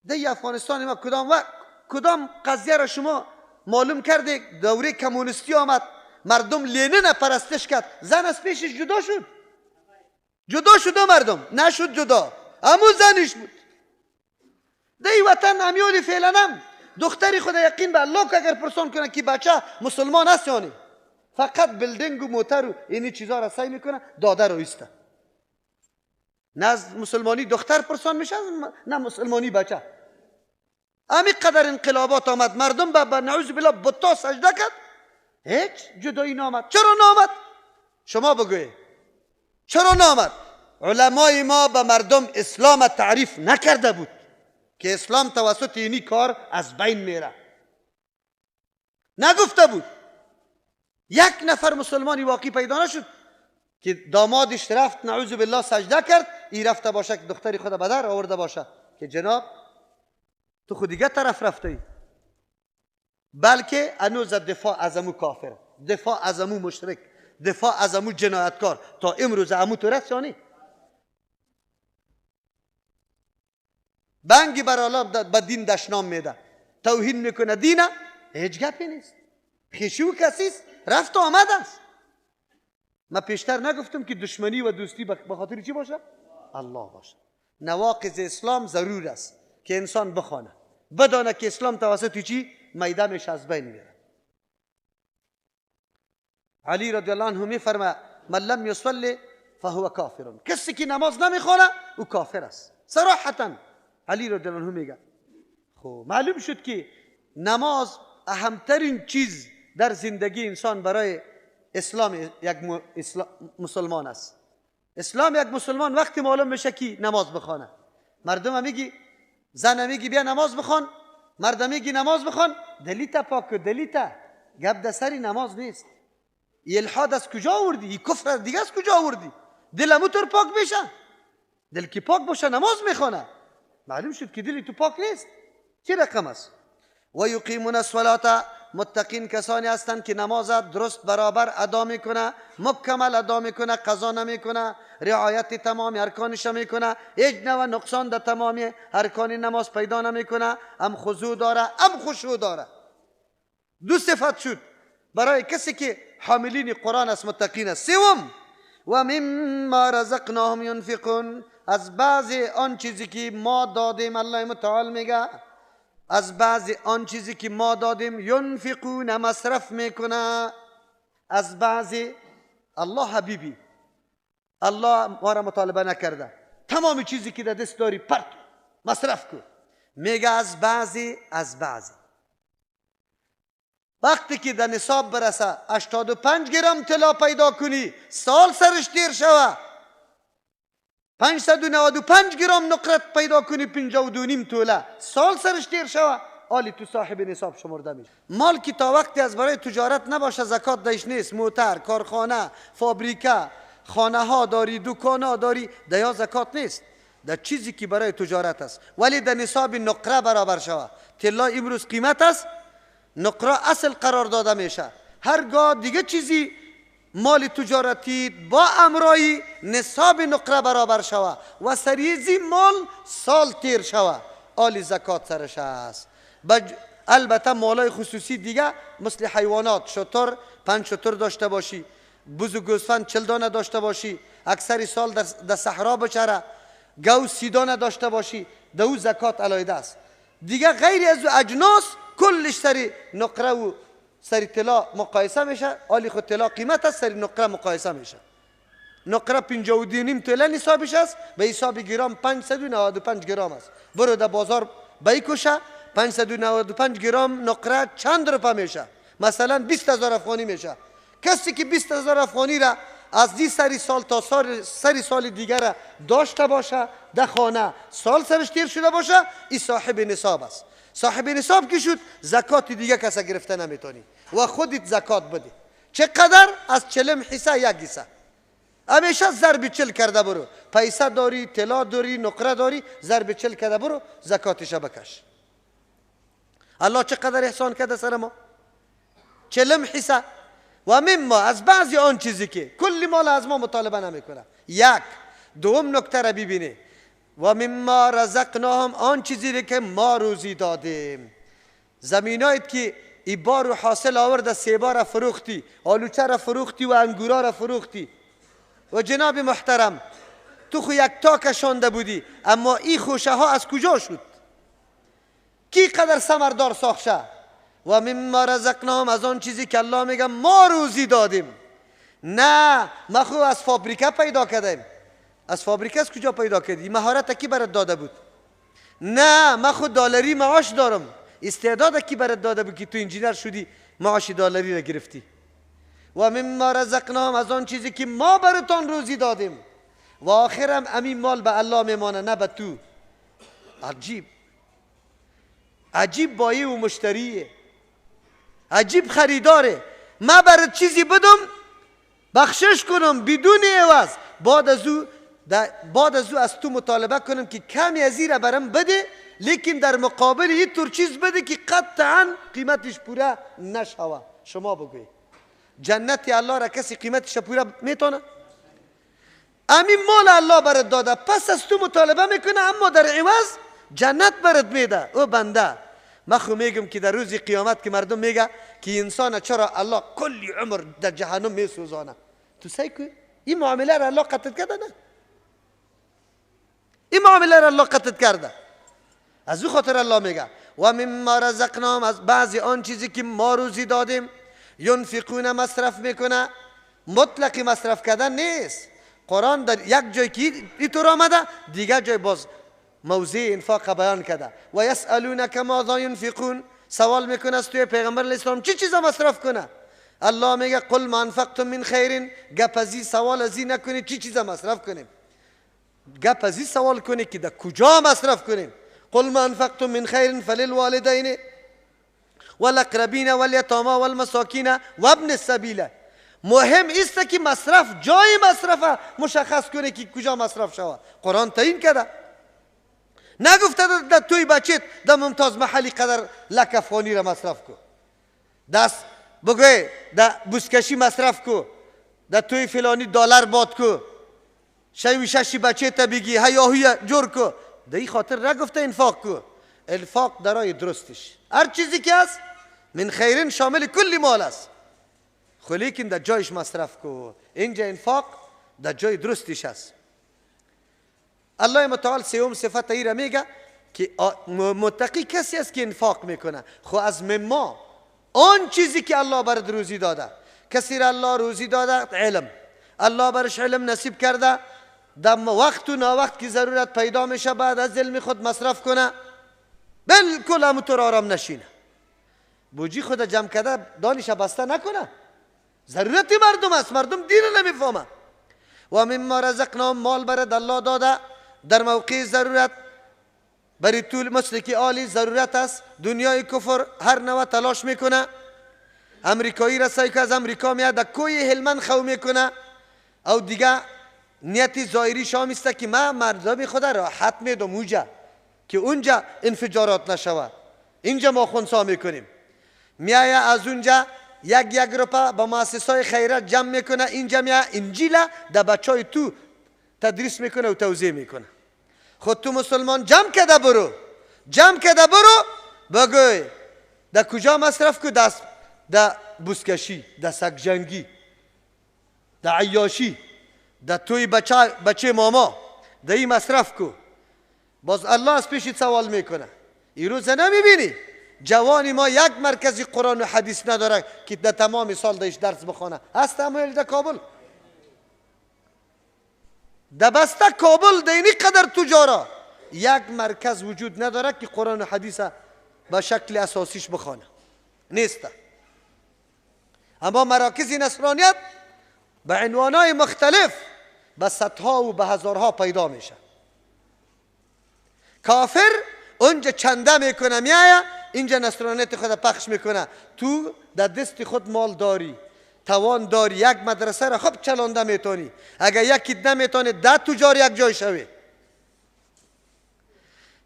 دی افغانستان ما کدام وقت کدام قضیه را شما معلوم کرده؟ دوره کمونیستی آمد، مردم لنین پرستش کرد، زن از پیشش جدا شد، جدا شده مردم نشد جدا، امو زنش بود. دی وطن امیالی فعلا هم دختری خود یقین به الله که اگر پرسان کنه که بچه مسلمان است یعنی فقط building و موتر و اینی چیزا را سعی میکنه داده رو ایسته. نه از مسلمانی دختر پرسان میشه نه مسلمانی بچه. امی قدر انقلابات آمد، مردم به نعوذ بالله بتا سجده کرد، هیچ جدایی نامد. چرا نامد؟ شما بگوی چرا نامد؟ علمای ما به مردم اسلام تعریف نکرده بود که اسلام توسط اینی کار از بین میره، نگفته بود. یک نفر مسلمانی واقعی پیدا نشد که دامادش رفت نعوذ بالله سجده کرد، ای رفته باشه که دختری خود به در آورده باشه که جناب تو خود دیگه طرف رفته ای، بلکه هنوز دفاع از امو کافر، دفاع از امو مشرک، دفاع از امو جنایتکار تا امروز امو تو رست. یعنی بنگی بر الله به دین دشنام میده، توهین میکنه دینه، هیچ گپی نیست. خیشی و کسی است، رفت و آمد است. من پیشتر نگفتم که دشمنی و دوستی به خاطر چی باشه؟ الله باشه. نواقض اسلام ضرور است که انسان بخوانه، بدانه که اسلام توسط چی میدانش از بین میره. علی رضی الله عنه میفرماید من لم یصلی فهو کافر، کسی که نماز نمیخوانه او کافر است. صراحتا علی رضی الله عنه میگه. خب معلوم شد که نماز اهمترین چیز در زندگی انسان برای اسلام یک مسلمان است. اسلام یک مسلمان وقتی معلوم میشه که نماز بخوانه. مردم میگی، زن میگی بیا نماز بخوان، مرد میگی نماز بخوان، دلیتا پاک دلیتا گپ در سری نماز نیست. الحاد از کجا آوردی؟ این کفر دیگه از کجا آوردی؟ دل همونطور پاک میشه. دل که پاک باشه نماز میخوانه. معلوم شد که دلی تو پاک نیست. چه رقم است؟ و یقیمون الصلاة، متقین کسانی هستند که نماز درست برابر ادا میکنه، مکمل ادا میکنه، قضا نمیکنه، رعایت تمام ارکانش میکنه، هیچ نوع نقصان در تمام ارکان نماز پیدا نمیکنه، هم خضوع داره هم خشوع داره. دو صفت شد برای کسی که حاملین قرآن است، متقین است. سوم و مما رزقناهم ینفقون، از بعض آن چیزی که ما دادیم، الله متعال میگه از بعض آن چیزی که ما دادیم ینفقون، مصرف میکنه. از بعض الله حبیبی، الله ما را مطالبه نکرده، تمام چیزی که در دست داری پرت مصرف کن. میگه از بعضی، از بعضی. وقتی که در نصاب برسه 85 گرم طلا پیدا کنی، سال سرش تیر شوه، 595 گرم نقرت پیدا کنی، 52.5 توله، سال سرش تیر شوه، آلی تو صاحب نصاب شمرده میشه. مال که تا وقتی از برای تجارت نباشه زکات دهش نیست. موتر، کارخانه، فابریکه، خانه ها داری، دکان ها داری، دیا زکات نیست در چیزی که برای تجارت است. ولی در نصاب نقره برابر شوه. طلا امروز قیمت است، نقره اصل قرار داده میشه. هرگاه دیگه چیزی مال تجارتی با امرای نصاب نقره برابر شوه و سریزی مال سال تیر شوه، آلی زکات سرش است. البته مالای خصوصی دیگه مثل حیوانات، شتر 5 شتر داشته باشی، بز و گوسفند 40 دانه داشته باشی، اکثر سال در صحرا بچره، گاو 30 دانه داشته باشی، در او زکات علیحده است. دیگه غیر از اجناس کلش سری نقره و سری طلا مقایسه میشه. آلی خود طلا قیمت است، سری نقره مقایسه میشه. نقره 52.5 توله نصابش است، به حساب گرم 595 گرم است. برو در بازار بیکشه 595 گرم نقره چند روپه میشه؟ مثلا 20,000 افغانی میشه. کسی که 20,000 افغانی را از دی سری سال تا سری سال دیگر داشته باشه در خانه، سال سرش تیر شده باشه، این صاحب نصاب است. صاحب نصاب که شد زکات دیگه کسا گرفته نمیتونی و خودت زکات بده. چقدر؟ از 40 حصه یک حصه. همیشه ضرب 40 کرده برو، پیسه داری، طلا داری، نقره داری، ضرب 40 کرده برو، زکاتش بکش. الله چقدر احسان کرده سر ما؟ 40 حصه. و مما از بعضی آن چیزی که کلی مال از ما مطالبه نمیکنه. یک دوم نکته را ببینه، و مما رزقناهم، آن چیزی که ما روزی دادیم. زمینایت که ای بار و حاصل آورده، سیبا را فروختی، آلوچه را فروختی و انگورا را فروختی. و جناب محترم تو خو یک تا کشانده بودی، اما این خوشه ها از کجا شد؟ کی قدر ثمردار ساخت شه؟ و مما رزقناهم، از آن چیزی که الله میگه ما روزی دادیم. نه ما خو از فابریکه پیدا کردیم. از فابریکه از کجا پیدا کردی؟ مهارت کی برات داده بود؟ نه ما خو دلاری معاش دارم. استعداد کی برات داده بود که تو انجینر شدی معاش دلاری را گرفتی؟ و مما رزقناهم، از آن چیزی که ما براتان روزی دادیم. و آخرم امین مال به الله میمانه نه به تو. عجیب عجیب بایی و مشتریه، عجیب خریداره. ما برات چیزی بدم بخشش کنم بدون عوض، بعد از او از تو مطالبه کنم که کمی از این را برم بده، لیکن در مقابل یه طور چیز بده که قطعا قیمتش پوره نشوه. شما بگوی جنت الله را کسی قیمتش پوره میتونه؟ امین مال الله برات داده، پس از تو مطالبه میکنه، اما در عوض جنت برات میده. او بنده من خو میگم که در روز قیامت که مردم میگه که انسان چرا الله کلی عمر در جهنم میسوزانه، تو سعی کن این معامله را الله قطع کرده؟ نه، این معامله را الله قطع کرده. از او خاطر الله میگه و مما رزقناهم، از بعضی آن چیزی که ما روزی دادیم، ینفقون مصرف میکنه. مطلقی مصرف کردن نیست. قرآن در یک جای که اینطور آمده، دیگر جای باز موضع انفاق بیان کرده. و یسألونک ماذا ینفقون، سوال میکنه از توی پیغمبر علیه السلام چی چیزا مصرف کنه؟ الله میگه قل ما انفقتم من خیر. گپ ازی سوال ازی نکنی چی چیزا مصرف کنیم، گپ ازی سوال کنی که در کجا مصرف کنیم. قل ما انفقتم من خیر فللوالدین والاقربین والیتاما والمساکین وابن السبیل. مهم است که مصرف جای مصرف مشخص کنه که کجا مصرف شود. قرآن تعیین کرده، نگفته در توی بچت در ممتاز محلی قدر لک افغانی را مصرف کو، دست بگوی در بوسکشی مصرف کو، در توی فلانی دلار باد کو، شوی ششی بچه تا بگی هیاهوی جور کو. در این خاطر نگفته انفاق کو. انفاق درای درستش هر چیزی که است من خیرین شامل کلی مال است، خو لیکن در جایش مصرف کو. اینجا انفاق در جای درستش است. الله متعال سوم صفت ای را میگه که متقی کسی است که انفاق میکنه، خو از مما آن چیزی که الله برات روزی داده. کسی را الله روزی داده علم، الله برش علم نصیب کرده، در وقت و ناوقت که ضرورت پیدا میشه بعد از علم خود مصرف کنه، بالکل همونطور آرام نشینه، بوجی خود جمع کرده دانش بسته نکنه. ضرورت مردم است، مردم دین نمیفهمه. و مما رزقناهم، مال برات الله داده در موقع ضرورت، برای طول مثل که عالی ضرورت است. دنیای کفر هر نوع تلاش میکنه، امریکایی را سعی که از امریکا میاد در کوی هلمند خو میکنه، او دیگه نیت ظاهری شام است که من مردم خود راحت میدم اونجا که اونجا انفجارات نشود، اینجا ما خنثی میکنیم. میایه از اونجا یک یک روپه با مؤسسای خیرات جمع میکنه، اینجا میایه انجیل در بچای تو تدریس میکنه و توزیع میکنه. خود تو مسلمان جمع کده برو، جمع کده برو، بگوی در کجا مصرف کو؟ دست در بوسکشی، در سگجنگی، در عیاشی، در توی بچه ماما، در این مصرف کو. باز الله از پیشت سوال میکنه. این روز نمیبینی جوانی ما یک مرکزی قرآن و حدیث نداره که در تمام سال دایش درس بخوانه. هست همه در کابل، در بسته کابل در اینی قدر تجارا یک مرکز وجود نداره که قرآن و حدیث به شکل اساسیش بخوانه، نیست. اما مراکز نصرانیت به عنوانهای مختلف به صدها و به هزارها پیدا میشه. کافر اونجا چنده میکنه، میایه اینجا نصرانیت خود پخش میکنه. تو در دست خود مال داری، توان داری، یک مدرسه را خوب چلانده میتونی. اگر یکی نمیتونی 10 تجار یک جای شوی.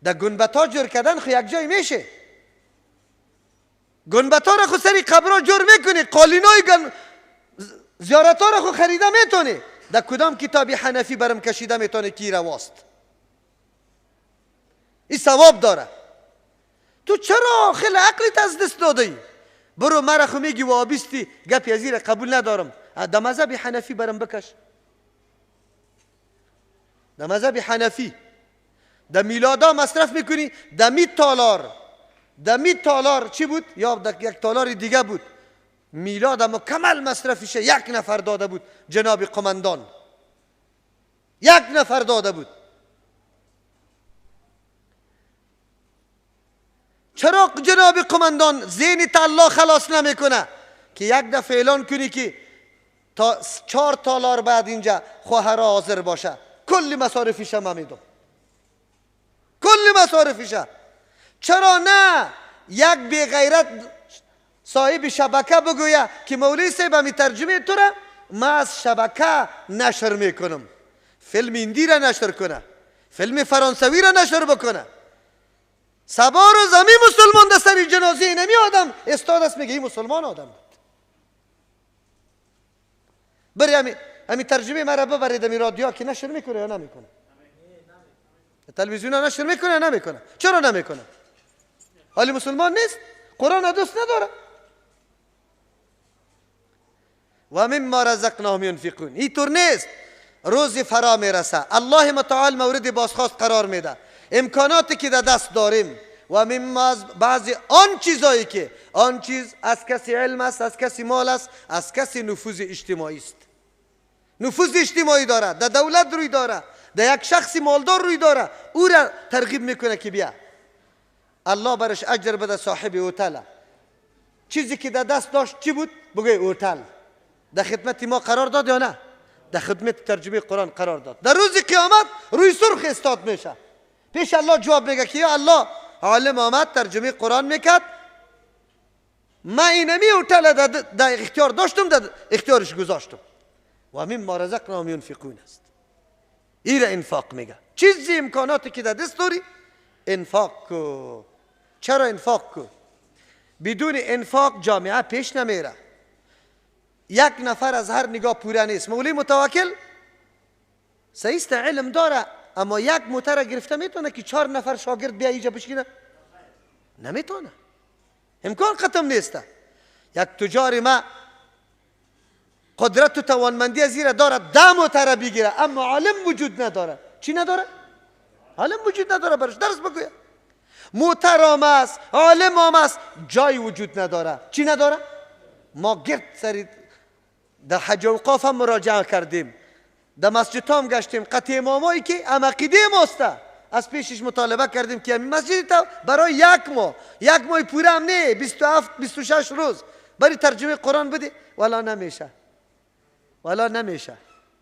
در گنبتا جور کردن خو یک جای میشه. گنبتا را خو سری قبرا جور میکنی، قالینای زیارتا را خو خریده میتونی. در کدام کتابی حنفی برم کشیده میتونی کی رواست؟ این ثواب داره. تو چرا خیلی عقلت از دست دادی؟ برو مرا خو میگی وابستی، گپی از را قبول ندارم. در مذهب حنفی برم بکش. در مذهب حنفی در میلادا مصرف میکنی، در 100 تالار، در 100 تالار چی بود؟ یا در یک تالار دیگه بود. میلاد مکمل مصرفش یک نفر داده بود، جناب قمندان یک نفر داده بود. چرا جناب قمندان ذهن الله خلاص نمیکنه که یک دفعه اعلان کنی که تا 4 تالار بعد اینجا خواهرها حاضر باشه، کل مصارفش هم میدم، کل مصارفش. چرا نه یک بی غیرت صاحب شبکه بگویه که مولوی صاحب می ترجمه تو را ما از شبکه نشر میکنم، فیلم هندی را نشر کنه، فیلم فرانسوی را نشر بکنه. سبا روز همی مسلمان در سر جنازه اینمی آدم استاد است، میگه این مسلمان آدم بود. بری همی ترجمه مرا ببرید همی رادیو که نشر میکنه یا نمیکنه، تلویزیون نشر میکنه یا نمیکنه؟ چرا نمیکنه؟ حالی مسلمان نیست، قرآن دوست نداره. و مما رزقناهم ینفقون. اینطور نیست. روز فرا میرسه، الله متعال مورد بازخواست قرار میده. امکاناتی که در دست داریم و مما بعضی آن چیزایی که آن چیز از کسی علم است، از کسی مال است، از کسی نفوذ اجتماعی است. نفوذ اجتماعی داره، در دولت روی داره، در یک شخص مالدار روی داره، او را ترغیب میکنه که بیا الله برش اجر بده. صاحب هتل چیزی که در دست داشت چی بود؟ بگوی هتل در خدمت ما قرار داد یا نه؟ در خدمت ترجمه قرآن قرار داد. در روز قیامت روی سرخ استاد میشه، پیش الله جواب میگه که یا الله عالم آمد ترجمه قرآن میکرد، من اینمی هتل در اختیار داشتم، در اختیارش گذاشتم. و مما رزقناهم ینفقون است. این را انفاق میگه. چیزی امکاناتی که در دست داری انفاق کو. چرا انفاق کو؟ بدون انفاق جامعه پیش نمیره. یک نفر از هر نگاه پوره نیست. مولوی متوکل سیست علم داره، اما یک موتر گرفته میتونه که 4 نفر شاگرد بیا اینجا بشینه؟ نمیتونه، امکان ختم نیست. یک تجار ما قدرت و توانمندی از زیر داره 10 موتر بگیره، اما عالم وجود نداره. چی نداره؟ عالم وجود نداره برش درس بگویه. موتر آمد، عالم آمد، جای وجود نداره. چی نداره؟ ما گرد سری در حج اوقاف هم مراجعه کردیم، در مسجد هم گشتیم، قطع امامایی که هم عقیده ماسته از پیشش مطالبه کردیم که همین مسجد تا برای یک ماه، یک ماه پوره هم نه، 27 26 روز برای ترجمه قرآن بده، ولا نمیشه، ولا نمیشه.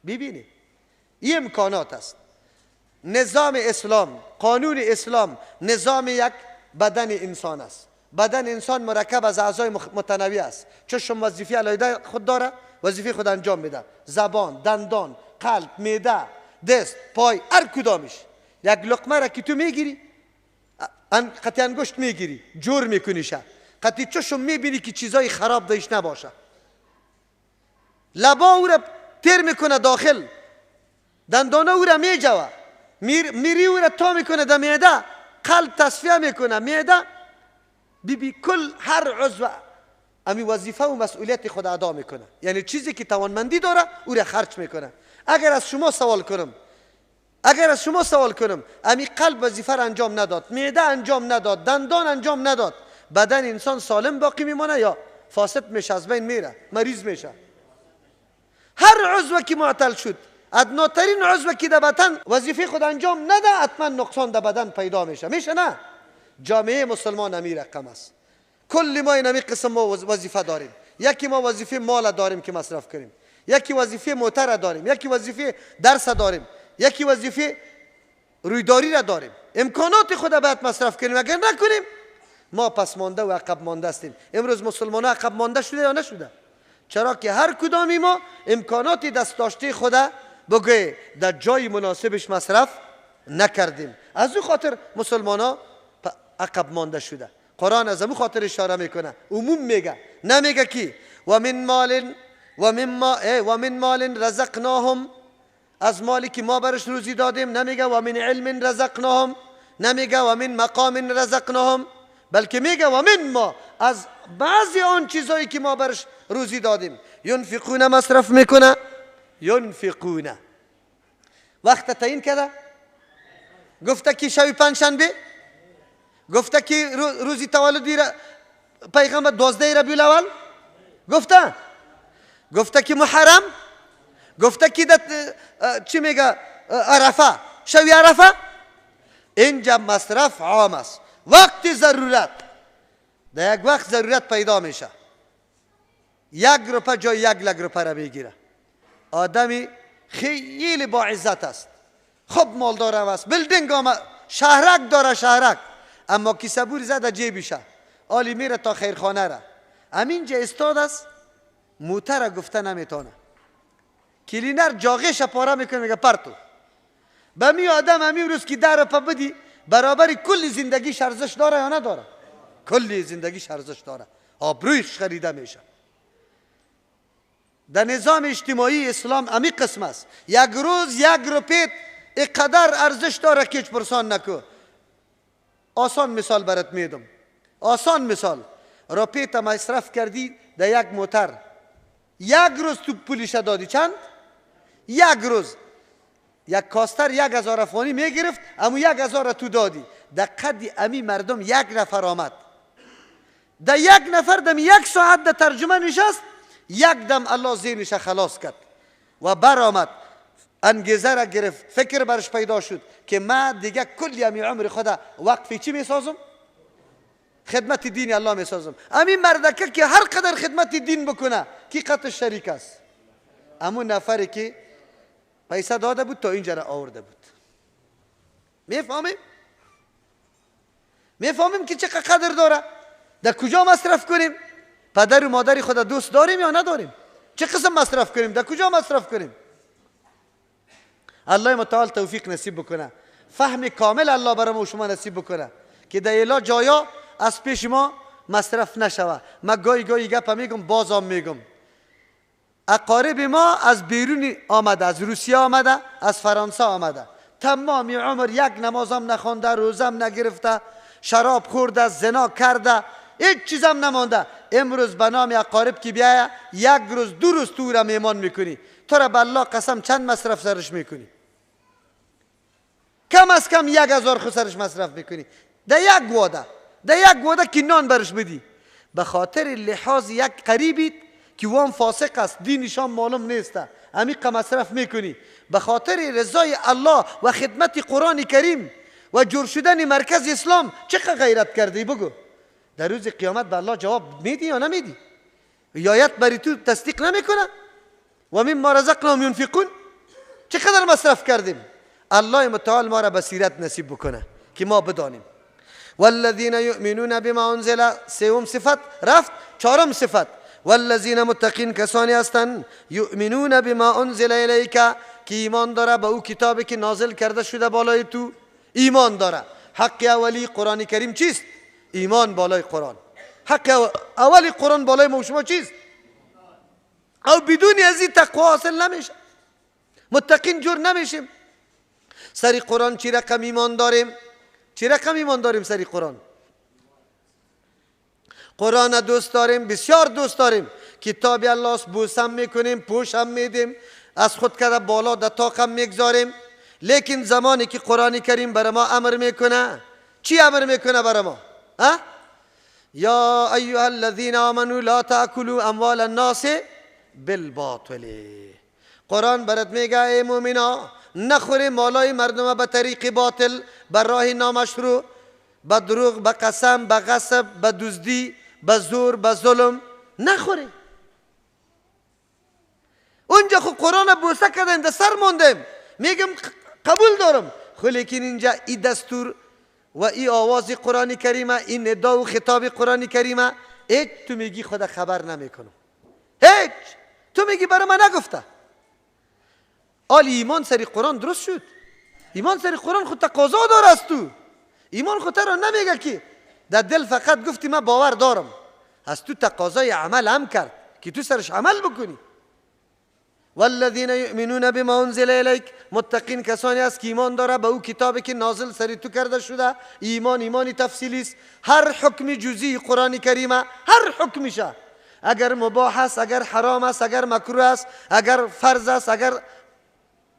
ببینید این امکانات است. نظام اسلام، قانون اسلام، نظام یک بدن انسان است. بدن انسان مرکب از اعضای متنوع است. چشم وظیفه علیحده خود داره، وظیفه خود انجام میده. زبان، دندان، قلب، معده، دست، پای، هر کدامش. یک لقمه را که تو میگیری، قطعی انگشت میگیری، جور میکنیشه، قطعی چشم میبینی که چیزای خراب دایش نباشه. لبا او را تیر میکنه داخل، دندانه او را میجوه، میری او را تا میکنه در معده، قلب تصفیه میکنه معده. بی کل هر عضو امی وظیفه و مسئولیت خود ادا میکنه. یعنی چیزی که توانمندی داره او را خرج میکنه. اگر از شما سوال کنم اگر از شما سوال کنم امی قلب وظیفه را انجام نداد، معده انجام نداد، دندان انجام نداد، بدن انسان سالم باقی میمانه یا فاسد میشه، از بین میره، مریض میشه؟ هر عضو که معطل شد، ادناترین عضو که در بدن وظیفه خود انجام نده، حتما نقصان در بدن پیدا میشه. میشه نه؟ جامعه مسلمان امی رقم است. کل ما این امی قسم ما وظیفه داریم. یکی ما وظیفه مال داریم که مصرف کنیم، یکی وظیفه موتر داریم، یکی وظیفه درس داریم، یکی وظیفه رویداری را داریم. امکانات خود باید مصرف کنیم، اگر نکنیم ما پس مانده و عقب مانده هستیم. امروز مسلمان عقب مانده شده یا نشده؟ چرا که هر کدامی ما امکانات دست داشته خود بگه در جای مناسبش مصرف نکردیم. از او خاطر مسلمان ها عقب مانده شده. قرآن از او خاطر اشاره میکنه، عموم میگه، نمیگه کی و من مال و من مال رزقناهم، از مالی که ما برش روزی دادیم، نمیگه و من علم رزقناهم، نمیگه و من مقام رزقناهم، بلکه میگه و من ما، از بعضی آن چیزایی که ما برش روزی دادیم. ینفقون مصرف میکنه، ینفقون وقت تعیین کرده، گفته که شب پنجشنبه، گفته که روزی تولدی پیغمبر 12 ربیع الاول، گفته، گفته که محرم، گفته که چی میگه عرفه، شب عرفه. اینجا مصرف عام است. وقت ضرورت، در یک وقت ضرورت پیدا میشه، یک روپه جای 1 لک روپه را میگیره. آدمی خیلی با عزت است، خب مالدار هم است، building هم، شهرک داره، شهرک، اما کیسه بور زده جیبشه، آلی میره تا خیرخانه را. همینجا استاد است، موتر گفته نمیتونه، کلینر جاغش پاره میکنه، میگه پرتو. به می آدم همین روز که 10 روپه بدی برابر کل زندگیش ارزش داره یا نداره؟ کل زندگیش ارزش داره، آبرویش خریده میشه. در نظام اجتماعی اسلام امی قسم است. یک روز 1 روپیت اینقدر ارزش داره که هیچ پرسان نکو. آسان مثال برات میدم، آسان مثال. روپیت مصرف کردی در یک موتر، یک روز تو پولیش دادی چند؟ یک روز. یک کاستر 1000 افغانی میگرفت، اما 1000 تو دادی. در قد امی مردم یک نفر آمد، در یک نفر دم 1 ساعت در ترجمه نشست، یک دم الله ذهنش خلاص کرد و برآمد، انگیزه را گرفت، فکر برش پیدا شد که ما دیگه کلی امی عمر خدا وقفی چی میسازم؟ خدمت دین الله میسازم. امی مردکه که هر قدر خدمت دین بکنه کی قطع شریک است؟ امون نفری که پیسه داده بود تا اینجا را آورده بود. میفهمیم؟ میفهمیم که چه قدر داره؟ در کجا مصرف کنیم؟ پدر و مادر خود دوست داریم یا نداریم؟ چه قسم مصرف کنیم؟ در کجا مصرف کنیم؟ الله متعال توفیق نصیب بکنه، فهم کامل الله برای ما شما نصیب بکنه که در الا جایا از پیش ما مصرف نشوه. ما گاهی گاهی گپ میگم، بازم میگم، اقارب ما از بیرون آمده، از روسیه آمده، از فرانسه آمده، تمام عمر یک نمازم نخوانده، روزم نگرفته، شراب خورده، زنا کرده، هیچ چیزم نمانده. امروز به نام اقارب که بیایه یک روز 2 روز تو را میمان میکنی، تو را به الله قسم چند مصرف سرش میکنی؟ کم از کم 1000 خو سرش مصرف میکنی در یک واده، در یک واده که نان برش بدی. به خاطر لحاظ یک قریبیت که وام فاسق است، دینشان معلوم نیست، عمیق مصرف میکنی. به خاطر رضای الله و خدمت قرآن کریم و جور شدن مرکز اسلام چقدر غیرت کردی بگو؟ در روز قیامت به الله جواب میدی یا نمیدی؟ یایت بری تو تصدیق نمیکنه؟ و مما رزقناهم ینفقون. چقدر مصرف کردیم؟ الله متعال ما را بصیرت نصیب بکنه که ما بدانیم. والذین یؤمنون بما انزل، سوم صفت رفت، چهارم صفت والذین متقین، کسانی هستند یؤمنون بما انزل الیک، که ایمان داره به او کتابی که نازل کرده شده بالای تو، ایمان داره. حق اولی قرآن کریم چیست؟ ایمان بالای قرآن. حق اولی قرآن بالای ما شما چیست؟ او بدون از این تقوا حاصل نمیشه، متقین جور نمیشیم. سری قرآن چی رقم ایمان داریم؟ چی رقم ایمان داریم سری قرآن؟ قرآن دوست داریم، بسیار دوست داریم، کتاب الله است، بوسم میکنیم، پوشم میدیم، از خود کرده بالا در طاقم میگذاریم. لیکن زمانی که قرآن کریم بر ما امر میکنه، چی امر میکنه بر ما؟ ها؟ یا ایها الذین آمنوا لا تأکلوا اموال الناس بالباطل. قرآن برات میگه ای مؤمنا نخوری مالای مردم به طریق باطل، به راه نامشروع، به دروغ، به قسم، به غصب، به دزدی، به زور، به ظلم نخوری. اونجا خو قرآن بوسه کردیم، در سر موندیم، میگم قبول دارم، خو لیکن اینجا ای دستور و ای آواز قرآن کریمه، این ندا و خطاب قرآن کریمه، هیچ تو میگی خدا خبر نمیکنم، هیچ تو میگی برای من نگفته. آلی ایمان سری قرآن درست شد. ایمان سری قرآن خود تقاضا داره از تو. ایمان خود را نمیگه که در دل فقط گفتی من باور دارم، از تو تقاضای عمل هم کرد که تو سرش عمل بکنی. والذین یؤمنون بما انزل الیک، متقین کسانی است که ایمان داره به او کتابی که نازل سری تو کرده شده. ایمان ایمانی تفصیلی است، هر حکم جزئی قرآن کریمه، هر حکمشه، اگر مباح است، اگر حرام است، اگر مکروه است، اگر فرض است، اگر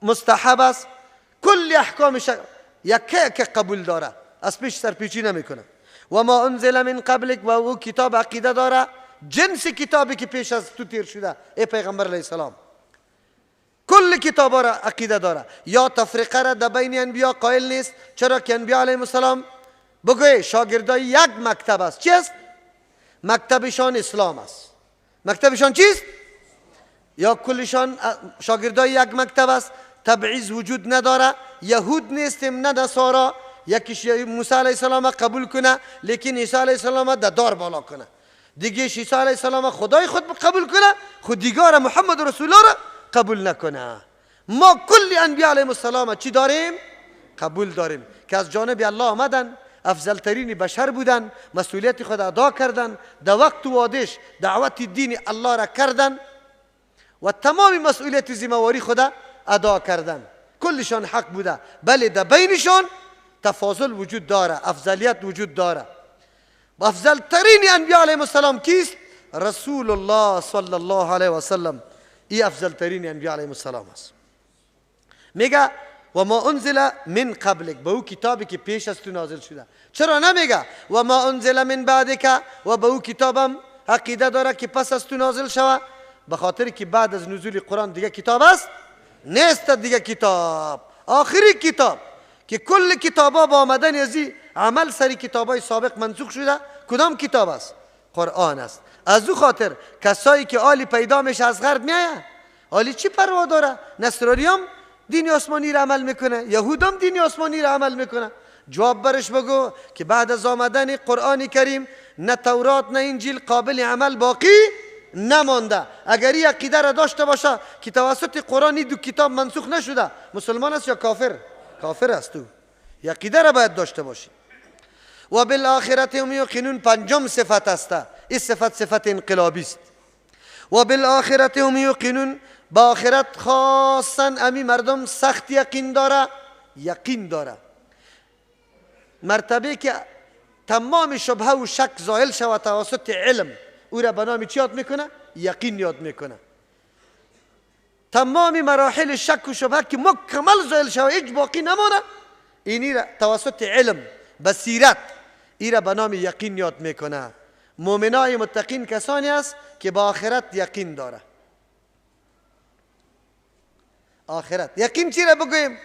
مستحب است، کل احکامش یکه که قبول داره، از پیش سرپیچی نمیکنه. و ما انزل من قبلک، و او کتاب عقیده داره، جنس کتابی که پیش از تو تیر شده ای پیغمبر علیه السلام، کل کتاب را عقیده داره. یا تفریقه را در بین انبیا قائل نیست، چرا که انبیا علیهم السلام بگوی شاگردای یک مکتب است. چیست؟ مکتبشان اسلام است. مکتبشان چیست؟ یا کلشان شاگردای یک مکتب است، تبعیض وجود نداره، یهود نیستیم نه نصارا، یکیش موسی علیه السلام قبول کنه لیکن عیسی علیه السلام در دار بالا کنه، دیگه عیسی علیه السلام خدای خود قبول کنه، خود دیگه محمد رسول الله را قبول نکنه. ما کل انبیا علیهم السلام چی داریم؟ قبول داریم که از جانب الله آمدن، افضل ترین بشر بودن، مسئولیت خود ادا کردن، در وقت وادش دعوت دین الله را کردن و تمام مسئولیت ذمهواری خود ادا کردن، کلشان حق بوده، بله در بینشان تفاضل وجود داره، افضلیت وجود داره. افضل ترین انبیا علیهم السلام کیست؟ رسول الله صلی الله علیه و سلم. ای افضل ترین انبیا علیهم السلام است. میگه و ما انزل من قبلک، به او کتابی که پیش از تو نازل شده. چرا نمیگه و ما انزل من بعدک، و به او کتابم عقیده داره که پس از تو نازل شوه؟ به خاطر که بعد از نزول قرآن دیگه کتاب است نیست، دیگه کتاب آخری کتاب که کل کتابا با آمدن ازی عمل سری کتابای سابق منسوخ شده، کدام کتاب است؟ قرآن است. از او خاطر کسایی که آلی پیدا میشه از غرب میایه، آلی چی پروا داره؟ نصرانی هم دین آسمانی را عمل میکنه، یهود هم دین آسمانی را عمل میکنه. جواب برش بگو که بعد از آمدن قرآن کریم نه تورات نه انجیل قابل عمل باقی نمانده. اگر این عقیده را داشته باشه که توسط قرآن دو کتاب منسوخ نشده، مسلمان است یا کافر؟ کافر است. تو عقیده را باید داشته باشی. و بالآخرة هم یوقنون، پنجم صفت است. این صفت صفت انقلابی است. و بالآخرة هم یوقنون، با آخرت خاصا امی مردم سخت یقین داره، یقین داره، مرتبه که تمام شبهه و شک زائل شود توسط علم، او را به نام چی یاد میکنه؟ یقین یاد میکنه. تمام مراحل شک و شبهه که مکمل زائل شود، هیچ باقی نمانه، اینی را توسط علم بصیرت ای را به نام یقین یاد میکنه. مؤمنای متقین کسانی است که با آخرت یقین داره. آخرت یقین چی را بگوییم؟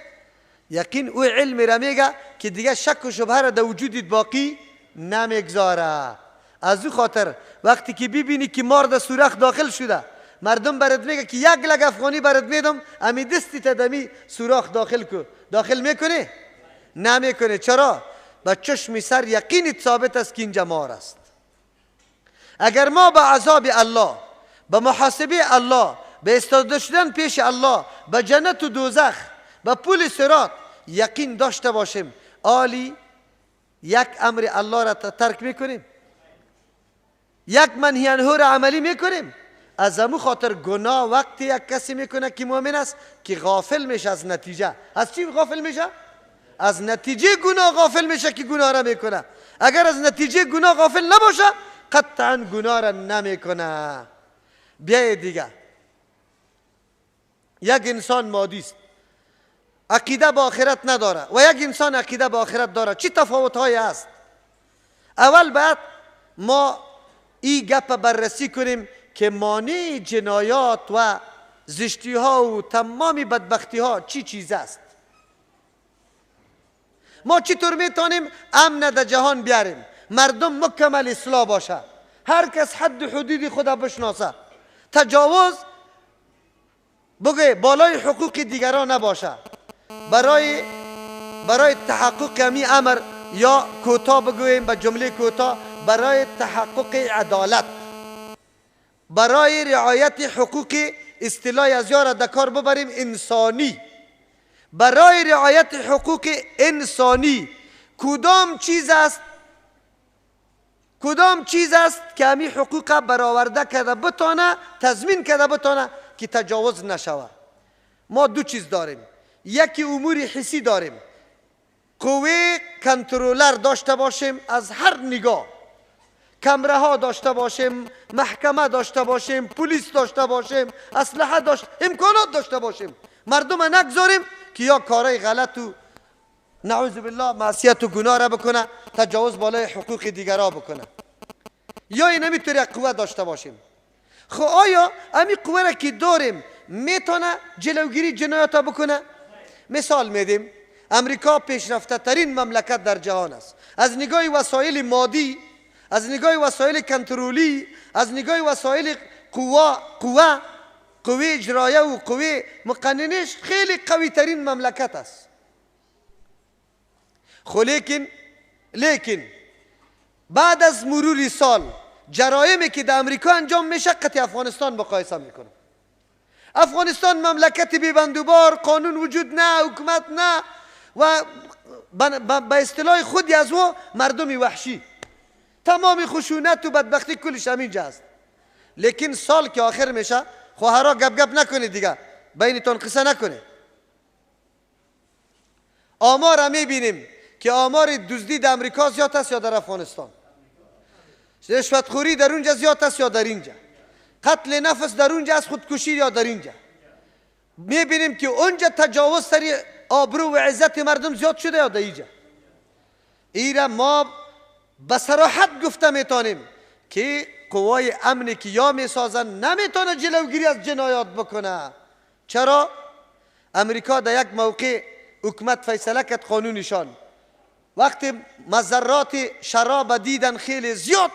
یقین او علم را میگه که دیگه شک و شبهه را در وجودت باقی نمیگذاره. از او خاطر وقتی که ببینی که مار در سوراخ داخل شده، مردم برات میگه که 1 لک افغانی برات میدم، امی دستی تدمی سوراخ داخل کو، داخل میکنه؟ نمیکنه. چرا؟ با چشم سر یقینت ثابت است که اینجا مار است. اگر ما به عذاب الله، به محاسبه الله، به استاده شدن پیش الله، به جنت و دوزخ، به پول صراط یقین داشته باشیم، آلی یک امر الله را ترک میکنیم، یک منهی عنه را عملی میکنیم. از امو خاطر گناه وقتی یک کسی میکنه که مؤمن است که غافل میشه از نتیجه. از چی غافل میشه؟ از نتیجه گناه غافل میشه که گناه را میکنه. اگر از نتیجه گناه غافل نباشه، قطعا گناه را نمیکنه. بیای دیگه، یک انسان مادی است، عقیده به آخرت نداره و یک انسان عقیده به آخرت داره چی تفاوت های است؟ اول باید ما این گپ بررسی کنیم که مانع جنایات و زشتی ها و تمام بدبختی ها چی چیز است. ما چطور میتونیم امن در جهان بیاریم؟ مردم مکمل اصلاح باشه، هر کس حد حدود خدا بشناسه، تجاوز بگه بالای حقوق دیگران نباشه. برای تحقق همی امر، یا کوتاه بگوییم به جمله کوتاه، برای تحقق عدالت، برای رعایت حقوق اصطلاح از یار در کار ببریم انسانی، برای رعایت حقوق انسانی کدام چیز است، کدام چیز است که همی حقوق برآورده کرده بتانه، تضمین کرده بتانه که تجاوز نشود؟ ما دو چیز داریم. یکی امور حسی داریم، قوه کنترلر داشته باشیم از هر نگاه، کمره ها داشته باشیم، محکمه داشته باشیم، پلیس داشته باشیم، اسلحه داشته، امکانات داشته باشیم، مردم نگذاریم که یا کارهای غلط و نعوذ بالله معصیت و گناه را بکنه، تجاوز بالای حقوق دیگرا بکنه، یا این نمیتونه یک قوه داشته باشیم. خب آیا امی قوه را که داریم میتونه جلوگیری جنایات بکنه؟ مثال میدیم، امریکا پیشرفته ترین مملکت در جهان است. از نگاه وسایل مادی، از نگاه وسایل کنترلی، از نگاه وسایل قوه اجرایه و قوه مقننش خیلی قوی ترین مملکت است. خب لیکن بعد از مرور سال جرایمی که در امریکا انجام میشه قطع افغانستان مقایسه میکنه. افغانستان مملکت بی‌بندوبار، قانون وجود نه، حکومت نه، و به اصطلاح خودی از او مردمی وحشی، تمام خشونت و بدبختی کلش همینجا است. لیکن سال که آخر میشه، خواهرا گپ گپ نکنید دیگه، بینتون قصه نکنید. آمار میبینیم که آمار دزدی در امریکا زیاد است یا در افغانستان، رشوتخوری در اونجا زیاد است یا در اینجا، قتل نفس در اونجا است، خودکشی یا در اینجا. میبینیم که اونجا تجاوز سر آبرو و عزت مردم زیاد شده یا در اینجا. ایره ما به صراحت گفته میتونیم که قوای امنی که یا میسازن نمیتونه جلوگیری از جنایات بکنه. چرا؟ امریکا در یک موقع حکومت فیصله کرد قانونشان، وقتی مضرات شراب دیدن خیلی زیاد،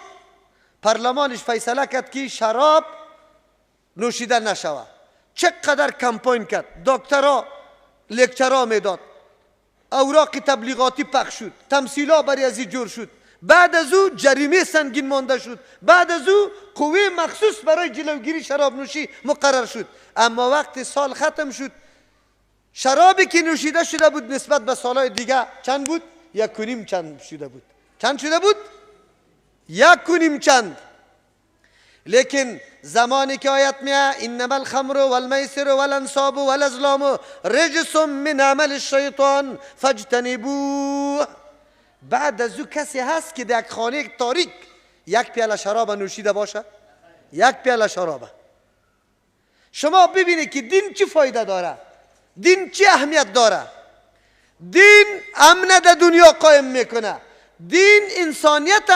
پارلمانش فیصله کرد که شراب نوشیده نشود. چقدر کمپاین کرد، دکترا لکچرا میداد، اوراق تبلیغاتی پخش شد، تمثیلا برای ازی جور شد، بعد از او جریمه سنگین مانده شد، بعد از او قوه مخصوص برای جلوگیری شراب نوشی مقرر شد. اما وقتی سال ختم شد، شرابی که نوشیده شده بود نسبت به سالهای دیگه چند بود؟ 1.5 چند شده بود. چند شده بود؟ 1.5 چند. لیکن زمانی که آیت میه انما الخمر والمیسر والانصاب والازلام رجس من عمل الشیطان فاجتنبوه، بعد از او کسی هست که در یک خانه تاریک یک پیاله شراب نوشیده باشه؟ یک پیاله شراب. شما ببینید که دین چی فایده داره، دین چی اهمیت داره. دین امن در دنیا قایم میکنه، دین انسانیت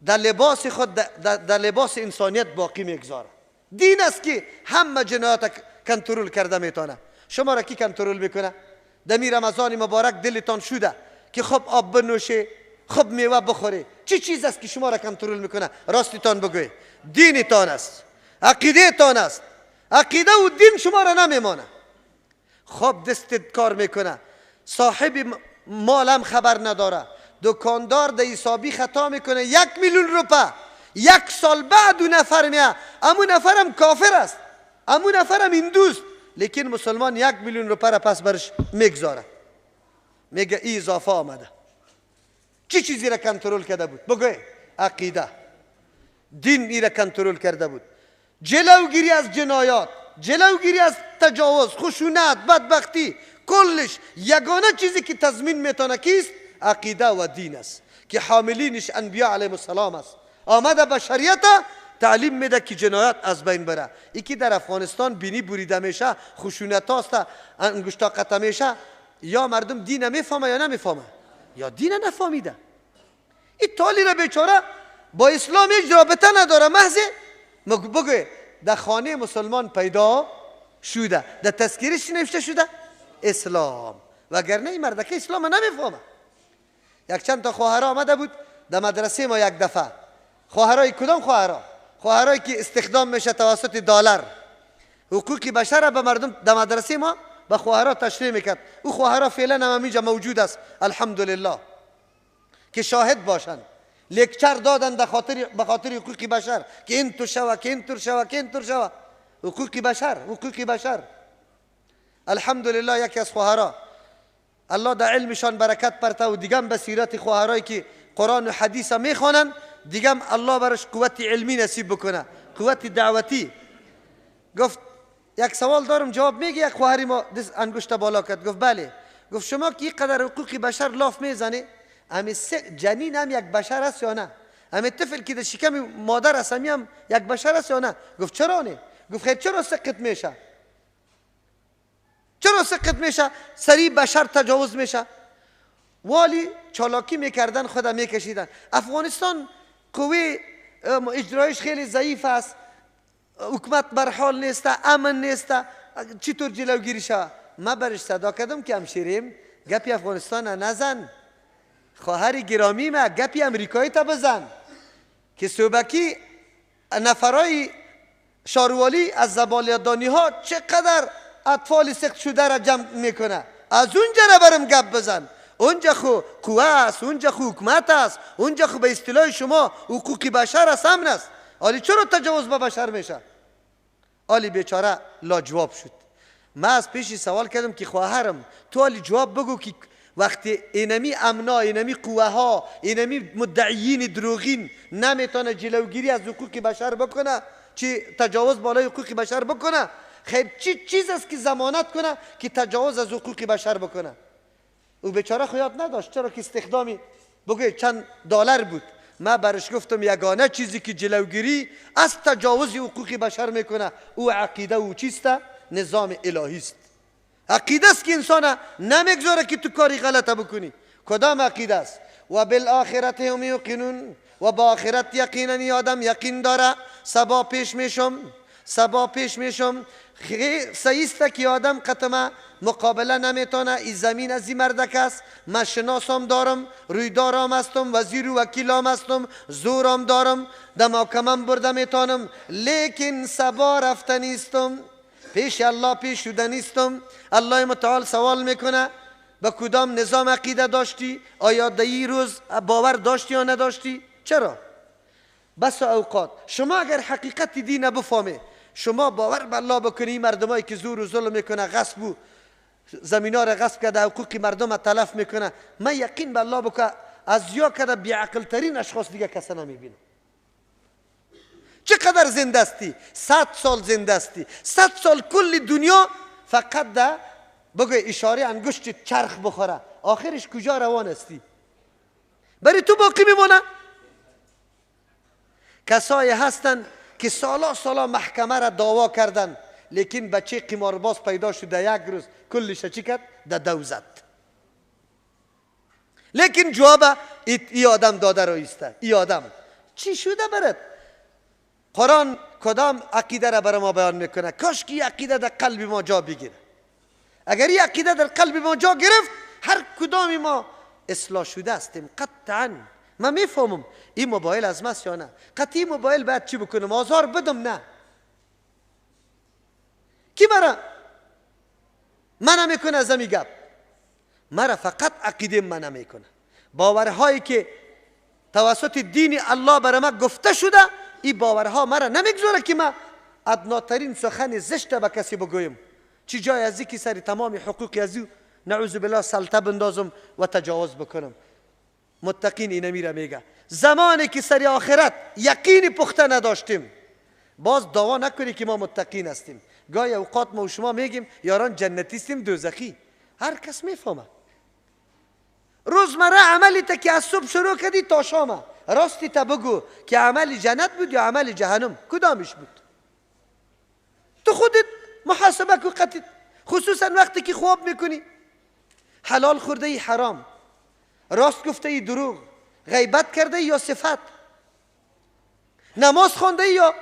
در لباس خود، در لباس انسانیت باقی میگذاره. دین است که همه جنایات کنترل کرده میتونه. شما را کی کنترل میکنه؟ دمی رمضان مبارک دلتان شده که خب آب بنوشه، خب میوه بخوره، چی چیز است که شما را کنترل میکنه؟ راستتان بگوی، دینتان است، عقیده تان است. عقیده و دین شما را نمیمانه. خب دستت کار میکنه، صاحب مالم خبر نداره، دکاندار در حسابی خطا میکنه 1 میلیون روپه، یک سال بعد اون نفر میه، امو نفرم کافر است، امو نفرم هندوست، لیکن مسلمان 1 میلیون روپه را پس برش میگذاره، میگه ای اضافه آمده. چی چیزی را کنترل کرده بود؟ بگوی عقیده، دین ای را کنترل کرده بود. جلوگیری از جنایات، جلوگیری از تجاوز، خشونت، بدبختی، کلش یگانه چیزی که تضمین میتونه کیست؟ عقیده و دین است که حاملینش انبیا علیهم السلام است. آمده بشریت تعلیم میده که جنایت از بین بره. یکی در افغانستان بینی بریده میشه، خشونت هاست، انگشتا قطع میشه، یا مردم دین میفهمه یا نمیفهمه، یا دین نفهمیده. این تالی را بیچاره با اسلام هیچ رابطه نداره، محض بگه در خانه مسلمان پیدا شده، در تذکیرش نوشته شده اسلام، وگرنه این مردکه اسلام نمیفهمه. یک چند تا خواهرها آمده بود در مدرسه ما یک دفعه. خواهرای کدام خواهرها؟ خواهرایی که استخدام میشه توسط دلار، حقوق بشر به مردم در مدرسه ما به خواهرها تشریح میکرد. او خواهرها فعلا هم اینجا موجود است الحمدلله که شاهد باشند. lecture دادن به خاطر حقوق بشر که این تو شوه، که این طور شوه، که این طور شوه، حقوق بشر، حقوق بشر. الحمدلله یکی از خواهرها الله در علمشان برکت پرته و دیگه به سیرت خواهرایی که قرآن و حدیث میخوانن دیگه الله برش قوت علمی نصیب بکنه، قوت دعوتی. گفت یک سوال دارم جواب میگه. یک خواهری ما دست انگشت بالا کرد، گفت بله. گفت شما که اینقدر حقوق بشر لاف میزنه، همی جنین هم یک بشر است یا نه؟ همی طفل که در شکم مادر است همی هم یک بشر است یا نه؟ گفت چرا نه؟ گفت خیر چرا سقط میشه؟ چرا سقط میشه؟ سریع بشر تجاوز میشه. والی چالاکی میکردن، خود میکشیدن. افغانستان قوه اجرایش خیلی ضعیف است، حکومت بر حال نیست، امن نیست، چطور جلوگیری شود؟ ما برش صدا کردم که همشیریم گپی افغانستان نزن، خواهر گرامی ما گپی امریکایی تا بزن که صوبکی نفرای شاروالی از زبالیدانی ها چقدر اطفال سخت شده را جمع میکنه، از اونجا را برم گپ بزن. اونجا خو قوه است، اونجا خو حکومت است، اونجا خو به اصطلاح شما حقوق بشر است، امن است. آلی چرا تجاوز به بشر میشه؟ آلی بیچاره لاجواب شد. من از پیشی سوال کردم که خواهرم تو آلی جواب بگو که وقتی اینمی امنا، اینمی قوه ها، اینمی مدعیین دروغین نمیتونه جلوگیری از حقوق بشر بکنه، چی تجاوز بالای حقوق بشر بکنه، خیر چی چیز است که ضمانت کنه که تجاوز از حقوق بشر بکنه؟ او بیچاره خو یاد نداشت، چرا که استخدامی بگه چند دلار بود. ما برش گفتم یگانه چیزی که جلوگیری از تجاوز حقوق بشر میکنه او عقیده او چیست؟ نظام الهی است. عقیده است که انسان نمیگذاره که تو کاری غلطه بکنی. کدام عقیده است؟ و بالآخرت هم یوقنون، و با آخرت یقینا آدم یقین داره. سبا پیش میشم، سبا پیش میشم. صحیح است که آدم قطمه مقابله نمیتونه، این زمین از این مردک است، من شناسم دارم، رویدارم هستم، وزیر و وکیلام هستم، زورم دارم، در محکمم برده میتونم، لیکن سبا رفته نیستم، پیش الله پیش شده نیستم. الله متعال سوال میکنه به کدام نظام عقیده داشتی؟ آیا در این روز باور داشتی یا نداشتی؟ چرا؟ بس اوقات شما اگر حقیقت دین بفهمی، شما باور به الله بکنی، مردمایی که زور و ظلم میکنه، غصب و زمینا را غصب کرده، حقوق مردم تلف میکنه، من یقین به الله بکنه از یا کرده بیعقل ترین اشخاص دیگه کسا نمیبینه. چقدر زنده استی؟ 100 سال زنده استی، 100 سال کل دنیا فقط ده بگو اشاره انگشت چرخ بخوره، آخرش کجا روان استی؟ برای تو باقی میمونه. کسایی هستن که سالا سالا محکمه را دعوا کردن، لیکن بچه قمارباز پیدا شد در یک روز کلش چی کرد؟ در دو زد. لیکن جواب ای آدم داده رو ایسته. ای آدم چی شده برد؟ قرآن کدام عقیده را برای ما بیان میکنه؟ کاش که عقیده در قلب ما جا بگیره. اگر این عقیده در قلب ما جا گرفت، هر کدام ما اصلاح شده هستیم قطعا. من میفهمم این موبایل از ماست یا نه، قطعی موبایل باید چی بکنم؟ آزار بدم؟ نه. کی مرا منع میکنه از این گپ؟ مرا فقط عقیده منع میکنه، باورهایی که توسط دین الله برای ما گفته شده، این باورها مرا نمیگذاره که من ادناترین سخن زشت به کسی بگویم، چی جای از که سر تمام حقوق از او نعوذ بالله سلطه بندازم و تجاوز بکنم. متقین اینه میره میگه زمانی که سر آخرت یقین پخته نداشتیم، باز دعوا نکنی که ما متقین هستیم. گاهی اوقات ما و شما میگیم یاران جنتی هستیم دوزخی. هر کس میفهمه. روزمره عملی تا که از صبح شروع کردی تا شامه، راستی تا بگو که عمل جنت بود یا عمل جهنم، کدامش بود؟ تو خودت محاسبه کو قطعت، خصوصا وقتی که خواب میکنی. حلال خورده ای حرام، راست گفته ای دروغ، غیبت کرده ای یا صفت، نماز خوانده ای یا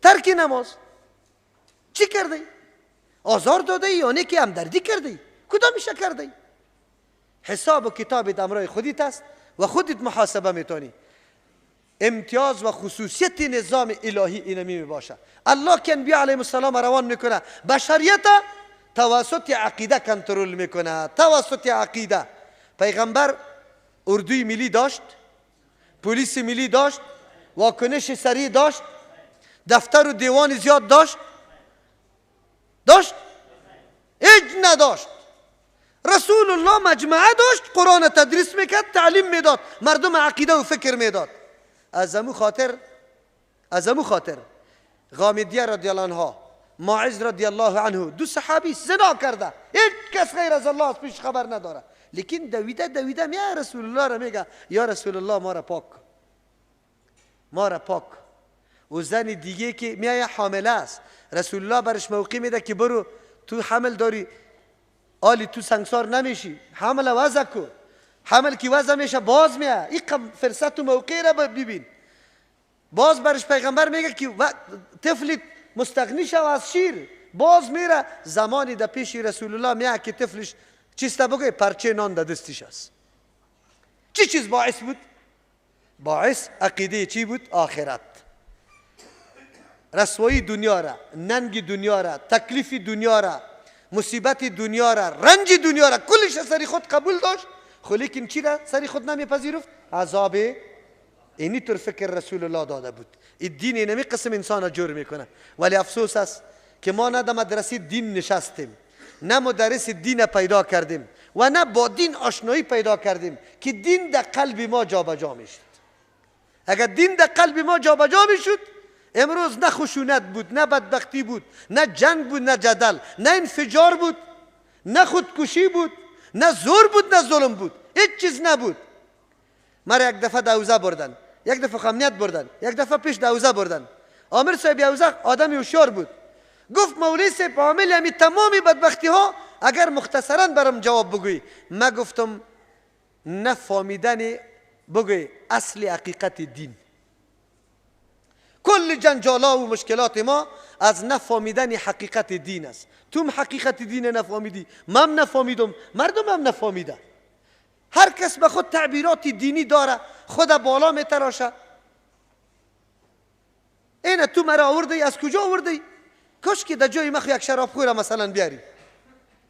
ترک نماز، چی کرده ای؟ آزار داده ای یا نیکی همدردی کرده ای؟ کدامش کرده ای؟ حساب و کتابت امرای خودت است و خودت محاسبه میتونی. امتیاز و خصوصیت نظام الهی اینمی می باشه. الله که انبیاء علیهم السلام روان میکنه، بشریت توسط عقیده کنترل میکنه، توسط عقیده. پیغمبر اردوی ملی داشت، پلیس ملی داشت، واکنش سریع داشت، دفتر و دیوان زیاد داشت، داشت؟ هیچ نداشت. رسول الله مجمعه داشت، قرآن تدریس میکرد، تعلیم میداد، مردم عقیده و فکر میداد. از امو خاطر غامدیه رضی الله عنها، ماعز رضی الله عنه، دو صحابی زنا کرده، هیچ کس غیر از الله از پیش خبر نداره، لیکن دویده دویده میاد رسول الله را میگه یا رسول الله ما را پاک، ما را پاک. و زن دیگه که میایه حامله است، رسول الله برش موقع میده که برو تو حمل داری، آلی تو سنگسار نمیشی، حمل وضع کو، حمل که وضع میشه باز میاد، این فرصت و موقع را ببین. باز برش پیغمبر میگه که طفل مستغنی شو از شیر، باز میره زمانی در پیش رسول الله میاد که طفلش چیست بگه پرچه نان در دستش است. چی چیز باعث بود؟ باعث عقیده چی بود؟ آخرت. رسوایی دنیا را، ننگ دنیا را، تکلیف دنیا را، مصیبت دنیا را، رنج دنیا را، کلش سری خود قبول داشت، خو لیکن چی را سری خود نمیپذیرفت؟ عذاب. اینی طور فکر رسول الله داده بود. این دین اینمی قسم انسان را جور میکنه. ولی افسوس است که ما نه در مدرسه دین نشستیم، نه مدرس دین پیدا کردیم و نه با دین آشنایی پیدا کردیم که دین در قلب ما جابجا میشد. اگر دین در قلب ما جابجا میشد، امروز نه خشونت بود، نه بدبختی بود، نه جنگ بود، نه جدل، نه انفجار بود، نه خودکشی بود، نه زور بود، نه ظلم بود، هیچ چیز نبود. مرا یک دفعه دوزه بردن، یک دفعه خمنیت بردن، یک دفعه پیش دوزه بردن. عامر صاحب دوزه آدم هوشیار بود، گفت مولوی صاحب عامل همی تمام بدبختی ها اگر مختصرا برام جواب بگویی. ما گفتم نفهمیدن بگوی اصل حقیقت دین. کل جنجالا و مشکلات ما از نفهمیدن حقیقت دین است. تو حقیقت دین نفهمیدی، من نفهمیدم، مردم هم نفهمیده. هر کس به خود تعبیرات دینی داره، خود بالا میتراشه. اینه تو مرا آوردی، از کجا آوردی؟ کاش که در جای من یک شراب خوره مثلا بیاری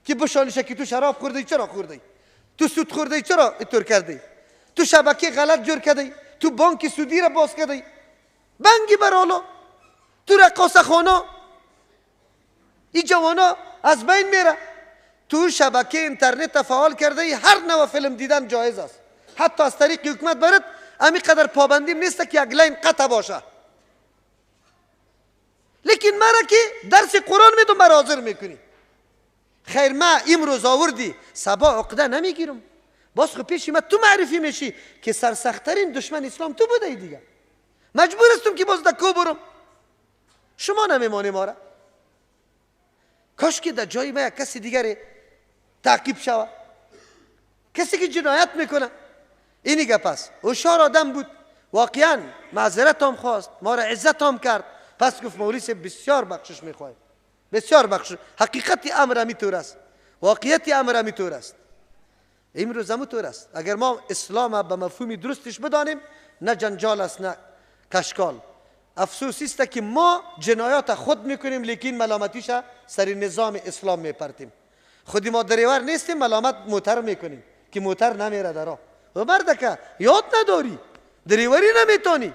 که بشانشه که تو شراب خوردی چرا خوردی، تو سود خوردی چرا اینطور کردی، تو شبکه غلط جور کردی، تو بانک سودی را باز کردی، بنگی برالا، تو رقاصه خانه، این جوانا از بین میره. تو شبکه اینترنت فعال کرده، هر نوع فیلم دیدن جایز است، حتی از طریق حکومت برد امی قدر پابندیم نیست که یک line قطع باشه. لیکن مرا که درس قرآن میدم مرا حاضر میکنی. خیر ما امروز آوردی، صبا عقده نمیگیرم. باز خو پیش ما تو معرفی میشی که سرسختترین دشمن اسلام تو بوده دیگه. مجبور هستم که باز دکو برم. شما نمیمانی ما را. کاش که در جای ما یک کسی دیگری تعقیب شوه، کسی که جنایت میکنه. اینی گپ است. هوشیار آدم بود، واقعا معذرت هم خواست، ما را عزت هم کرد. پس گفت مولوی صاحب بسیار بخشش میخوایم، بسیار بخشش. حقیقت امر همی طور است، واقعیت امر همی طور است. امروز همو طور است. اگر ما اسلام به مفهوم درستش بدانیم، نه جنجال است نه کشکال. افسوس است که ما جنایات خود میکنیم، لیکن ملامتیش سر نظام اسلام میپرتیم. خودی ما دریور نیستیم، ملامت موتر میکنیم که موتر نمیره درا. و مردکه یاد نداری، دریوری نمیتونی.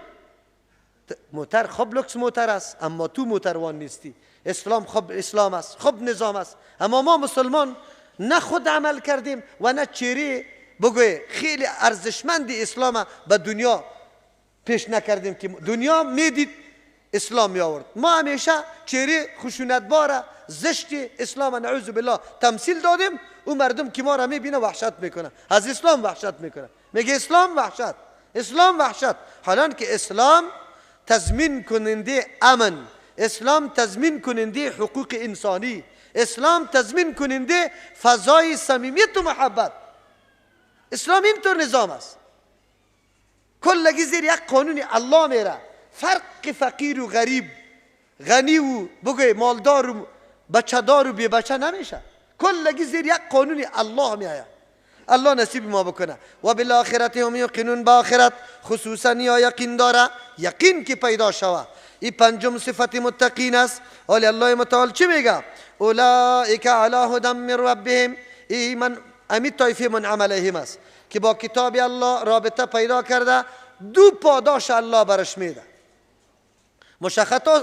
موتر خب لکس موتر است، اما تو موتروان نیستی. اسلام خب اسلام است، خب نظام است، اما ما مسلمان نه خود عمل کردیم و نه چهره بگوی خیلی ارزشمند اسلام به دنیا پیش نکردیم که دنیا میدید اسلام می آورد. ما همیشه چهره خشونتبار زشت اسلام نعوذ بالله تمثیل دادیم. او مردم که ما را میبینه وحشت میکنه، از اسلام وحشت میکنه، میگه اسلام وحشت، اسلام وحشت، حالان که اسلام تضمین کننده امن، اسلام تضمین کننده حقوق انسانی، اسلام تضمین کننده فضای صمیمیت و محبت. اسلام اینطور نظام است. کلگی زیر یک قانون الله میره. فرق فقیر و غریب، غنی و بگوی مالدار و بچه دار و بی بچه نمیشه. کلگی زیر یک قانون الله میآید. الله نصیب ما بکنه. و بالآخرت هم یقینون، با آخرت خصوصا یا یقین داره، یقین که پیدا شوه. این پنجم صفت متقین است. حالی الله متعال چی میگه؟ اولئک علی هدی من ربهم. ای من امی طایفه منعم علیهم است که با کتاب الله رابطه پیدا کرده، دو پاداش الله برش میده.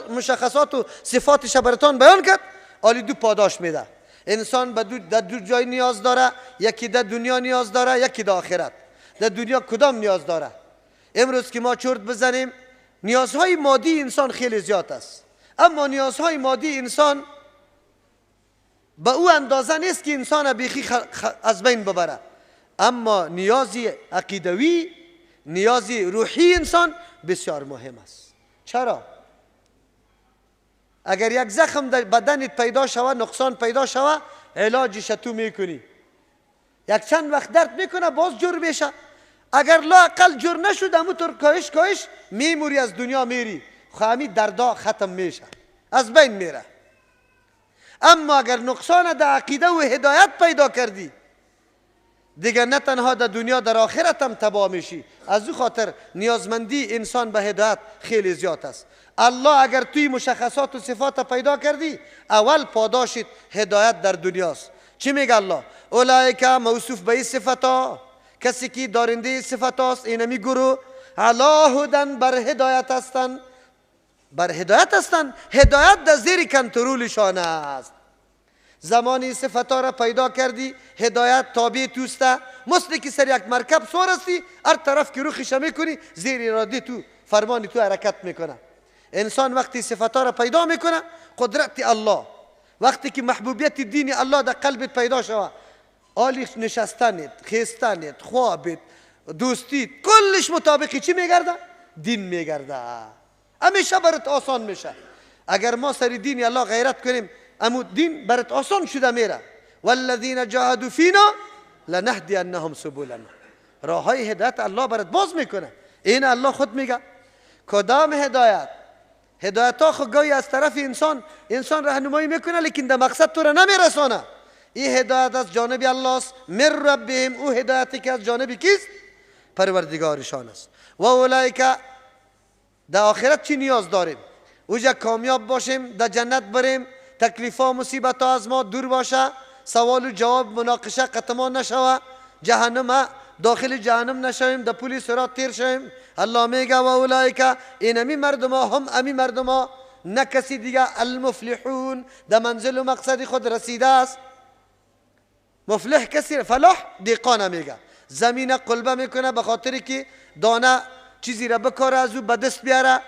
مشخصات و صفاتش براتان بیان کرد، حالی دو پاداش میده. انسان به دو جای نیاز داره، یکی در دنیا نیاز داره، یکی در آخرت. در دنیا کدام نیاز داره؟ امروز که ما چرت بزنیم، نیازهای مادی انسان خیلی زیاد است، اما نیازهای مادی انسان به او اندازه نیست که انسان بیخی از بین ببره. اما نیازی عقیدوی، نیازی روحی انسان بسیار مهم است. چرا؟ اگر یک زخم در بدنت پیدا شوه، نقصان پیدا شوه، علاجش تو میکنی، یک چند وقت درد میکنه، باز جور میشه. اگر لااقل جور نشد، همونطور کاهش کاهش میموری، از دنیا میری، خو همی دردا ختم میشه، از بین میره. اما اگر نقصان در عقیده و هدایت پیدا کردی، دیگه نه تنها در دنیا، در آخرت هم تباه میشی. از او خاطر نیازمندی انسان به هدایت خیلی زیاد است. الله اگر توی مشخصات و صفات پیدا کردی، اول پاداشت هدایت در دنیاست. چی میگه الله؟ اولئک موصوف به این صفتا، کسی که دارنده صفت هاست، اینمی گروه علی هدن، بر هدایت هستند، بر هدایت هستند. هدایت در زیر کنترلشان است. زمانی صفت ها را پیدا کردی، هدایت تابع توسته، مثل که سر یک مرکب سوار هستی، هر طرف که روخش میکنی زیر اراده تو، فرمان تو حرکت میکنه. انسان وقتی صفت ها را پیدا میکنه، قدرت الله، وقتی که محبوبیت دین الله در قلبت پیدا شوه، آلی نشستنت، خیستنت، خوابت، دوستیت، کلش مطابقی چی میگرده؟ دین میگرده. همیشه برات آسان میشه. اگر ما سر دین الله غیرت کنیم، امو دین برات آسان شده میره. والذین جاهدوا فینا لنهدینهم سبلنا. راه های هدایت الله برات باز میکنه. این الله خود میگه. کدام هدایت؟ هدایت ها خو گاهی از طرف انسان، انسان راهنمایی میکنه، لیکن در مقصد تو را نمیرسانه. این هدایت از جانب الله است، من ربهم. او هدایتی که از جانب کیست؟ پروردگارشان است. و اولئک در آخرت چی نیاز داریم؟ اوجا کامیاب باشیم، در جنت بریم، تکلیفا مصیبت ها از ما دور باشه، سوال و جواب مناقشه قطمان نشوه، جهنم داخل جهنم نشویم، در پولی صراط تیر شویم. الله میگه و اولئک، این امی مردم ها هم امی مردم ها، نه کسی دیگه، المفلحون، در منزل و مقصد خود رسیده است. مفلح کسی، فلاح دیقانه میگه، زمین قلبه میکنه به خاطر که دانه چیزی را بکاره از او به دست بیاره.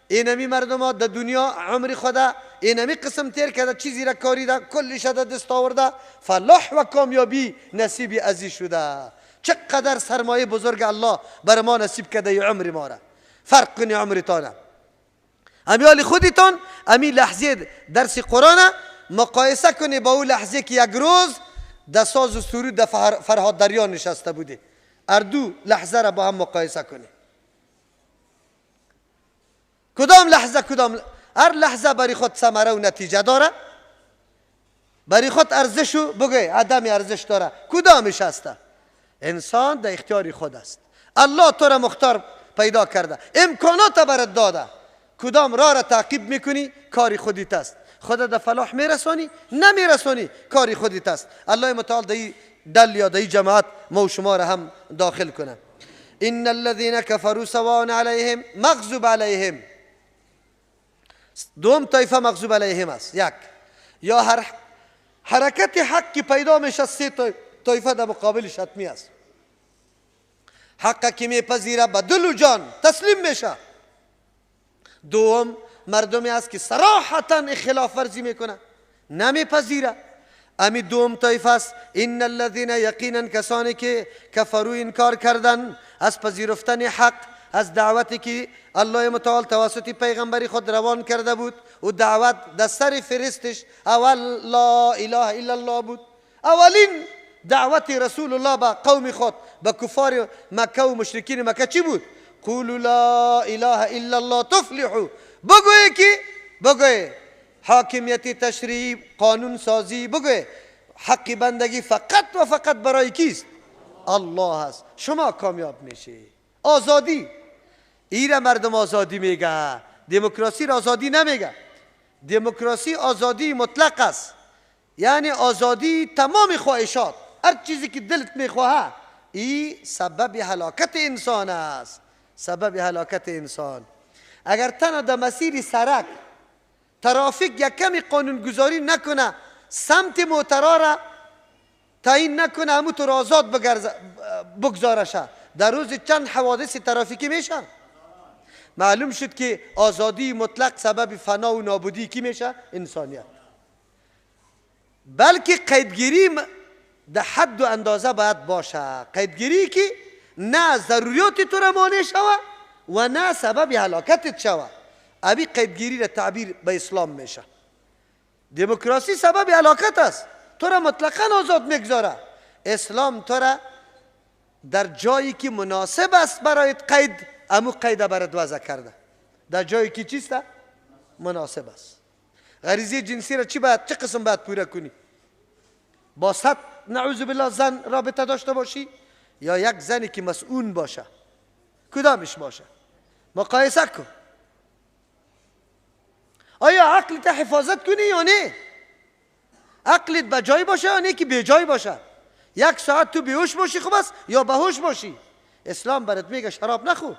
اینمی مردم ها در دنیا عمر خدا اینمی قسم تیر کرده، چیزی را کاریده، کلش در دست آورده، فلاح و کامیابی نصیب ازی شده. چقدر سرمایه بزرگ الله بر ما نصیب کرده ی عمر ما را. فرق کنی عمرتانه، امیال خودتان، امی لحظه درس قرآن مقایسه کنی با او لحظه که یک روز در ساز و سرود در فرهاد دریا نشسته بودی. اردو لحظه را با هم مقایسه کنی. کدام لحظه، کدام هر لحظه برای خود ثمره و نتیجه داره، برای خود ارزش و بگوی عدم ارزش داره، کدامش هسته؟ انسان در اختیار خود است. الله تو را مختار پیدا کرده، امکانات برات داده، کدام راه را تعقیب میکنی کاری خودت است. خدا در فلاح میرسانی نمیرسانی کاری خودت است. الله متعال در دل یا در جماعت ما و شما را هم داخل کنه. ان الذين كفروا سواء عليهم مغضوب عليهم. دوم طایفه مغضوب علیهم است. یک یا هر حرکت حق که پیدا میشه سه طایفه در مقابلش حتمی است. حق که میپذیره به دل و جان تسلیم میشه. دوم مردمی است که صراحتا خلاف ورزی میکنه، نمیپذیره. امی دوم طایفه است. ان الذين یقینا کسانی که کفرو انکار کردن، از پذیرفتن حق، از دعوتی که الله متعال توسط پیغمبری خود روان کرده بود و دعوت در سر فرستش اول لا اله الا الله بود. اولین دعوت رسول الله به قوم خود، به کفار مکه و مشرکین مکه چی بود؟ قولوا لا اله الا الله تفلحوا. بگوی که بگوی حاکمیت تشریع، قانون سازی، بگوی حق بندگی فقط و فقط برای کیست؟ الله است. شما کامیاب میشی. آزادی ایره مردم آزادی میگه، دموکراسی را آزادی نمیگه. دموکراسی آزادی مطلق است، یعنی آزادی تمام خواهشات، هر چیزی که دلت میخواهد. این سبب هلاکت انسان است، سبب هلاکت انسان. اگر تنها در مسیر سرک ترافیک یک کمی قانونگذاری نکنه، سمت موترا را تعیین نکنه، همون تو آزاد بگذارشه، در روز چند حوادث ترافیکی میشه. معلوم شد که آزادی مطلق سبب فنا و نابودی کی میشه؟ انسانیت. بلکه قیدگیری در حد و اندازه باید باشه، قیدگیری که نه ضروریات تو را مانع شوه و نه سبب هلاکتت شوه. ابی قیدگیری را تعبیر به اسلام میشه. دموکراسی سبب هلاکت است، تو را مطلقا آزاد میگذاره. اسلام تو را در جایی که مناسب است برایت قید، امو قید برات وضع کرده. در جایی که چیست؟ مناسب است. غریزه جنسی را چی باید، چه قسم باید پوره کنی؟ با 100 نعوذ بالله زن رابطه داشته باشی یا یک زنی که مسئول باشه؟ کدامش باشه؟ مقایسه کن. آیا عقلت حفاظت کنی یا نه؟ عقلت به جای باشه یا نه که به جای باشه؟ یک ساعت تو بیهوش باشی خوب است یا بهوش باشی؟ اسلام برات میگه شراب نخور،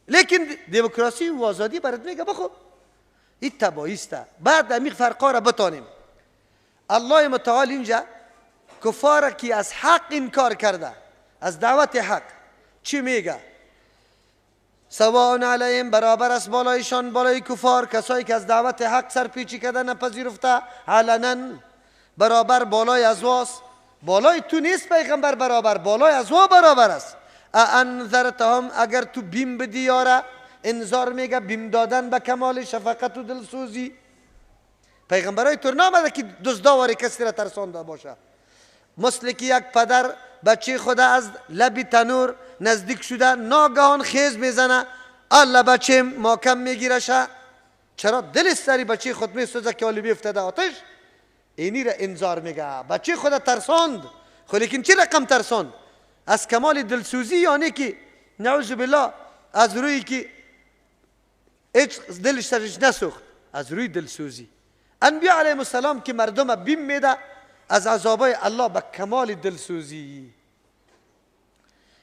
لیکن دموکراسی و آزادی برات میگه بخور. این تباهی است. بعد امیق فرقا را بتانیم. الله متعال اینجا کفار که از حق انکار کرده، از دعوت حق، چی میگه؟ سواء علیهم، برابر است بالایشان، بالای کفار، کسایی که از دعوت حق سرپیچی کرده نپذیرفته، علنا برابر بالای ازواست. بالای تو نیست پیغمبر برابر، بالای ازوا برابر است. انذرتهم، اگر تو بیم بدی یاره، انذار میگه بیم دادن به کمال شفقت و دلسوزی. پیغمبرای تو نامده که دزداواری کسی را ترسانده باشه. مثل که یک پدر بچه خود از لب تنور نزدیک شده، ناگهان خیز میزنه، الله بچیم ماکم میگیرشه. چرا؟ دل سری بچه خود میسوزه که حالی بیفتده آتش. اینی را انذار میگه، بچه خود ترساند، خو لیکن چه رقم ترساند؟ از کمال دلسوزی، یعنی که نعوذ بالله از روی که هیچ دلش سرش نسوخت، از روی دلسوزی. انبیا علیهم السلام که مردم بیم میده از عذابای الله به کمال دلسوزی.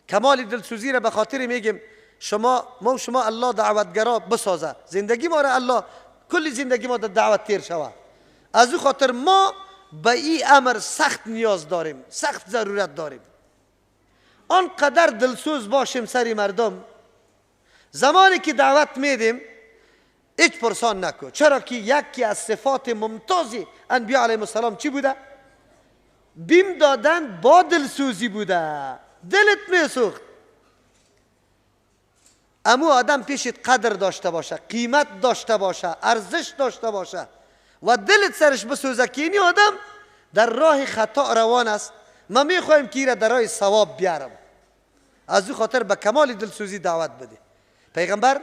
کمال دلسوزی را به خاطر میگیم شما، ما و شما الله دعوتگرا بسازه زندگی ما را، الله کل زندگی ما در دعوت تیر شوه. از او خاطر ما به این امر سخت نیاز داریم، سخت ضرورت داریم. آنقدر دلسوز باشیم سری مردم، زمانی که دعوت میدیم هیچ پرسان نکن. چرا که یکی از صفات ممتاز انبیا علیهم السلام چی بوده؟ بیم دادن با دلسوزی بوده. دلت میسوخت. امو آدم پیشت قدر داشته باشه، قیمت داشته باشه، ارزش داشته باشه و دلت سرش بسوزه که اینی آدم در راه خطا روان است، ما میخوایم که ایره در راه ثواب بیارم. از او خاطر به کمال دلسوزی دعوت بده. پیغمبر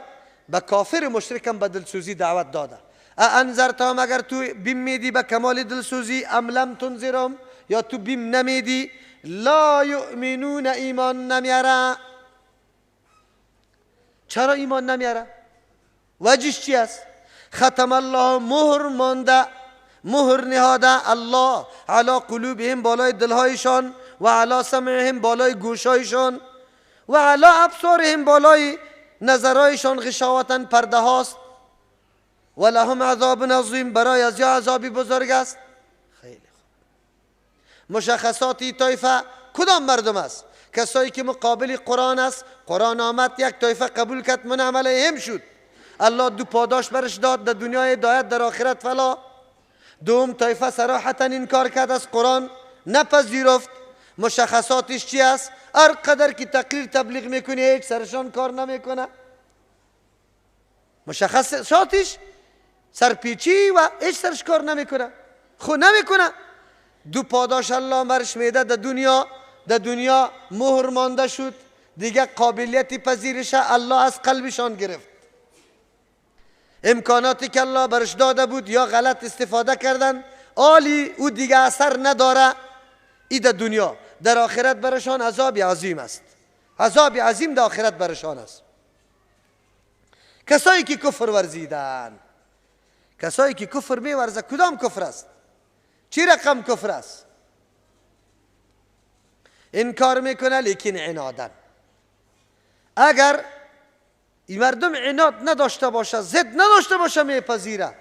به کافر مشرکم به دلسوزی دعوت داده. انذرتهم، اگر تو بیم میدی به کمال دلسوزی، ام لم تنذرهم، یا تو بیم نمیدی، لا یؤمنون، ایمان نمیاره. چرا ایمان نمیاره؟ وجهش چی است؟ ختم الله، مهر مانده، مهر نهاده الله علی قلوبهم، بالای دلهایشان، و علی سمعهم، بالای گوشهایشان، و علی ابصارهم، بالای نظرهایشان، غشاوتن، پرده هاست، و لهم عذاب عظیم، برای از یا عذابی بزرگ است. خیلی خوب. مشخصات طایفه کدام مردم است؟ کسایی که مقابل قرآن است. قرآن آمد، یک طایفه قبول کرد، من علیهم شد، الله دو پاداش برش داد، در دنیای هدایت، در آخرت فلا. دوم طایفه صراحتا انکار کرد، از قرآن نپذیرفت، مشخصاتش چی است؟ هر قدر که تقریر تبلیغ میکنی هیچ سرشان کار نمیکنه. مشخصاتش سرپیچی و هیچ سرش کار نمیکنه، خو نمیکنه. دو پاداش الله برش میده در دنیا، در دنیا مهر مانده شد، دیگه قابلیت پذیرش الله از قلبشان گرفت. امکاناتی که الله برش داده بود یا غلط استفاده کردن، آلی او دیگه اثر نداره. ای در دنیا، در آخرت برشان عذاب عظیم است. عذاب عظیم در آخرت برشان است. کسایی که کفر ورزیدن، کسایی که کفر میورزه، کدام کفر است؟ چی رقم کفر است؟ انکار میکنه لیکن عنادن. اگر این مردم عناد نداشته باشه، ضد نداشته باشه، میپذیره.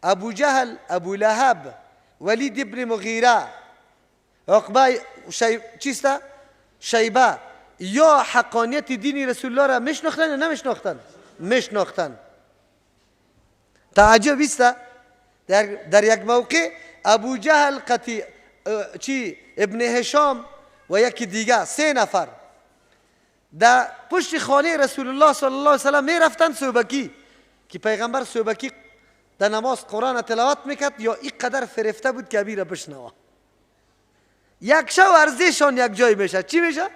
ابو جهل، ابو لهب، ولید ابن مغیره، عقبه چیست؟ شیبه، یا حقانیت دین رسول الله را میشناختن یا نمیشناختن؟ میشناختن. تعجب است در یک موقع ابو جهل قطی چی ابن هشام و یکی دیگه، سه نفر در پشت خانه رسول الله صلی الله علیه وسلم میرفتن صوبکی، که پیغمبر صوبکی در نماز قرآن تلاوت میکرد، یا اینقدر فرفته بود که ابی را بشنوه. یک شب ارزشان یک جای میشه. چی میشه؟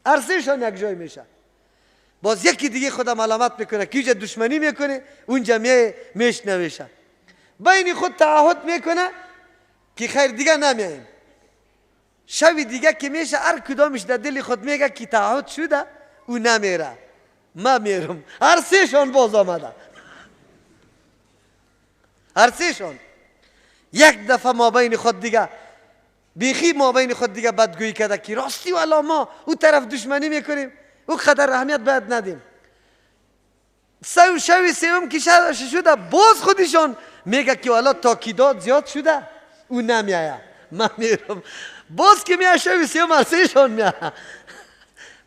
ارزشان یک جای میشه. باز یکی دیگه خودم ملامت میکنه که اینجا دشمنی میکنه، اونجا میشنویشه. بین خود تعهد میکنه که خیر دیگه نمیایم. شب دیگه که میشه هر کدامش در دل خود میگه که تعهد شده، او نمیره، ما میرم. هر سهشان باز آمده، هر سهشان یک دفعه ما بین خود دیگه بیخی ما بین خود دیگه بدگویی کرده که راستی والا ما او طرف دشمنی میکنیم، او قدر اهمیت باید ندیم. سه شب سوم که شده باز خودشان میگه که والا تاکیدات زیاد شده، او نمیایه، من میرم. باز که میایه شب سوم هر سهشان میایه.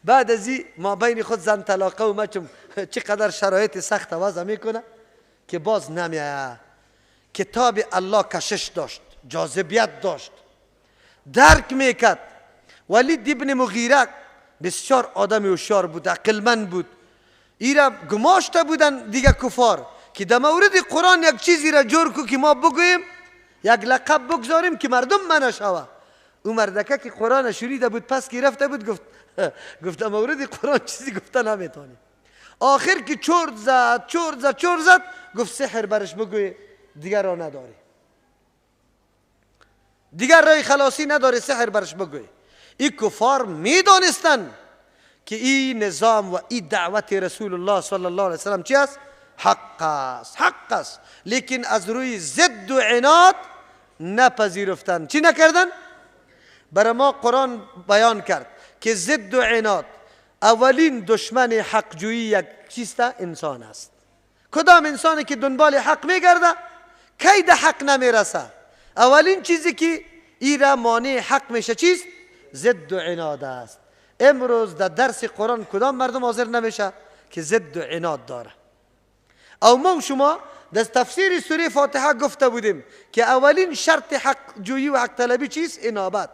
بعد از این ما بین خود زن طلاقه و ما چقدر شرایط سخت وضع میکنه که باز نمیایه. کتاب الله کشش داشت، جاذبیت داشت، درک میکرد. ولید ابن مغیره بسیار آدم هوشیار بود، عقلمند بود. ایرا گماشته بودن دیگه کفار که در مورد قرآن یک چیزی را جور کو که ما بگوییم، یک لقب بگذاریم که مردم منع شوه. او مردکه که قرآن شنیده بود پس گرفته بود، گفت در مورد قرآن چیزی گفته نمیتونی. آخر که چرت زد چرت زد چرت زد، گفت سحر برش بگوی، دیگر را نداری، دیگر راه خلاصی نداره، سحر برش بگوی. این کفار میدانستند که این نظام و این دعوت رسول الله صلی الله علیه وسلم چی است؟ حق است، حق است. لیکن از روی ضد و عناد نپذیرفتند. چی نکردن؟ برای ما قرآن بیان کرد که ضد و عناد اولین دشمن حقجویی یک چیست؟ انسان است. کدام انسانی که دنبال حق میگرده کی ده حق نمیرسه؟ اولین چیزی که ایرا مانع حق میشه چیست؟ ضد و عناد است. امروز در درس قرآن کدام مردم حاضر نمیشه که ضد و عناد داره؟ او ما شما در تفسیر سوره فاتحه گفته بودیم که اولین شرط حق جویی و حق طلبی چیست؟ انابت.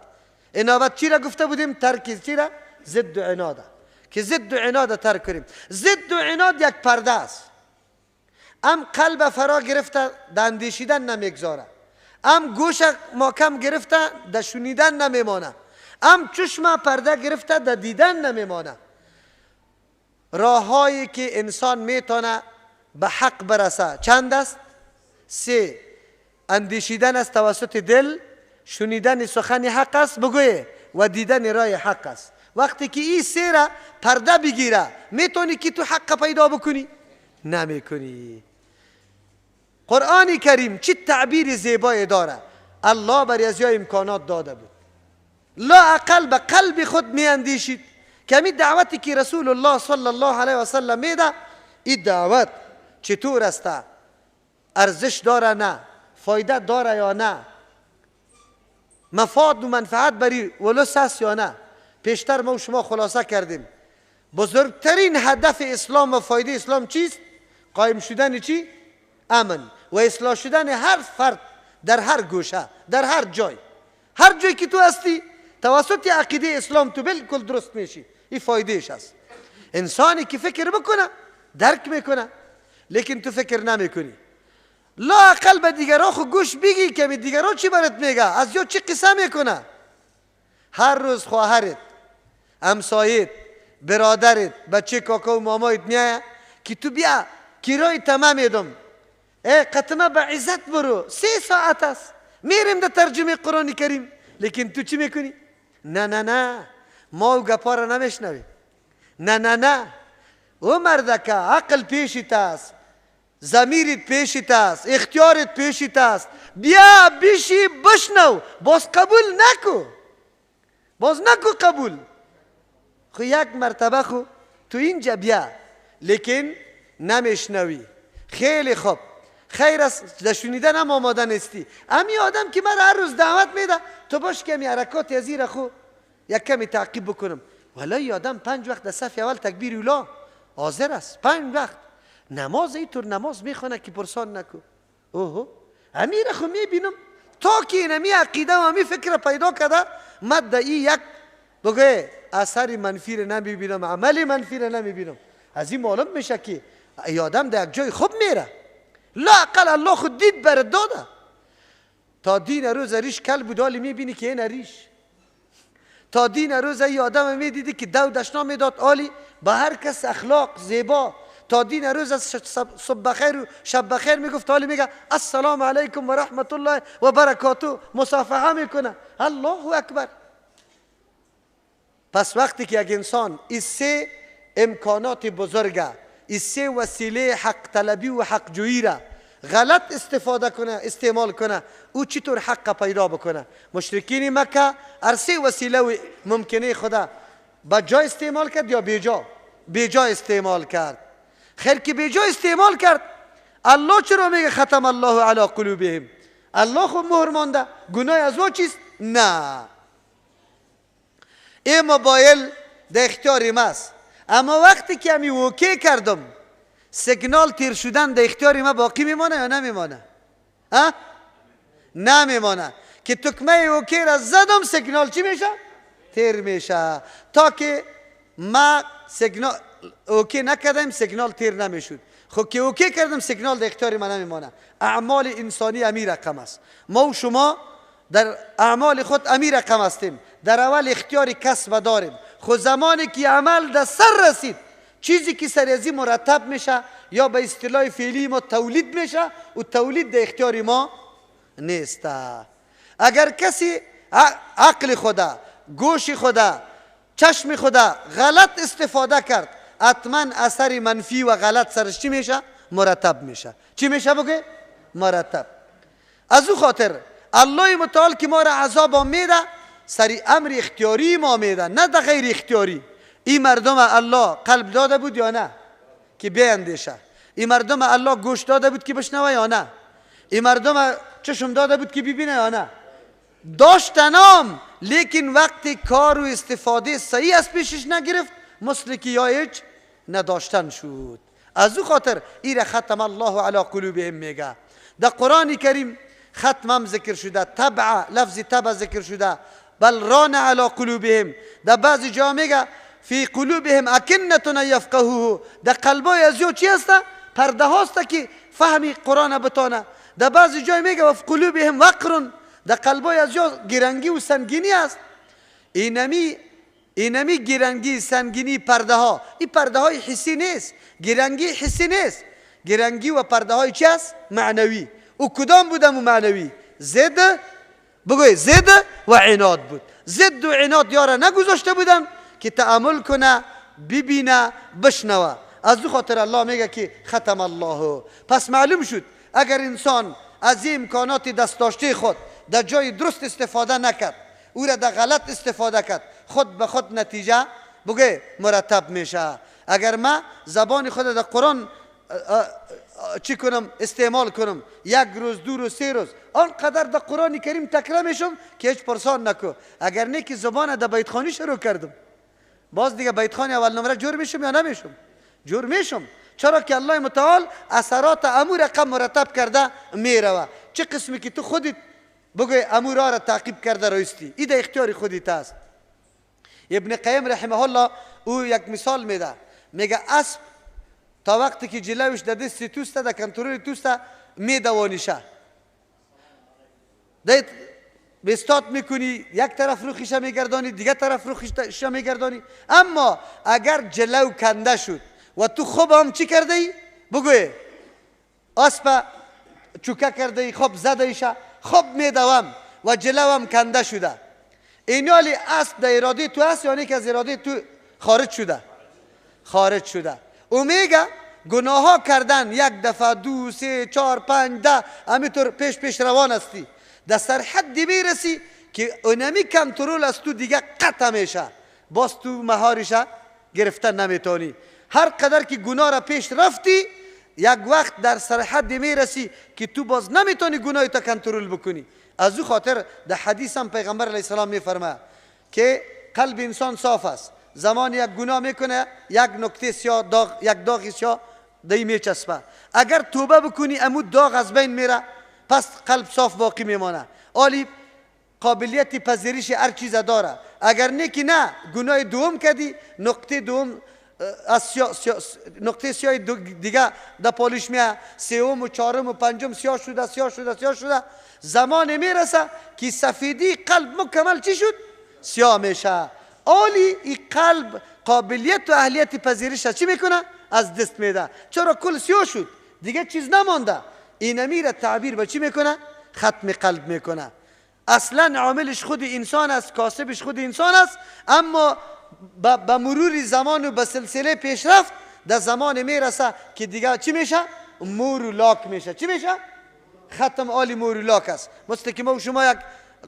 انابت چی را گفته بودیم؟ ترک چی را؟ ضد و عناد. که ضد و عناد ترک کنیم. ضد و عناد یک پرده است، ام قلب فرا گرفته در اندیشیدن نمیگذاره، ام گوش ماکم گرفته در شنیدن نمیمانه، ام چشم پرده گرفته در دیدن نمیمانه. راههایی که انسان میتونه به حق برسه چند است؟ سه. اندیشیدن است توسط دل، شنیدن سخن حق است بگوی، و دیدن راه حق است. وقتی که این سه را پرده بگیره میتونی که تو حق پیدا بکنی؟ نمیکنی. قرآن کریم چه تعبیر زیبایی داره. الله بر از امکانات داده بود، لا اقل به قلب خود می اندیشید که می دعوتی که رسول الله صلی الله علیه و سلم میده، این دعوت چطور است؟ ارزش داره نه؟ فایده داره یا نه؟ مفاد و منفعت بری ولس است یا نه؟ پیشتر ما و شما خلاصه کردیم بزرگترین هدف اسلام و فایده اسلام چیست؟ قایم شدن چی؟ امن و اصلاح شدن هر فرد در هر گوشه، در هر جای. هر جایی که تو هستی توسط عقیده اسلام تو بالکل درست میشی. این فایدهش است. انسانی که فکر بکنه درک میکنه، لیکن تو فکر نمیکنی. لا اقل به دیگران خو گوش بگی که دیگران چی برات میگه، از یا چی قصه میکنه. هر روز خواهرت، همسایت، برادرت، بچه کاکا و مامایت میایه که تو بیا کرای تمام میدم، ای قطمه به عزت برو، 3 ساعت است میریم در ترجمه قرآن کریم. لیکن تو چی میکنی؟ نه نه نه، ما و گپا را نمیشنویم. نه نه نه، او مردکه عقل پیشت است، ضمیرت پیشت است، اختیارت پیشت است، بیا بشی بشنو، باز قبول نکو، باز نکو قبول. خو یک مرتبه خو تو اینجا بیا، لیکن نمیشنوی. خیلی خوب، خیر است، در شنیدن هم آماده نیستی. امی آدم که مرا هر روز دعوت میده تو باش که امی حرکات از خو یک کمی تعقیب بکنم. ولی آدم 5 وقت در صف اول تکبیر اولا حاضر است، 5 وقت نماز اینطور نماز میخوانه که پرسان نکو. اوه امیر خو میبینم تا که اینمی عقیده و امی فکر پیدا کرده، مد ای یک بگه اثر منفی رو نمیبینم، عمل منفی رو نمیبینم. از این معلوم میشه که ای آدم در یک جای خوب میره. لا اقل الله خود دید برات داده. تا دین روز ریش کل بود، حالی میبینی که این ریش. تا دین روز ای آدم میدیدی که دو دشنا میداد، عالی با هر کس اخلاق زیبا. تا دین روز از صبح بخیر و شب بخیر میگفت، حالی میگه السلام علیکم و رحمت الله و برکاته، مصافحه میکنه. الله اکبر. پس وقتی که یک انسان این 3 امکانات بزرگه، این 3 وسیله حق طلبی و حق جویی را غلط استفاده کنه، استعمال کنه، او چطور حق پیدا بکنه؟ مشرکین مکه هر 3 وسیله و ممکنه خدا با جای استعمال کرد یا بیجا؟ بیجا استعمال کرد. خیر که بیجا استعمال کرد، الله چرا میگه ختم الله علی قلوبهم؟ الله خود مهر مانده، گناه از او چیست؟ نه. این موبایل در اختیار ماست، اما وقتی که همی OK کردم، سیگنال تیر شدن در اختیار ما باقی میمانه یا نمیمانه؟ ها؟ نمیمانه. که تکمه OK را زدم، سیگنال چی میشه؟ تیر میشه. تا که ما سیگنال OK نکردم، سیگنال تیر نمیشد. خب که OK کردم، سیگنال در اختیار ما نمیمانه. اعمال انسانی امی رقم است. ما و شما در اعمال خود امی رقم هستیم. در اول اختیار کسب داریم. خب زمانی که عمل در سر رسید، چیزی که سر ازی مرتب میشه یا به اصطلاح فعلی ما تولید میشه، و تولید در اختیار ما نیست. اگر کسی عقل خدا، گوش خدا، چشم خدا غلط استفاده کرد، حتما اثر منفی و غلط سرش چی میشه؟ مرتب میشه. چی میشه بگه؟ مرتب. از او خاطر الله متعال که ما را عذاب میده، سری امر اختیاری ما میده، نه در غیر اختیاری. این مردم الله قلب داده بود یا نه که بیاندیشه؟ این مردم الله گوش داده بود که بشنوه یا نه؟ این مردم چشم داده بود که ببینه یا نه؟ داشتنام، لیکن وقتی کار و استفاده صحیح از پیشش نگرفت، مثل که یا هیچ نداشتن شد. از او خاطر ایره ختم الله علی قلوبهم میگه. در قرآن کریم ختمم ذکر شده، تبع، لفظ تبع ذکر شده، بل ران علی قلوبهم. در بعضی جا میگه فی قلوبهم اکنة یفقهوه. در قلبای از یو چی هسته؟ پرده هاست که فهم قرآن بتانه. در بعضی جای میگه و فی قلوبهم وقر. در قلبای از یو گرنگی و سنگینی است. اینمی گرنگی، سنگینی، پرده ها، این پرده های حسی نیست، گرنگی حسی نیست، گرنگی و پرده های چی است؟ معنوی. او کدام بودم و معنوی؟ زد، بگوی زد و عناد بود. زد و عناد یاره نگذاشته بودم که تأمل کنه، ببینه، بشنوه. از دو خاطر الله میگه که ختم الله. پس معلوم شد اگر انسان از این امکانات دست داشته خود در جای درست استفاده نکرد، او را در غلط استفاده کرد، خود به خود نتیجه بگه مرتب میشه. اگر ما زبان خود در قرآن چی کنم، استعمال کنم، 1 روز، 2 روز، 3 روز، آنقدر در قرآن کریم تکره میشم که هیچ پرسان نکو. اگر نه که زبان در بیت خانی شروع کردم، باز دیگه بیت خانی اول نمره جور میشم یا نمیشم؟ جور میشم. چرا که الله متعال اثرات امور رقم مرتب کرده میروه. چه قسمی که تو خودت بگوی امو راه را تعقیب کرده رایستی. ای در اختیار خودت است. ابن قیم رحمه الله او یک مثال میده، میگه اسب تا وقتی که جلوش در دست توسته، در کنترل توسته، میدوانیشه، بستات میکنی، یک طرف روخیشه میگردانی، دیگه طرف روخیشه میگردانی. اما اگر جلو کنده شد و تو خوب هم چی کرده ای؟ بگوی اسب چوکه کرده ای، خوب زده ایشه، خوب میدوم و جلو هم کنده شده، اینالی اسب در اراده تو هست یعنی که از اراده تو خارج شده، خارج شده. او میگه گناه ها کردن یک دفعه، 2، 3، 4، 5، 10، همینطور پیش پیش روان هستی، در سرحدی میرسی که اونمی کنترل از تو دیگه قطع میشه، باز تو مهارشه گرفتن نمیتونی. هر قدر که گناه را پیش رفتی، یک وقت در سرحدی میرسی که تو باز نمیتونی گناه تا کنترل بکنی. از او خاطر در حدیث هم پیغمبر علیه السلام میفرماید که قلب انسان صاف است، زمان یک گناه میکنه یک نکته سیاه داغ، یک داغ سیاه دی میچسبه، اگر توبه بکنی امو داغ از بین میره، پس قلب صاف باقی میمانه. آلی قابلیت پذیرش هر چیز داره. اگر نه که نه گناه دوم کردی، نقطه دوم از نقطه سیاه دیگه در پالش میه، سوم و چهارم و پنجم سیاه شده سیاه شده سیاه شده، زمان میرسه که سفیدی قلب مکمل چی شد؟ سیاه میشه. آلی این قلب قابلیت و اهلیت پذیرش چی میکنه؟ از دست میده. چرا؟ کل سیاه شد دیگه چیز نمانده. این میره تعبیر به چی میکنه؟ ختم قلب میکنه. اصلا عاملش خود انسان است، کاسبش خود انسان است، اما به مرور زمان و به سلسله پیشرفت در زمان میرسه که دیگه چی میشه؟ مور و لاک میشه. چی میشه؟ ختم آلی مور و لاک است. مثل که ما و شما یک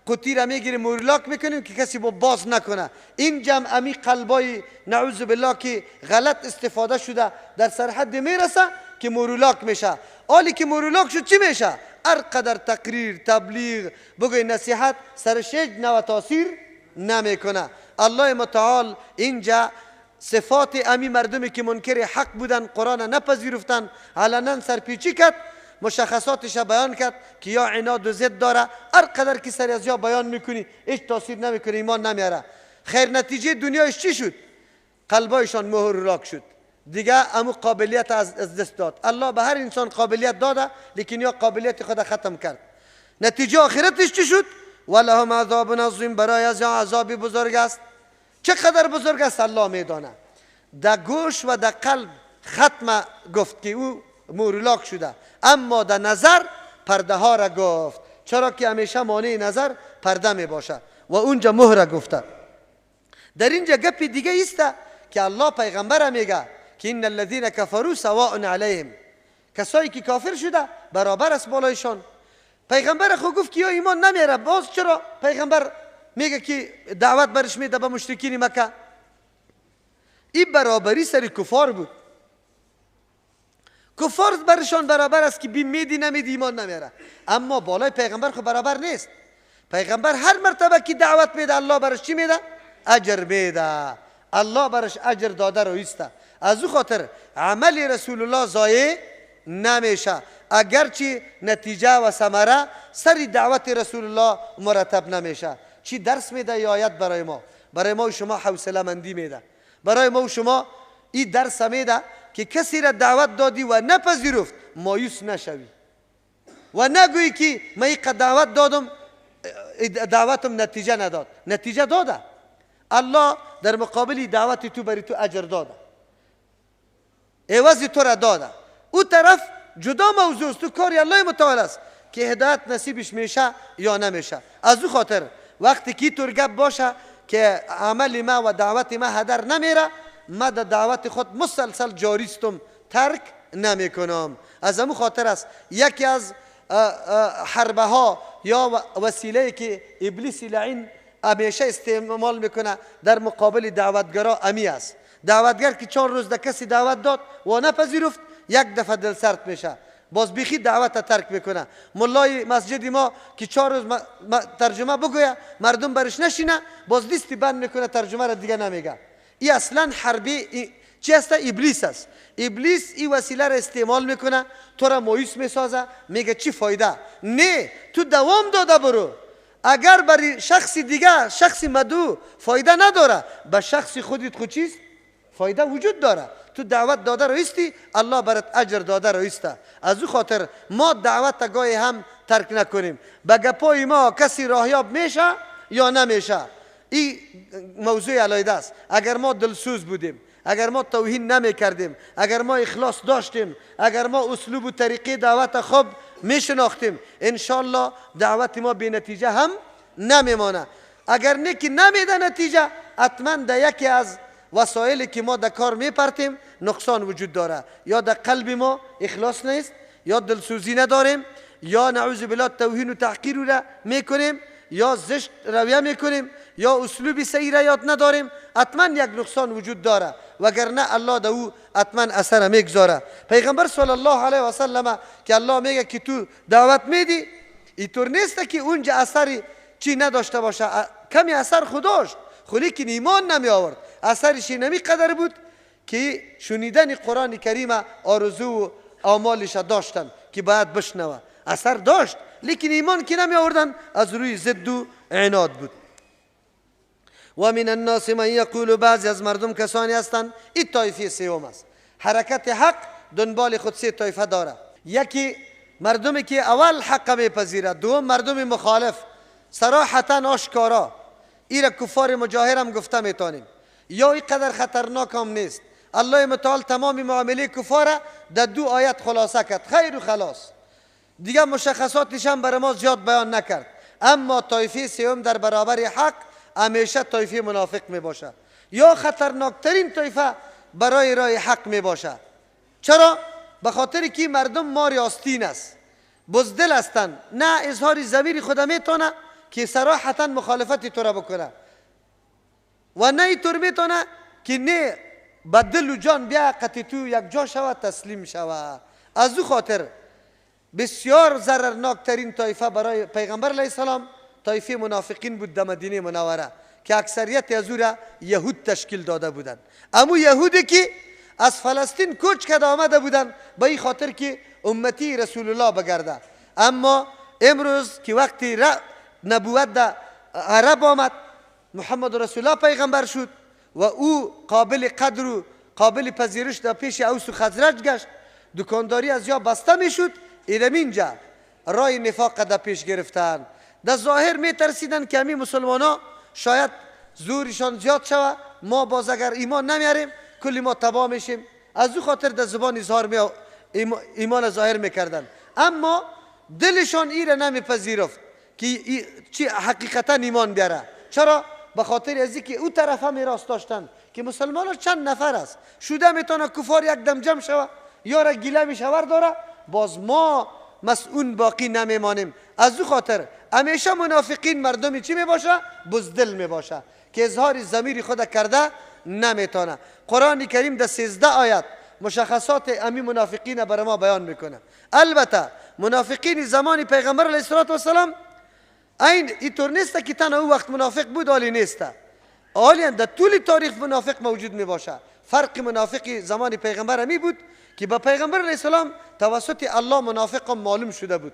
قوطی را میگیریم مور و لاک میکنیم که کسی با باز نکنه. این جمع امی قلبای نعوذ بالله که غلط استفاده شده در سرحد میرسه که مور و لاک میشه. آلی که مور و لاک شد چی میشه؟ هر قدر تقریر، تبلیغ، بگوی نصیحت سرش هیچ نوع تاثیر نمیکنه. الله متعال اینجا صفات امی مردمی که منکر حق بودن، قرآن نپذیرفتن، علنا سرپیچی کرد، مشخصاتش بیان کرد که یا عناد و ضد داره، هر قدر که سر از یا بیان میکنی هیچ تاثیر نمیکنه، ایمان نمیاره. خیر نتیجه دنیایش چی شد؟ قلبایشان مهر و لاک شد، دیگه امو قابلیت از دست داد. الله به هر انسان قابلیت داده، لیکن یا قابلیت خود ختم کرد. نتیجه آخرتش چی شد؟ ولهم عذاب عظیم، برای از عذاب بزرگ است. چقدر بزرگ است الله میدانه. در گوش و در قلب ختم گفت که او مورلاک شده، اما در نظر پرده ها را گفت، چرا که همیشه مانع نظر پرده می باشه و اونجا مهر گفته. در اینجا گپ دیگه است که الله پیغمبر میگه که ان الذين كفروا سواء علیهم، کسایی که کافر شده برابر است بالایشان. پیغمبر خو گفت که یا ایمان نمیاره، باز چرا پیغمبر میگه که دعوت برش میده به مشرکین مکه؟ این برابری سر کفار بود. کفار برشان برابر است که بی میدی نمیدی ایمان نمیاره، اما بالای پیغمبر خو برابر نیست. پیغمبر هر مرتبه که دعوت میده الله برش چی میده؟ اجر میده. الله برش اجر داده رویسته. از او خاطر عمل رسول الله ضایع نمیشه، اگرچه نتیجه و ثمره سر دعوت رسول الله مرتب نمیشه. چی درس میده ای آیت برای ما؟ برای ما و شما حوصله مندی میده، برای ما و شما این درس میده که کسی را دعوت دادی و نپذیرفت مایوس نشوی و نگویی که من اینقدر دعوت دادم دعوتم نتیجه نداد. نتیجه داده، الله در مقابل دعوت تو بری تو اجر داده، عوض تو را داده. او طرف جدا موضوع است، تو کاری الله متعال است که هدایت نصیبش میشه یا نمیشه. از او خاطر وقتی که تور گپ باشه که عمل ما و دعوت ما هدر نمیره، ما در دعوت خود مسلسل جاریستم، ترک نمیکنم. از امو خاطر است یکی از حربه ها یا وسیله که ابلیس لعین همیشه استعمال میکنه در مقابل دعوتگرا امی است. دعوتگر که 4 روز در کسی دعوت داد و نپذیرفت، یک دفعه دل سرد میشه، باز بیخی دعوت ترک میکنه. ملای مسجد ما که 4 روز ترجمه بگویه مردم برش نشینه، باز لیستی بند میکنه، ترجمه را دیگه نمیگه. ای اصلا حربی چی است؟ ابلیس است. ابلیس این وسیله را استعمال میکنه، تو را مایوس میسازه، میگه چی فایده؟ نه، تو دوام داده برو. اگر برای شخص دیگه، شخص مدعو فایده نداره، به شخص خودت خود چیست؟ فایده وجود داره. تو دعوت داده رایستی، الله برات اجر داده رایسته. از او خاطر ما دعوت گاهی هم ترک نکنیم. به گپای ما کسی راهیاب میشه یا نمیشه، این موضوع علیحده است. اگر ما دلسوز بودیم، اگر ما توهین نمی کردیم، اگر ما اخلاص داشتیم، اگر ما اسلوب و طریقه دعوت خوب می شناختیم، انشالله دعوت ما به نتیجه هم نمیمانه. اگر نه که نمیده نتیجه، حتما در یکی از وسایلی که ما در کار میپرتیم نقصان وجود داره. یا در قلب ما اخلاص نیست، یا دلسوزی نداریم، یا نعوذ بالله توهین و تحقیر را میکنیم، یا زشت رویه میکنیم، یا اسلوب صحیح را یاد نداریم. حتما یک نقصان وجود داره، وگرنه الله در او حتما اثر میگذاره. پیغمبر صلی الله علیه و سلم که الله میگه که تو دعوت میدی، اینطور نیست که اونجا اثری چی نداشته باشه. کمی اثر خود داشت، خو لیکن ایمان نمی آورد. اثرش نمی قدر بود که شنیدن قرآن کریم آرزو و آمالش داشتن که باید بشنوه. اثر داشت، لیکن ایمان که نمی آوردن، از روی ضد و عناد بود. و من الناس من یقول، بعضی از مردم کسانی هستند، این طایفه سوم است. حرکت حق دنبال خود سه طایفه داره. یکی مردمی که اول حق میپذیرد، دوم مردم مخالف صراحتا آشکارا، ایره کفار مجاهر هم گفته میتونیم، یا اینقدر خطرناک هم نیست. الله متعال تمام معامله کفار در دو آیت خلاصه کرد، خیر و خلاص، دیگه مشخصاتش هم برای ما زیاد بیان نکرد. اما طایفه سوم در برابر حق همیشه طایفه منافق می باشه، یا خطرناکترین طایفه برای راه حق می باشه. چرا؟ به خاطر که مردم ماری آستین است، بزدل هستند، نه اظهار ضمیر خود میتونه که صراحتا مخالفت تو را بکنه، و نه اینطور میتونه که نه به دل و جان بیا قطع تو یک جا شوه تسلیم شوه. از او خاطر بسیار ضررناکترین طایفه برای پیغمبر علیه السلام طایفه منافقین بود در مدینه منوره، که اکثریت از او را یهود تشکیل داده بودند. اما یهودی که از فلسطین کوچ کرده آمده بودند به این خاطر که امتی رسول الله بگرده. اما امروز که وقتی نبوت در عرب آمد، محمد رسول الله پیغمبر شد و او قابل قدر و قابل پذیرش در پیش اوس و خزرج گشت، دکانداری از یا بسته میشد. اینجا رای نفاق در پیش گرفتن. در ظاهر میترسیدن که همین مسلمان ها شاید زورشان زیاد شوه، ما باز اگر ایمان نمیاریم کلی ما تباه میشیم. از او خاطر در زبان اظهار ایمان ظاهر میکردن، اما دلشان ایره نمیپذیرفت که چی حقیقتا ایمان بیاره. چرا؟ به خاطر از اینکه او طرف هم راست داشتن که مسلمان ها چند نفر است، شده میتونه کفار یک دم جمع شوه یا را گیله میشور داره، باز ما مسئول باقی نمیمانیم. از او خاطر همیشه منافقین مردمی چی میباشه؟ بزدل میباشه که اظهار ضمیر خود کرده نمیتونه. قرآن کریم در 13 آیت مشخصات امی منافقین برای ما بیان میکنه. البته منافقین زمان پیغمبر علیه السلام این اینطور نیست که تنها او وقت منافق بود، آلی نیست. آلی در طول تاریخ منافق موجود میباشه. فرق منافقی زمان پیغمبر همی بود که با پیغمبر علیه السلام توسط الله منافق معلوم شده بود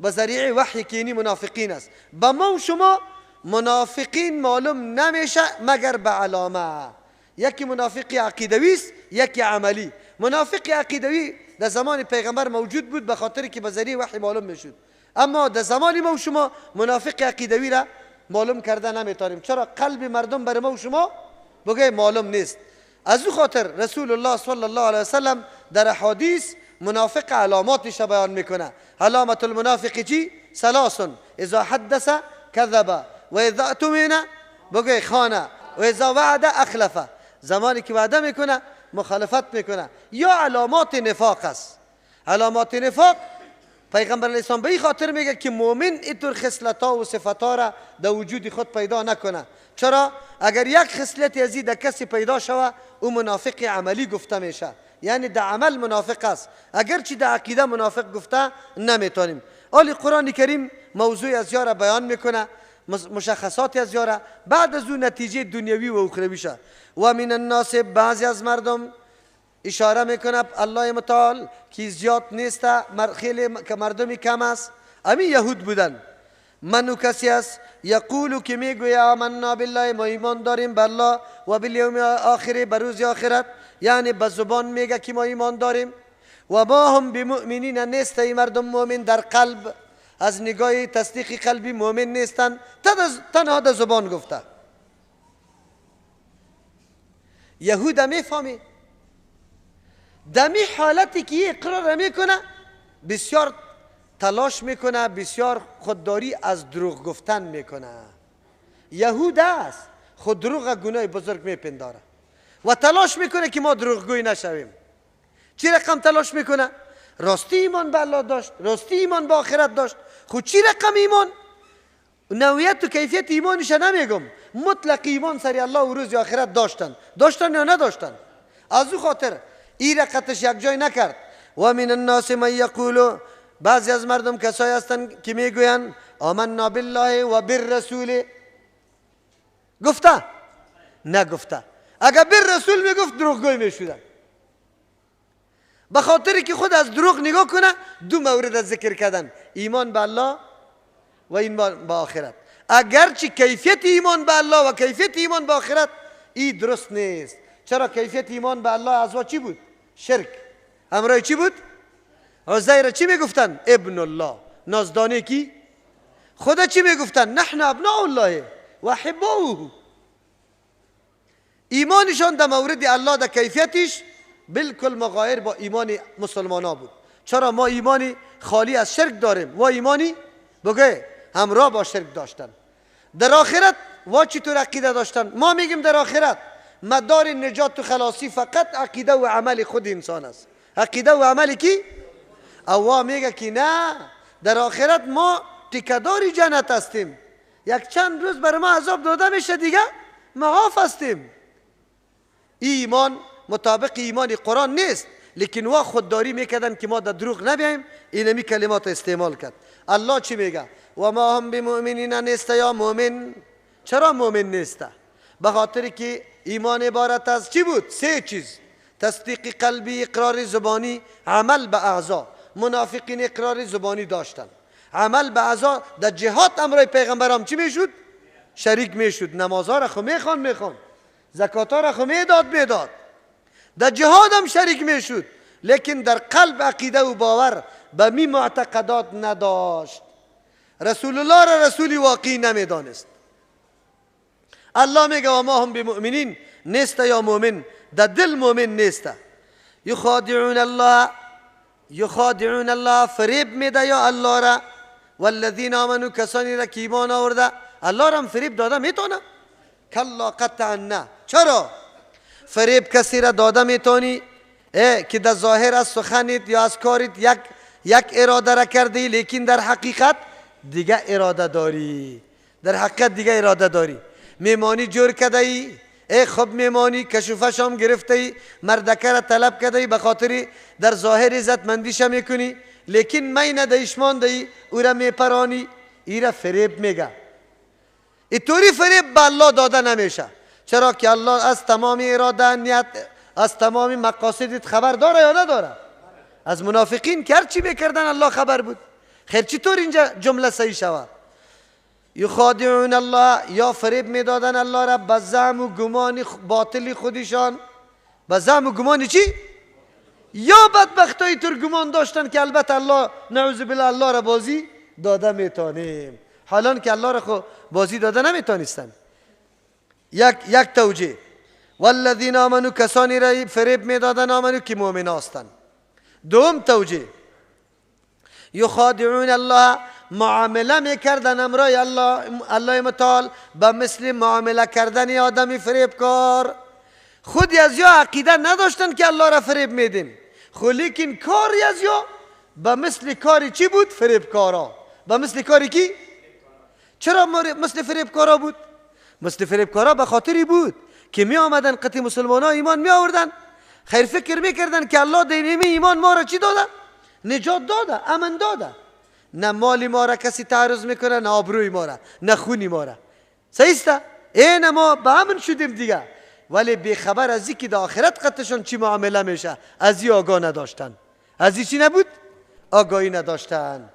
به ذریعه وحی که اینی منافقین است. با ما و شما منافقین معلوم نمیشه مگر به علامه. یکی منافق عقیدوی است، یکی عملی. منافق عقیدوی در زمان پیغمبر موجود بود به خاطر که به ذریعه وحی معلوم میشد، اما در زمان ما و شما منافق عقیدوی را معلوم کرده نمیتونیم. چرا؟ قلب مردم بر ما و شما بگه معلوم نیست. از او خاطر رسول الله صلی الله علیه وسلم در احادیث منافق علاماتش بیان میکنه. علامت المنافق چی؟ ثلاث: اذا حدث کذب، و اذا اؤتمن بگه خانه، و اذا وعد اخلف. زمانی که وعده میکنه مخالفت میکنه. یا علامات نفاق است. علامات نفاق پیغمبر علیه السلام به این خاطر میگه که مؤمن اینطور خصلت‌ها و صفت‌ها را در وجود خود پیدا نکنه. چرا؟ اگر یک خصلت از در کسی پیدا شوه او منافق عملی گفته میشه، یعنی در عمل منافق است، اگرچه در عقیده منافق گفته نمیتونیم. آلی قرآن کریم موضوع از یارا بیان میکنه. مشخصات از یاره، بعد از اون نتیجه دنیوی و اخروی شه. و من الناس، بعضی از مردم اشاره میکنه الله متعال که زیاد نیست، خیلی که مردمی کم است، امی یهود بودن. منو کسی است یقولو که میگوید آمنا بالله، ما ایمان داریم به الله و بالیوم آخر، به روز آخرت، یعنی به زبان میگه که ما ایمان داریم. و ما هم بمؤمنین، نیست ای مردم مؤمن در قلب، از نگاه تصدیق قلبی مؤمن نیستن، تنها در زبان گفته. یهود میفهمی دمی حالتی که اقرار میکنه بسیار تلاش میکنه، بسیار خودداری از دروغ گفتن میکنه. یهود است خود دروغ گناه بزرگ میپنداره و تلاش میکنه که ما دروغگوی نشویم. چی رقم تلاش میکنه؟ راستی ایمان به الله داشت، راستی ایمان به آخرت داشت، خود چی رقم ایمان؟ نوعیت و کیفیت ایمانش نمیگم، مطلق ایمان سری الله و روز آخرت داشتن، داشتن یا نداشتن. از او خاطر این رقتش یک جای نکرد. و من الناس من یقول، بعضی از مردم کسایی هستند که میگویند آمنا بالله و بالرسول. گفته؟ نگفته. اگر بالرسول میگفت دروغگوی میشدن. به خاطر که خود از دروغ نگاه کنه دو مورد از ذکر کردن، ایمان به الله و ایمان به آخرت. اگرچه کیفیت ایمان به الله و کیفیت ایمان به آخرت ای درست نیست. چرا کیفیت ایمان به الله از چی بود؟ شرک. همراه چی بود؟ عزیر چی میگفتن؟ ابن الله. نازدانه کی؟ خدا چی میگفتن؟ نحن ابناء الله و احباؤه. ایمانشان در مورد الله در کیفیتش بالکل مغایر با ایمان مسلمان ها بود. چرا ما ایمانی خالی از شرک داریم و ایمانی بگه همراه با شرک داشتن. در آخرت وا چطور عقیده داشتن؟ ما میگیم در آخرت مدار نجات و خلاصی فقط عقیده و عمل خود انسان است. عقیده و عمل کی؟ او میگه که نه، در آخرت ما تکدار جنت هستیم، یک چند روز بر ما عذاب داده میشه دیگه معاف هستیم. ایمان مطابق ایمان قرآن نیست، لیکن وا خودداری میکردن که ما در دروغ نبیایم، اینمی کلمات استعمال کرد. الله چی میگه؟ و ما هم بمؤمنین، نیست یا مؤمن. چرا مؤمن نیست؟ به خاطر که ایمان عبارت از چی بود؟ سه چیز: تصدیق قلبی، اقرار زبانی، عمل به اعضا. منافقین اقرار زبانی داشتن، عمل به اعضا در جهاد امرای پیغمبرام چی میشد؟ شریک میشد. نمازها را خو میخوان، زکات ها را خو میداد، در جهاد هم شریک میشد، لیکن در قلب عقیده و باور به می معتقدات نداشت. رسول الله را رسول واقعی نمیدانست. الله میگه و ما هم بمؤمنین، نیست یا مؤمن، در دل مؤمن نیست. یخادعون الله، یخادعون الله، فریب میده یا الله را، والذین آمنوا، کسانی را که ایمان آورده. الله را هم فریب داده میتونه؟ کلا قطعا نه. چرا؟ فریب کسی را داده میتونی که در ظاهر از سخنت یا از کارت یک اراده را کردی، لیکن در حقیقت دیگه اراده داری، در حقیقت دیگه اراده داری. میمانی جور کرده ای، ای خب میمانی کشوفش هم گرفته ای، مردکه را طلب کرده ای، به خاطر در ظاهر عزتمندیش میکنی، لیکن می ندهیش مانده ای، او را میپرانی، ای را فریب میگه. اینطوری فریب به الله داده نمیشه. چرا که الله از تمام اراده، نیت، از تمام مقاصدت خبر داره یا نداره؟ از منافقین که هرچی میکردن الله خبر بود. خیر چطور اینجا جمله صحیح شود؟ یخادعون الله، یا فریب میدادن الله را به زعم و گمان باطل خودشان. به زعم و گمان چی؟ یا بدبختای تر گمان داشتن که البته الله، نعوذ بالله، الله را بازی داده میتونیم، حالان که الله را خو بازی داده نمیتونستن. یک توجیه. والذین آمنوا، کسانی را فریب میدادن آمنو که مؤمن هستند. دوم توجیه، یخادعون الله، معامله میکردن امرای الله، الله متعال به مثل معامله کردن آدمی فریبکار. خودی از یا عقیده نداشتن که الله را فریب میدیم، خو لیکن کاری از یا به مثل کاری چی بود؟ فریبکارا. به مثل کاری کی؟ چرا مثل فریبکارا بود؟ مثل فریبکارا به خاطری بود که می آمدن قطع مسلمان ها ایمان می آوردن، خیر فکر میکردن که الله دینمی ایمان ما را چی داده؟ نجات داده، امن داده. نه مال ما را کسی تعرض میکنه، نه آبروی ما را، نه خونی ما را. صحیح است؟ این ما به امن شدیم دیگه، ولی بیخبر از که در آخرت قطشان چی معامله میشه از این آگاه نداشتن. از این چی نبود؟ آگاهی نداشتن.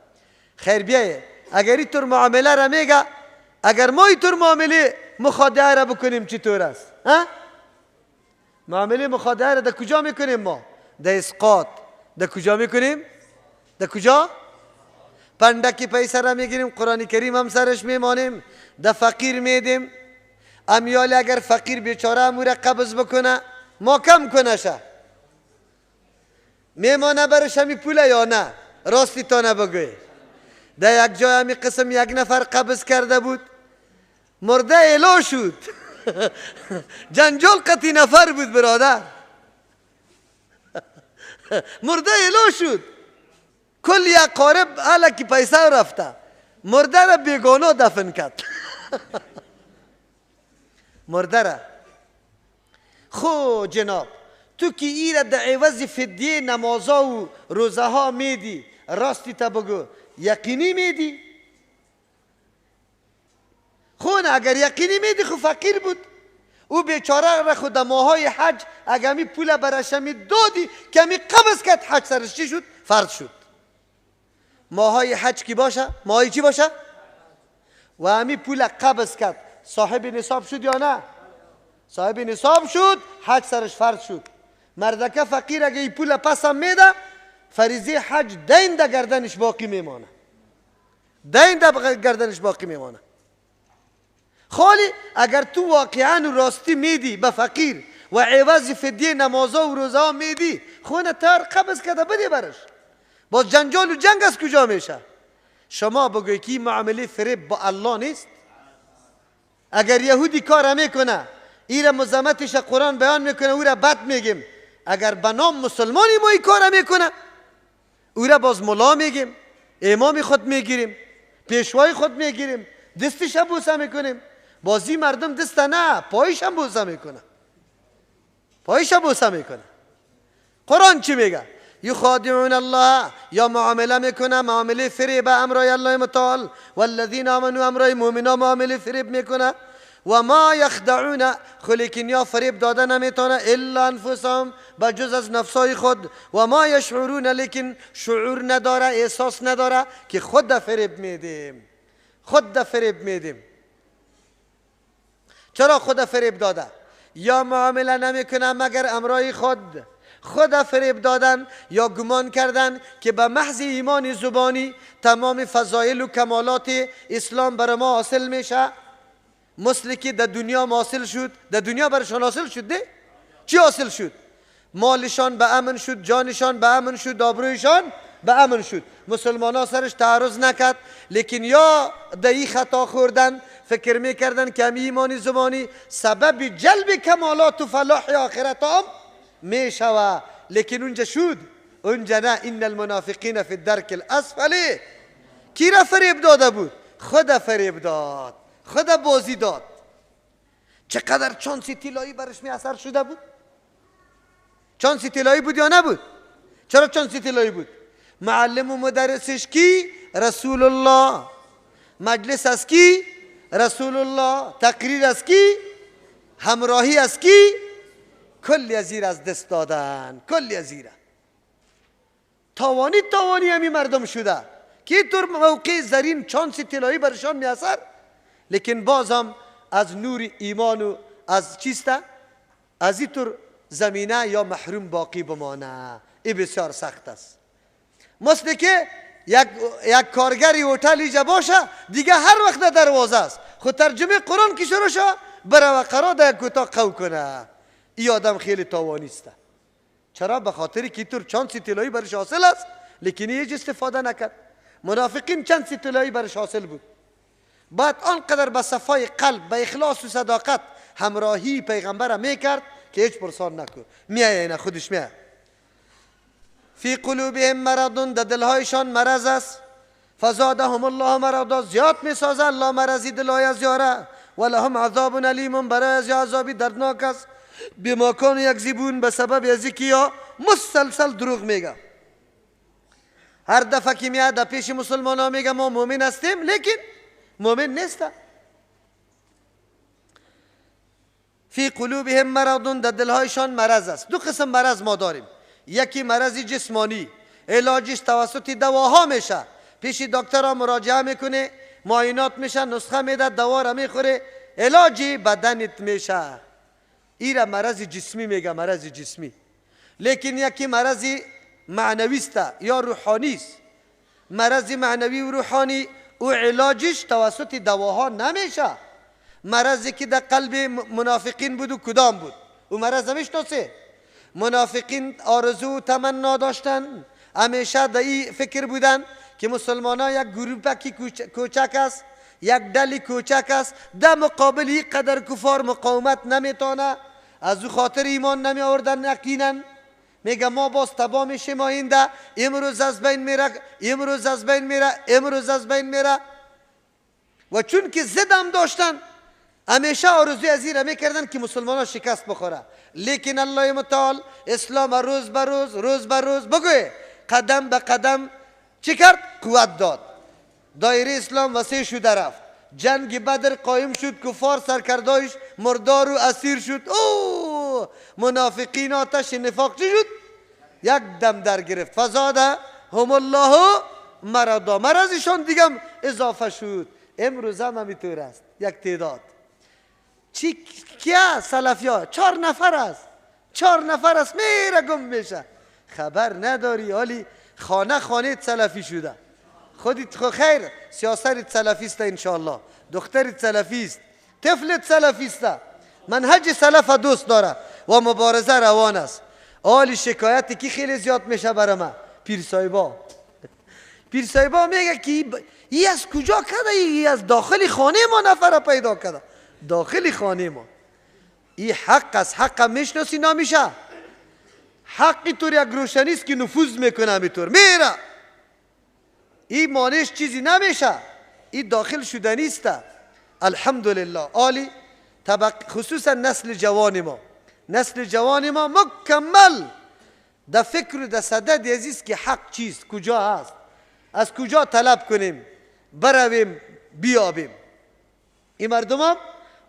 خیر بیایه اگر اینطور معامله را میگه، اگر ما اینطور معامله مخادعه را بکنیم چطور است؟ ها؟ معامله مخادعه را در کجا میکنیم ما؟ در اسقاط. در کجا میکنیم؟ در کجا؟ پندکی پیسه را میگیریم، قرآن کریم هم سرش میمانیم، در فقیر میدیم. امیال اگر فقیر بیچاره امو را قبض بکنه ما کم کنه شه، میمانه برش همی پوله یا نه؟ راستی تا نبگوی. در یک جای همی قسم یک نفر قبض کرده بود، مرده اعلا شد. جنجال قطی نفر بود برادر. مرده اعلا شد، کل یک قارب الکی پیسه رفته، مرده را بیگانه دفن کرد. مرده را. خو جناب تو که ای را در عوض فدیه نمازا و روزه ها میدی، راستی تا بگو یقینی میدی؟ خو نه، اگر یقینی میدی خو فقیر بود او بیچاره را، خود ماهای حج اگر می پول برش می دادی که می قبض کرد، حج سرش چی شد؟ فرض شد. ماهای حج کی باشه؟ ماهای چی باشه؟ و همی پول قبض کرد، صاحب نصاب شد یا نه؟ صاحب نصاب شد، حج سرش فرض شد. مردکه فقیر اگه این پول پس هم میده، فریضه حج دین ده گردنش باقی میمانه، دین ده گردنش باقی میمانه. خالی اگر تو واقعا راستی میدی به فقیر و عوض فدیه نمازا و روزه ها میدی، خونه تر قبض کرده بده برش، باز جنجال و جنگ از کجا میشه؟ شما بگوی که معامله فریب با الله نیست؟ اگر یهودی کار میکنه، ایره مزمتش قرآن بیان میکنه، او را بد میگیم. اگر به نام مسلمانی ما این کار میکنه، او را باز ملا میگیم، امام خود میگیریم، پیشوای خود میگیریم، دستش هم بوسه میکنیم. بازی مردم دست نه، پایش هم بوسه میکنه، پایش هم بوسه میکنه. قرآن چی میگه؟ یخادعون الله، یا معامله میکنه، معامله فریب امرای الله متعال، والذین آمنوا امرای مؤمنا معامله فریب میکنه. و ما یخدعون، خلیکن یا فریب داده نمیتونه الا انفسهم، بجز از نفسای خود. و ما یشعرون، لیکن شعور نداره، احساس نداره که خود فریب میدیم، خود فریب میدیم. چرا خود فریب داده؟ یا معامله نمیکنه مگر امرای خود، خود فریب دادن یا گمان کردن که به محض ایمان زبانی تمام فضایل و کمالات اسلام بر ما حاصل میشه. مثل که در دنیا حاصل شد، در دنیا برشان حاصل شد ده؟ چی حاصل شد؟ مالشان به امن شد، جانشان به امن شد، آبرویشان به امن شد. مسلمان ها سرش تعرض نکرد، لیکن یا در این خطا خوردن، فکر میکردن که همی ایمان زبانی سبب جلب کمالات و فلاح آخرت هم میشوه، لیکن اونجا شد، اونجا نه. ان المنافقین فی الدرک الاسفل. کی را فریب داده بود؟ خود فریب داد، خود بازی داد. چقدر چانسی طلایی برش می اثر شده بود؟ چانسی طلایی بود یا نبود؟ چرا چانسی طلایی بود؟ معلم و مدرسش کی؟ رسول الله. مجلس از کی؟ رسول الله. تقریر از کی؟ همراهی از کی؟ کلی از زیر از دست دادن، کلی از زیر. تاوانی تاوانی همی مردم شده که طور موقع زرین چانس طلایی برشان می اثر، لیکن باز هم از نور ایمان و از چیسته؟ از اینطور زمینه یا محروم باقی بمانه. این بسیار سخت است. مثل که یک کارگری هتل اینجا باشه، دیگه هر وقت در دروازه است، خود ترجمه قرآن که شروع شه بره و قرار در یک اتاق قو کنه. این آدم خیلی تاوانی است. چرا؟ به خاطر که اینطور چانس طلایی برش حاصل است، لیکن هیچ استفاده نکرد. منافقین چانس طلایی برش حاصل بود، بعد آنقدر به صفای قلب، به اخلاص و صداقت همراهی پیغمبر میکرد که هیچ پرسان نکرد. میایه نه خودش میایه. فی قلوبهم مرض، در دلهایشان مرض است. فزادهم الله مرضا، زیاد میسازه الله مرضی دلهای از یاره. ولهم عذاب الیم، برای از عذابی دردناک است. بما کانوا یکذبون، به سبب از اینکه یا مسلسل دروغ میگه. هر دفعه که میاد در پیش مسلمان ها میگه ما مؤمن هستیم، لیکن مؤمن نیست. فی قلوبهم مرض، در دلهایشان مرض است. دو قسم مرض ما داریم. یکی مرض جسمانی، علاجش توسط دواها میشه، پیش دکتر ها مراجعه میکنه، معاینات میشه، نسخه میده، دوا را میخوره، علاج بدنت میشه. ایره مرض جسمی میگه، مرض جسمی. لیکن یکی مرض معنوی است یا روحانی است. مرض معنوی و روحانی او علاجش توسط دواها نمیشه. مرضی که در قلب منافقین بود و کدام بود؟ او مرض میشناسه. منافقین آرزو و تمنا داشتن، همیشه در این فکر بودن که مسلمان ها یک گروپکی کوچک است، یک دلی کوچک است، در مقابل این قدر کفار مقاومت نمیتونه، از او خاطر ایمان نمی آوردن. یقینا میگه ما باز تباه میشیم آینده، امروز از بین میره، امروز از بین میره، امروز از بین میره. و چون که زدم داشتن، همیشه آرزوی از این را میکردن که مسلمان ها شکست بخوره. لیکن الله متعال اسلام روز به روز، روز به روز، بگوی قدم به قدم چی کرد؟ قوت داد. دایره اسلام وسیع شده رفت. جنگ بدر قایم شد، کفار سرکردایش مردار و اسیر شد. او منافقین آتش نفاق چی شد؟ یک دم در گرفت. فزاده هم الله مرضا، مرضشان دیگه اضافه شد. امروز هم همینطور است. یک تعداد چی کیا سلفیا 4 نفر است، 4 نفر است، میره گم میشه، خبر نداری. حالی خانه خانه سلفی شده. خودت خو خیر، سیاست سلفی است انشاءالله، دخترت سلفی است، طفلت سلفی است، منهج سلف دوست داره و مبارزه روان است. حالی شکایت کی خیلی زیاد میشه برای ما؟ پیر صاحبا. پیر صاحبا میگه که ای از کجا کرده؟ ای از داخل خانه ما نفر پیدا کرده، داخل خانه ما. ای حق است، حق میشناسی نمیشه. حقی طور یک روشنی است که نفوذ میکنه، همینطور میره، ای مانش چیزی نمیشه، ای داخل شدنی است. الحمدلله عالی طبق، خصوصا نسل جوان ما، نسل جوان ما مکمل در فکر و در صدد عزیز که حق چیست، کجا هست، از کجا طلب کنیم، برویم بیابیم. این مردم هم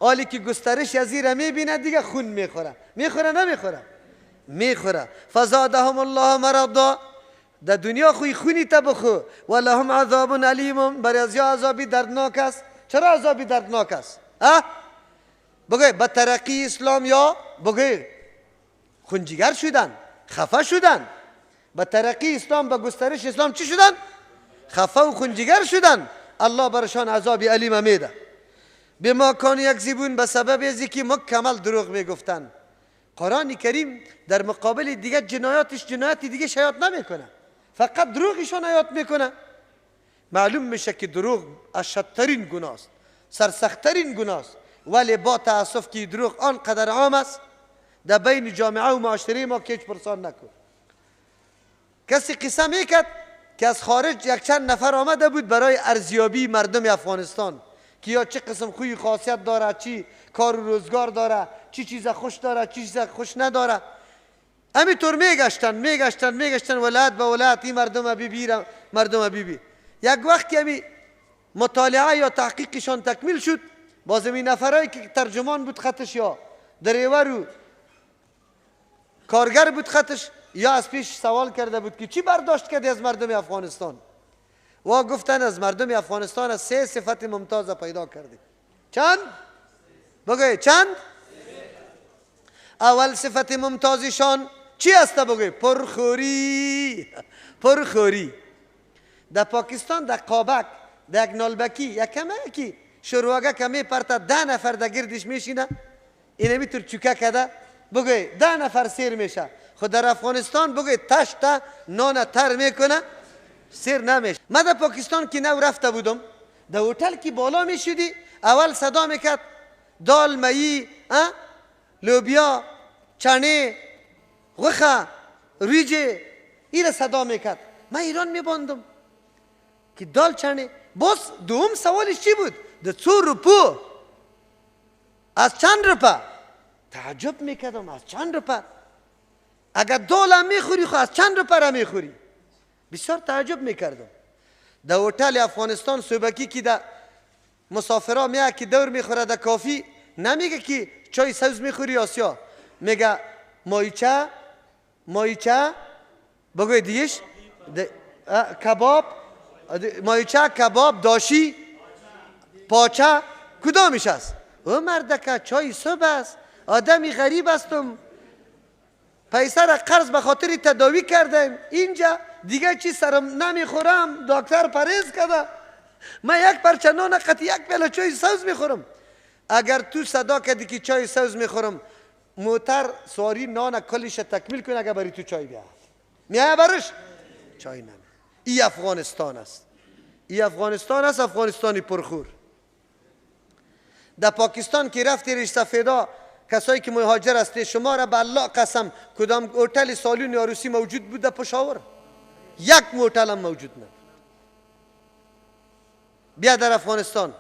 حالی که گسترش از این را میبینه دیگه خون میخوره. میخوره نمیخوره؟ میخوره. فزادهم الله مرضا، در دنیا خوی خونی تا بخو، ولهم عذاب علیم، برای از یا عذابی دردناک است. چرا عذابی دردناک است؟ بگوی به ترقی اسلام یا بگوی خونجیگر شدن، خفه شدن. به ترقی اسلام، به گسترش اسلام چی شدن؟ خفه و خونجیگر شدن. الله برشان عذاب علیم میده. به ما کان یکذبون، به سبب از که مکمل دروغ میگفتن. قرآن کریم در مقابل دیگه جنایاتش جنایت دیگه شیاد نمیکنه، فقط دروغشان آیات میکنه. معلوم میشه که دروغ اشدترین گناه است، سرسختترین گناه است، ولی با تاسف که دروغ آنقدر عام است در بین جامعه و معاشره ما که هیچ پرسان نکن. کسی قصه میکرد که از خارج یک چند نفر آمده بود برای ارزیابی مردم افغانستان که یا چه قسم خوی خاصیت داره، چی کار و روزگار داره، چی چیز خوش داره، چی چیز خوش نداره. همینطور میگشتن میگشتن میگشتن ولایت به ولایت، این مردم بی مردم بی. یک وقت که همی مطالعه یا تحقیقشان تکمیل شد، باز این نفرایی که ترجمان بود خطش یا دریور و کارگر بود خطش، یا از پیش سوال کرده بود که چی برداشت کردی از مردم افغانستان؟ و گفتن از مردم افغانستان از 3 صفت ممتاز پیدا کردی. چند؟ بگوی چند؟ اول صفت ممتازشان چی است؟ بگوی پرخوری. پرخوری. در پاکستان در قابک در یک نالبکی یک کمه کی شرواگه کمی پرتا 10 نفر در گردش میشینه، اینمی طور چوکه کده، بگوی 10 نفر سیر میشه. خود در افغانستان بگوی تشتا نان تر میکنه سیر نمیشه. من در پاکستان که نو رفته بودم، در هتل که بالا میشدی اول صدا میکرد دال مئی، لوبیا، چنه، غخه، ریجه، این صدا میکرد. من ایران میباندم که دال چنه. باز دوم سوالش چی بود؟ ده څو روپو، از چند روپه؟ تعجب میکردم از چند روپه؟ اگر دال هم میخوری خو از چند روپه را میخوری؟ بسیار تعجب میکردم. در هتل افغانستان صبحکی که در مسافرها میاد که دور میخوره در کافی، نمیگه که چای سبز میخوری یا سیاه، میگه مایچه، مایچه، بگوی دیش کباب، مایچه، کباب، داشی، پاچه، کدامش است؟ او مردکه چای صبح است، آدمی غریب هستم، پیسه را قرض به خاطر تداوی کردم، اینجا دیگه چی سرم نمیخورم، دکتر پرهیز کرده، من یک پرچه نان قطع یک پیاله چای سبز میخورم. اگر تو صدا کردی که چای سبز میخورم، موتر سواری نان کلش تکمیل کنه، اگر بری تو چای بیاد میای برش چای نمی. ای افغانستان است، ای افغانستان است، افغانستانی پرخور. در پاکستان که رفتی ریش سفیدا، کسایی که مهاجر هستی، شما را به الله قسم کدام هتل سالون عروسی موجود بود در پشاور؟ یک هتل هم موجود نبود. بیا در افغانستان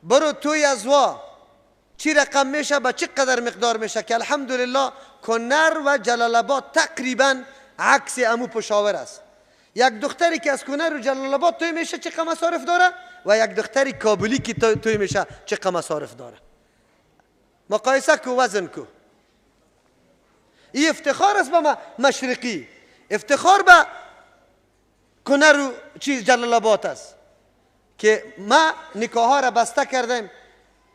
برو توی ازوا چی رقم میشه، به چه قدر مقدار میشه که الحمدلله کنر و جلال آباد تقریبا عکس امو پشاور است. یک دختری که از کنر و جلال آباد توی میشه چه مصارف داره و یک دختری کابلی که توی میشه چه مصارف داره. مقایسه کو، وزن کو. این افتخار است به ما مشرقی، افتخار به کنر و چیز جلال آباد است که ما نکاح ها را بسته کردیم.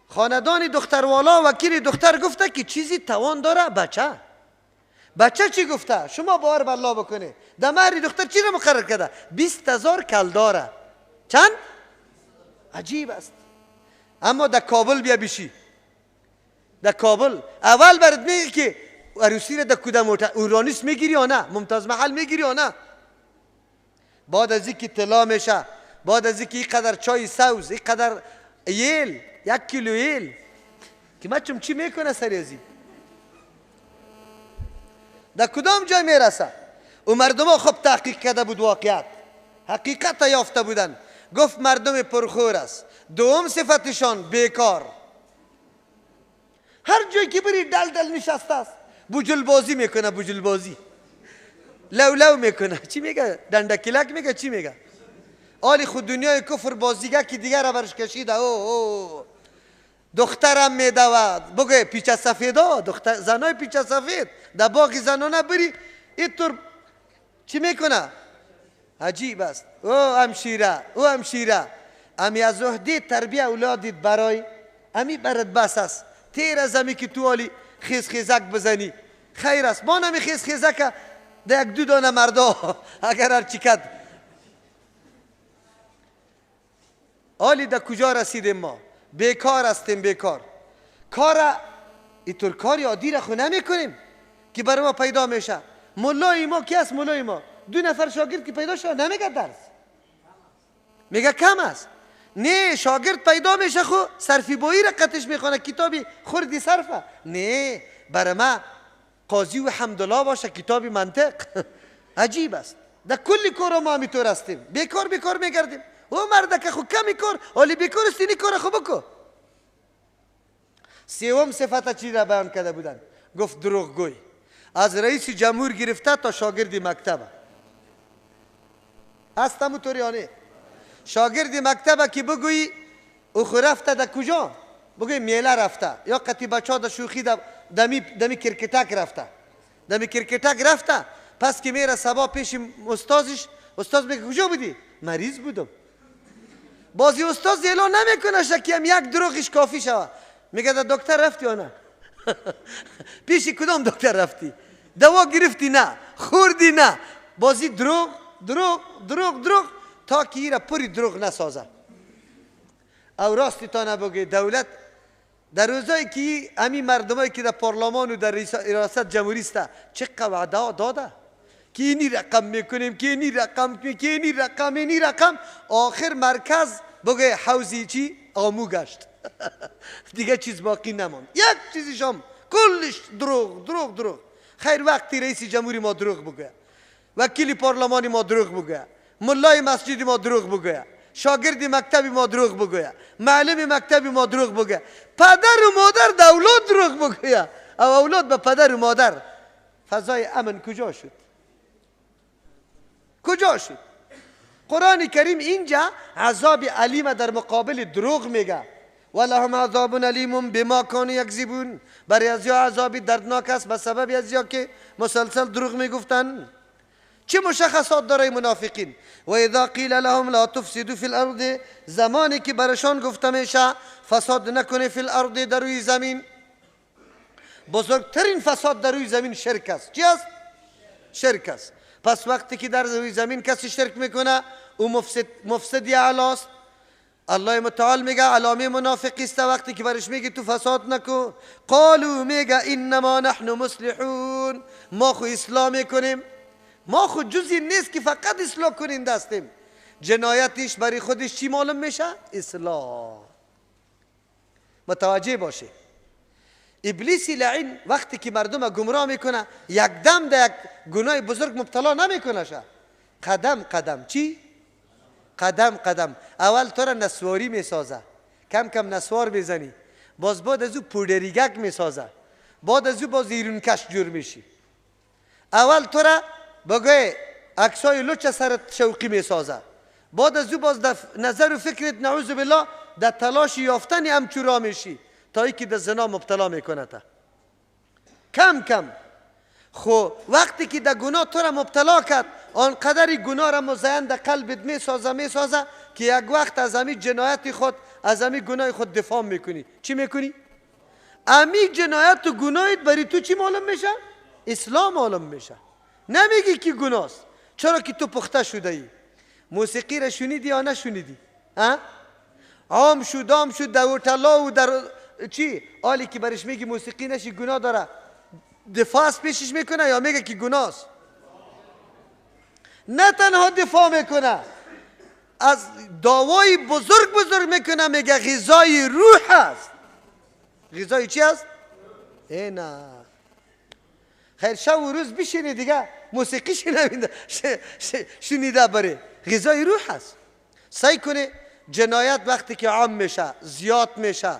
خاندان دختروالا وکیل دختر گفته که چیزی توان داره بچه. بچه چی گفته؟ شما باور به الله بکنه. در مهر دختر چی را مقرر کرده؟ 20,000 کلداره. چند؟ عجیب است. اما در کابل بیا بشی، در کابل اول برات میگه که عروسی را در کدام هتل اورانیس میگیری یا نه، ممتاز محل میگیری یا نه. بعد از اینکه طلا میشه، بعد از اینکه اینقدر چای سوز، اینقدر یل، 1 کیلو یل که ما چم چی میکنه سری ازی در کدام جای میرسه؟ و مردم ها خب تحقیق کرده بود، واقعیت حقیقت یافته بودن. گفت مردم پرخور است. دوم صفتشان بیکار، هر جایی که بری دل دل نشسته است، بوجل بازی میکنه، بوجل بازی لو لو میکنه، چی میگه؟ دندکلک میگه، چی میگه؟ آلی خود دنیای کفر بازیگه که دیگر را برش کشیده. او او دخترم میدود، بگه پیچه سفیدا، دختر زنای پیچه سفید در باغ زنانه بری اینطور چی میکنه؟ عجیب است. او همشیره، او همشیره، امی از عهده تربیه اولادت برای امی برات بس است. تیر از امی که تو آلی خیز خیزک بزنی خیر است. ما نمی خیز خیزک در یک دو دانه مردا اگر هر چی کد. آلی در کجا رسیدیم ما؟ بیکار هستیم، بیکار. کار اینطور کاری عادی را خو نمی کنیم که برای ما پیدا میشه. ملای ما کی است؟ ملای ما 2 نفر شاگرد که پیدا شد نمیگه درس، میگه کم است. نه شاگرد پیدا میشه خو صرفی بایی را قطش میخوانه، کتابی خوردی صرفه. نه برای ما قاضی و حمدالله باشه کتابی منطق. عجیب است. در کل کار ما همینطور هستیم، بیکار بیکار میگردیم. او مرده که خو کمی کار، حالی بیکار است، اینی کار خو بکو. سوم صفت چی را بیان کرده بودن؟ گفت دروغگوی. از رئیس جمهور گرفته تا شاگرد مکتب هست همونطور یانه. شاگرد مکتب که بگویی او خو رفته در کجا؟ بگویی میله رفته یا قطی بچه ها در شوخی دمی کرکتک رفته، دمی کرکتک رفته. پس که میره صبا پیش استادش، استاد میگه کجا بودی؟ مریض بودم. بازی استاد اعلان نمیکنه که هم یک دروغش کافی شوه. میگه در دکتر رفتی یا نه؟ پیش کدام دکتر رفتی؟ دوا گرفتی نه، خوردی نه. بازی دروغ دروغ دروغ دروغ تا که ایره پری دروغ نسازه. او راستی تا نبگه. دولت در روزایی که امی مردمایی که در پارلمان و در ریاست جمهوری است چه وعده داده که اینی رقم میکنیم، که اینی رقم، که اینی رقم، اینی رقم، آخر مرکز بگه حوزی چی آمو گشت. دیگه چیز باقی نماند، یک چیزیش هم کلش دروغ دروغ دروغ. خیر وقتی رئیس جمهوری ما دروغ بگه، وکیل پارلمانی ما دروغ بگه، ملای مسجد ما دروغ بگه، شاگرد مکتبی ما دروغ بگه، معلم مکتبی ما دروغ بگه، پدر و مادر دولت دروغ بگه، او اولاد به پدر و مادر، فضای امن کجا شد؟ کجا شد؟ قرآن کریم اینجا عذاب علیم در مقابل دروغ میگه. ولهم عذاب علیم بما كانوا یکذبون. برای ازیا عذابی دردناک است به سبب ازیا که مسلسل دروغ میگفتن. چه مشخصات داره منافقین؟ و اذا قیل لهم لا تفسدوا فی الارض، زمانی که برشان گفته میشه فساد نکنه فی الارض در روی زمین. بزرگترین فساد در روی زمین شرک است. چی است؟ شرک است. پس وقتی که در روی زمین کسی شرک میکنه او مفسدی اعلی است. الله متعال میگه علامه منافقی است وقتی که برش میگه تو فساد نکو. قالوا میگه انما نحن مصلحون، ما خو اصلاح میکنیم، ما خو جزی نیست که فقط اصلاح کنین دستیم. جنایتش برای خودش چی معلوم میشه؟ اصلاح. متوجه باشه ابلیس لعین وقتی که مردم گمراه میکنه یک دم در یک گناه بزرگ مبتلا نمیکنه شه. قدم قدم. چی؟ قدم قدم. اول تو را نسواری میسازه، کم کم نسوار میزنی، باز بعد از او پودریگک میسازه، بعد از او باز ایرونکش جور میشی. اول تو را بگوی عکسای لچ سرت شوقی میسازه، بعد از او باز در نظر و فکرت نعوذ بالله در تلاش یافتن امچورا میشی تا اینکه در زنا مبتلا میکنه تا. کم کم. خو وقتی که در گناه تو را مبتلا کرد آنقدر گناه را مزین در قلبت میسازه میسازه که یک وقت از امی جنایت خود، از امی گناه خود دفاع میکنی. چی میکنی؟ امی جنایت و گناهت برای تو چی معلوم میشه؟ اسلام معلوم میشه. نمیگی که گناه است، چرا که تو پخته شده ای. موسیقی را شنیدی یا نشنیدی؟ عام شد، عام شد در هتل‌ها و در چی؟ آلی که برش میگی موسیقی نشی گناه داره، دفاع از پیشش میکنه یا میگه که گناه است؟ نه تنها دفاع میکنه، از دعوای بزرگ بزرگ میکنه، میگه غذای روح است. غذای چی است؟ ای نه خیر، شب و روز بشینی دیگه موسیقی شنیده بره، غذای روح است. سعی کنه جنایت وقتی که عام میشه زیاد میشه،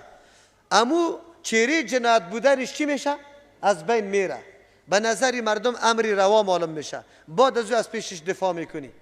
امو چهره جنایت بودنش چی میشه؟ از بین میره. به نظر مردم امری روا معلوم میشه، بعد از او از پیشش دفاع میکنی.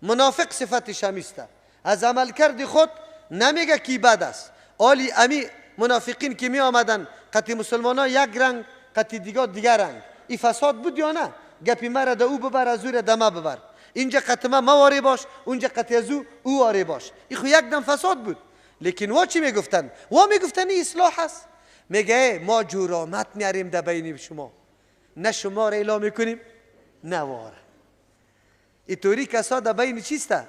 منافق صفتش همیسته، از عملکرد خود نمیگه کی بد است. آلی امی منافقین که می آمدن قطی مسلمان ها یک رنگ، قطی دیگه دیگر رنگ، این فساد بود یا نه؟ گپی مرا ده او ببر، از او را دمه ببر، اینجا قطمه مواری باش، اونجا قطی از او واری باش. این خو یک دم فساد بود. لیکن وا چی میگفتن؟ وا میگفتن این اصلاح است. میگه ما جرامت میاریم در بین شما، نه شما را اعلام میکنیم نه واره. اینطوری کسا در بین چیسته؟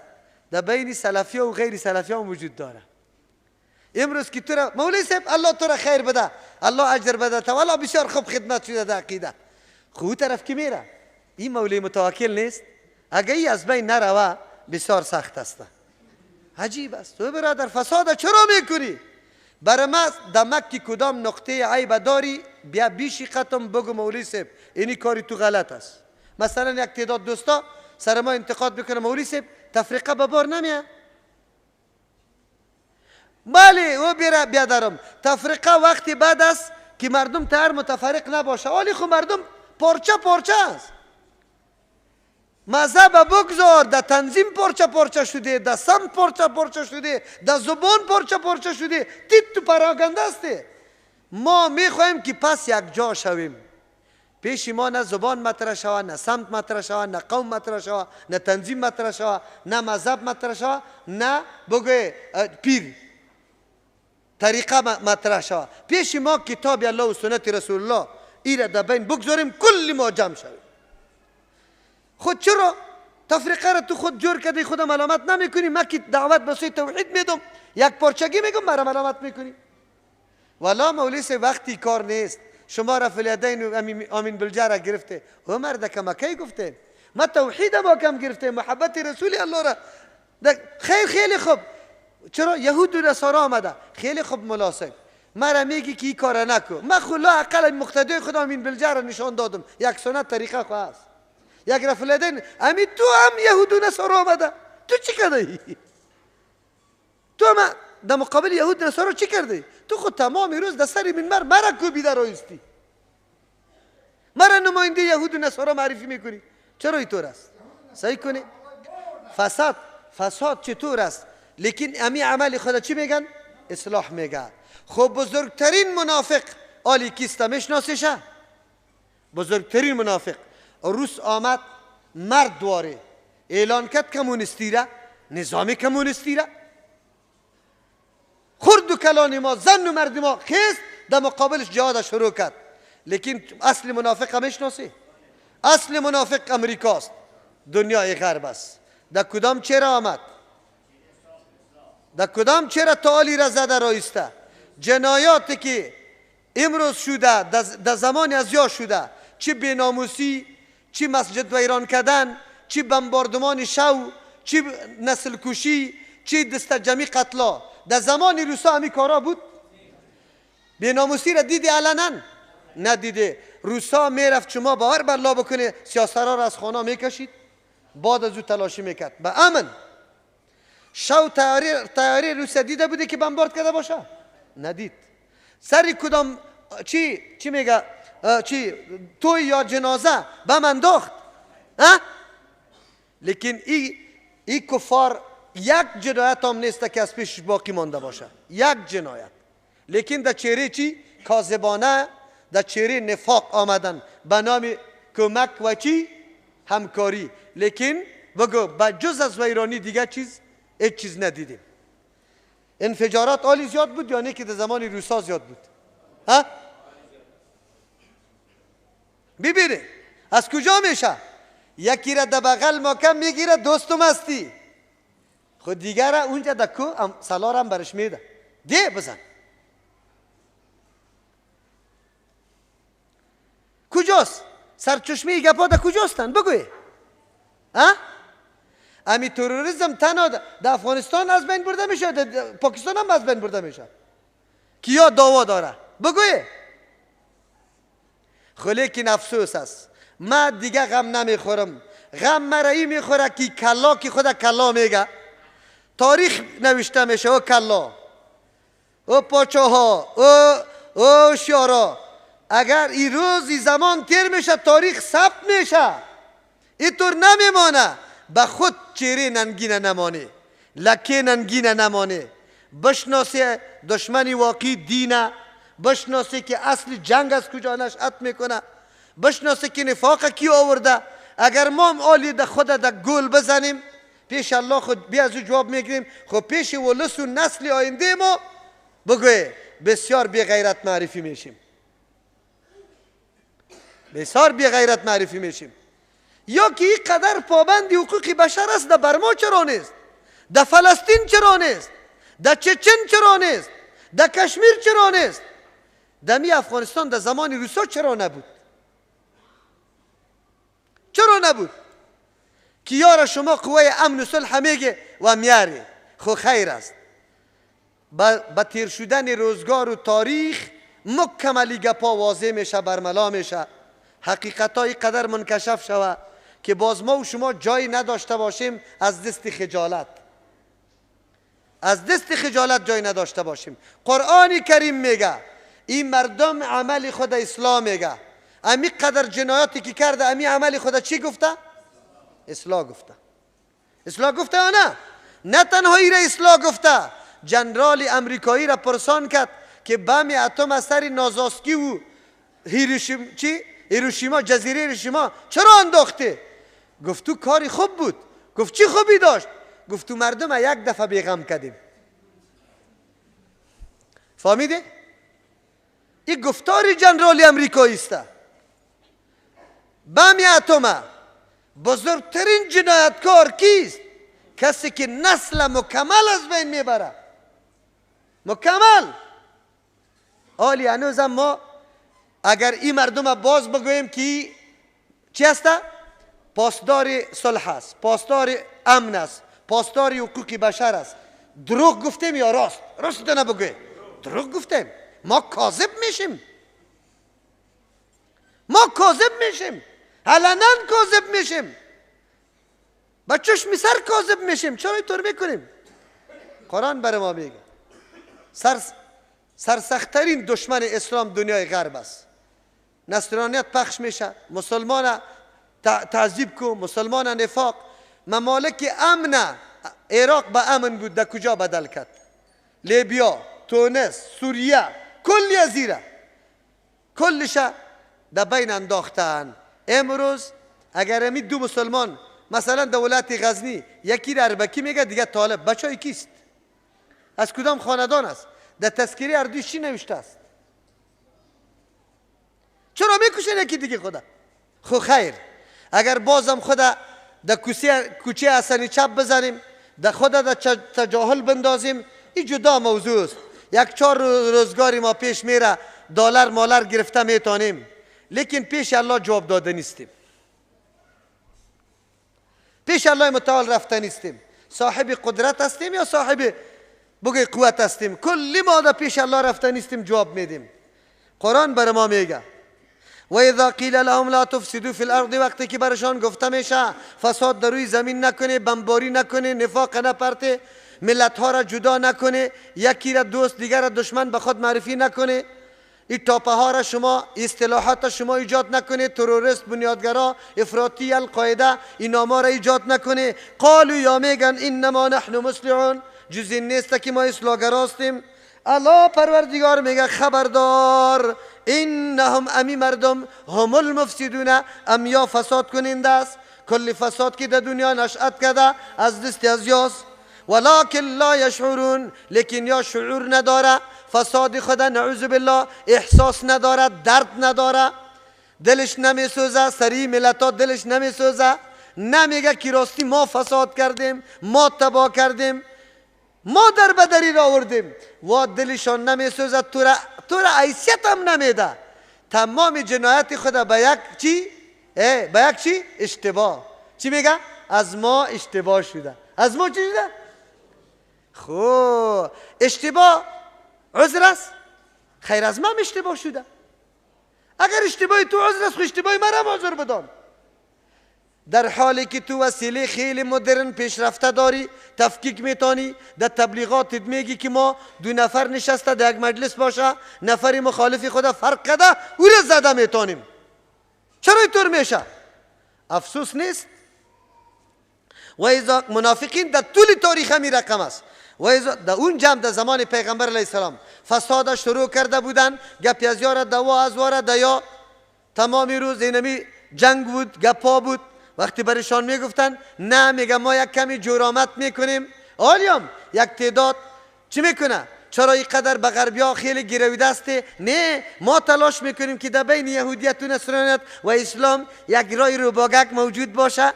در بین سلفی و غیر سلفی هم وجود داره. امروز که تو را مولوی صاحب الله تو را خیر بده، الله اجر بده، تا والا بسیار خوب خدمت شده در عقیده. خو طرف که میره این مولوی متوکل نیست، اگه ای از بین نروه بسیار سخت است. عجیب است. تو برادر فساد چرا میکنی؟ برای ما دمک که کدام نقطه عیب داری بیا بیشی قطم بگو مولوی صاحب اینی کاری تو غلط است. مثلا یک تعداد دوستا سر ما انتقاد بکنه مولوی صاحب تفریقه به بار نمیه. بله او بیره بیادرم تفریقه وقتی بعد است که مردم تر متفرق نباشه. ولی خو مردم پارچه پارچه است. مذهب بگذار، در تنظیم پارچه پارچه شده، در سمت پارچه پارچه شده، در زبان پارچه پارچه شده، تیت تو پراگنده است. ما میخواهیم که پس یک جا شویم. پیش ما نه زبان مطرح شوه، نه سمت مطرح شوه، نه قوم مطرح شوه، نه تنظیم مطرح شوه، نه مذهب مطرح شوه، نه بگوی پیر طریقه مطرح شوه. پیش ما کتاب الله و سنت رسول الله ایره در بین بگذاریم، کل ما جمع شویم. خود چرا تفریقه را تو خود جور کردی، خودم ملامت نمیکنی؟ من که دعوت به سوی توحید میدم یک پارچگی میگم مرا ملامت میکنی. والا مولوی صاحب وقتی کار نیست. شما رفع الیدین و امین بلجه را گرفته، او مرد کمکی گفته ما توحید ما کم گرفته، محبت رسول الله را خیر خیلی خوب. چرا یهود و نصارا آمده؟ خیلی خوب ملا صاحب مرا میگی که این کار نکو. من خلا اقل مقتدی خودم امین بلجه را نشان دادم، یک سنت طریقه خو است. یک رفع الیدین امی تو هم یهود و نصارا آمده، تو چی کردی؟ تو ما در مقابل یهود نصارا چی کردی؟ تو خود تمام روز در سر منبر مرا کوبیده رایستی، مرا نماینده یهود و نصارا معرفی میکنی. چرا اینطور است؟ صحیح کنی؟ فساد فساد چطور است؟ لیکن امی عمل خدا چی میگن؟ اصلاح میگه. خب بزرگترین منافق آلی کیست میشناسیشه؟ بزرگترین منافق روس آمد مرد دواره اعلان کرد کمونیستی را، نظام کمونیستی را، خرد و کلان ما، زن و مرد ما خیست در مقابلش جهاد شروع کرد. لیکن اصل منافق هم میشناسی؟ اصل منافق امریکاست، دنیای غرب است. در کدام چهره آمد؟ در کدام چهره تعالی را زده رایسته؟ جنایاتی که امروز شده در زمان از یا شده، چی بیناموسی، چی مسجد ویران کردن، چی بمباردمان شو، چی نسل کشی، چی دست جمعی قتلا، در زمان روسا همی کارا بود؟ بیناموسی را دیدی علنا؟ ندیده. روسا میرفت شما باور بر بکنه سیاسرا را از خانه میکشید، بعد از او تلاشی میکرد به امن. شو تیاری روسیا دیده بوده که بمبارد کرده باشه؟ ندید. سری کدام چی میگه چی توی یا جنازه بم انداخت؟ ها؟ لیکن ای کفار یک جنایت هم نیست که از پیشش باقی مانده باشه، یک جنایت. لیکن در چهره چی؟ کاذبانه، در چهره نفاق آمدن به نام کمک و چی؟ همکاری. لیکن بگو به جز از ویرانی دیگه چیز هیچ چیز ندیدیم. انفجارات عالی زیاد بود یا نه که در زمان روسا زیاد بود؟ ها؟ ببینه از کجا میشه؟ یکی را در بغل ماکم میگیره دوستم هستی، خود دیگر را اونجا در کو سلارم برش میده ده بزن. کجاست؟ سرچشمه گپا در کجاستن؟ بگوی. ها؟ امی تروریسم تنها در افغانستان از بین برده میشه، در پاکستان هم از بین برده میشه. کیا دعوا داره؟ بگوی. خلیکن افسوس است، من دیگه غم نمیخورم. غم مرایی میخوره که کلا که خود کلا میگه، تاریخ نوشته میشه او کلا، او پاچاها، او شیارا. اگر این روز این زمان تیر میشه تاریخ ثبت میشه، اینطور نمیمانه. به خود چهره ننگینه نمانه، لکه ننگینه نمانه. بشناسی دشمن واقعی دینه، بشناسی که اصل جنگ از کجا نشأت میکنه، بشناسی که نفاق کی آورده. اگر ما هم آلی ده خود ده گل بزنیم پیش الله خود بی از او جواب میگیریم. خب پیش ولس و نسل آینده ما بگوی بسیار بی غیرت معرفی میشیم، بسیار بی غیرت معرفی میشیم. یا که این قدر پابند حقوق بشر است، در برما چرا نیست؟ در فلسطین چرا نیست؟ در چچن چرا نیست؟ در کشمیر چرا نیست؟ در می افغانستان در زمان روسا چرا نبود؟ چرا نبود؟ که یار شما قوه امن و صلح میگه و میاره. خو خیر است. با تیر شدن روزگار و تاریخ مکملی گپا واضح میشه، برملا میشه، حقیقت های قدر منکشف شوه که باز ما و شما جایی نداشته باشیم از دست خجالت، از دست خجالت جایی نداشته باشیم. قرآن کریم میگه این مردم عمل خود اصلاح میگه. امی قدر جنایاتی که کرده امی عمل خود چی گفته؟ اصلاح گفته. اصلاح گفته یا نه؟ نه تنها ای را اصلاح گفته، جنرال امریکایی را پرسان کرد که بم اتم از سر نازاسکی و هیروشیما، جزیره هیروشیما چرا انداخته؟ گفت تو کاری خوب بود. گفت چی خوبی داشت؟ گفت تو مردم یک دفعه بیغم کردیم. فهمیده؟ این گفتار جنرال امریکایی است. بم اتم بزرگترین جنایتکار کیست؟ کسی که نسل مکمل از بین میبره، مکمل. آلی هنوزم ما اگر این مردم باز بگوییم که چی هست؟ پاسدار صلح است، پاسدار امن است، پاسدار حقوق بشر است، دروغ گفتیم یا راست؟ راست نه بگوی، دروغ گفتیم. ما کاذب میشیم، ما کاذب میشیم، علنا کاذب میشیم، با چشم سر کاذب میشیم. چرا اینطور میکنیم؟ قرآن برای ما میگه سرسختترین دشمن اسلام دنیای غرب است. نصرانیت پخش میشه، مسلمان تعذیب کو، مسلمان نفاق. ممالک امن عراق به امن بود در کجا بدل کرد؟ لیبیا، تونس، سوریه، کلی زیره کلش در بین انداختن. امروز اگر امی دو مسلمان مثلا دولت غزنی یکی را اربکی میگه دیگه طالب، بچه های کیست؟ از کدام خاندان است؟ در تذکره اردوی چی نوشته است؟ چرا میکشن یکی دیگه خدا؟ خو خیر، اگر بازم خدا در کوچه حسنی چپ بزنیم، در خدا در تجاهل بندازیم، این جدا موضوع است. یک چهار روزگاری ما پیش میره، دلار مالر گرفته میتونیم، لیکن پیش الله جواب داده نیستیم، پیش الله متعال رفته نیستیم. صاحب قدرت هستیم یا صاحب بگه قوت هستیم؟ کلی ما در پیش الله رفته نیستیم، جواب میدیم. قرآن بر ما میگه و اذا قیل لهم لا تفسدوا فی الارض، وقتی که برشان گفته میشه فساد در روی زمین نکنه، بمباری نکنه، نفاق نپرته، ملت ها را جدا نکنه، یکی را دوست دیگر را دشمن به خود معرفی نکنه، این تاپه ها را شما، اصطلاحات شما ایجاد نکنه، تروریست، بنیادگرا، افراطی، القاعده، این نام‌ها را ایجاد نکنه. قالوا یا میگن انما نحن مصلحون، جز این نیست که ما اصلاحگرا هستیم. الله پروردگار میگه خبردار، انهم امی مردم هم المفسدون، ام یا فساد کننده است. کل فساد که در دنیا نشأت کرده از دست از یاست، ولکن لا یشعرون، لیکن یا شعور نداره، فساد خدا نعوذ بالله احساس نداره، درد نداره، دلش نمیسوزه، سری ملتا دلش نمیسوزه، نمیگه که راستی ما فساد کردیم، ما تباه کردیم، ما در بدری را آوردیم، و دلشان نمیسوزه، تو را حیثیت هم نمیده. تمام جنایت خدا به یک چی؟ به یک چی؟ اشتباه. چی میگه؟ از ما اشتباه شده. از ما چی شده؟ خب اشتباه عذر است؟ خیر از من اشتباه شده. اگر اشتباه تو عذر است، خب اشتباه من هم عذر بدان. در حالی که تو وسیله خیلی مدرن پیشرفته داری، تفکیک میتانی، در تبلیغاتت میگی که ما دو نفر نشسته در یک مجلس باشه، نفری مخالف خدا فرق کرده او را زده میتونیم. چرا اینطور میشه؟ افسوس نیست؟ و اذا منافقین در طول تاریخ همی رقم است. و اذا در اون جمع در زمان پیغمبر علیه السلام فساد شروع کرده بودن، گپ از یار دوا از واره دیا، تمام روز اینمی جنگ بود، گپا بود. وقتی برشان میگفتن نه، میگه ما یک کمی جرامت میکنیم. آلیام یک تعداد چی میکنه؟ چرا اینقدر به غربیا خیلی گرویده است؟ نه، ما تلاش میکنیم که در بین یهودیت و نصرانیت و اسلام یک رای روباگک موجود باشه،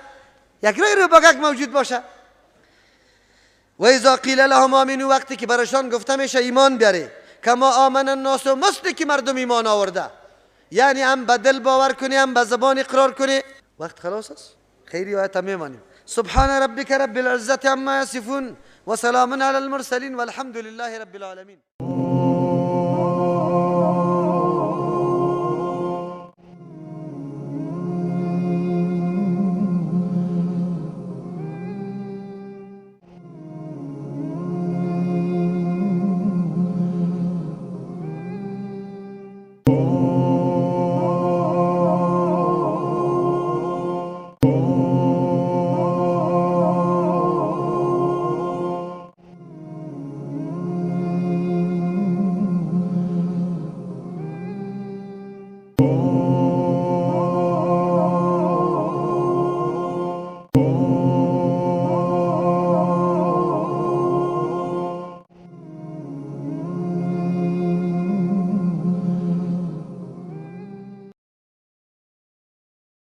یک رای روباگک موجود باشه. و اذا قیل لهم آمنوا، وقتی که برشان گفته میشه ایمان بیاره، کما آمن الناس، مثل که مردم ایمان آورده، یعنی هم به دل باور کنی هم به زبان اقرار کنی. وقت خلاص است، خیلی آیت میمانیم. سبحان ربک رب العزة عما یصفون وسلام علی المرسلین والحمد لله رب العالمین.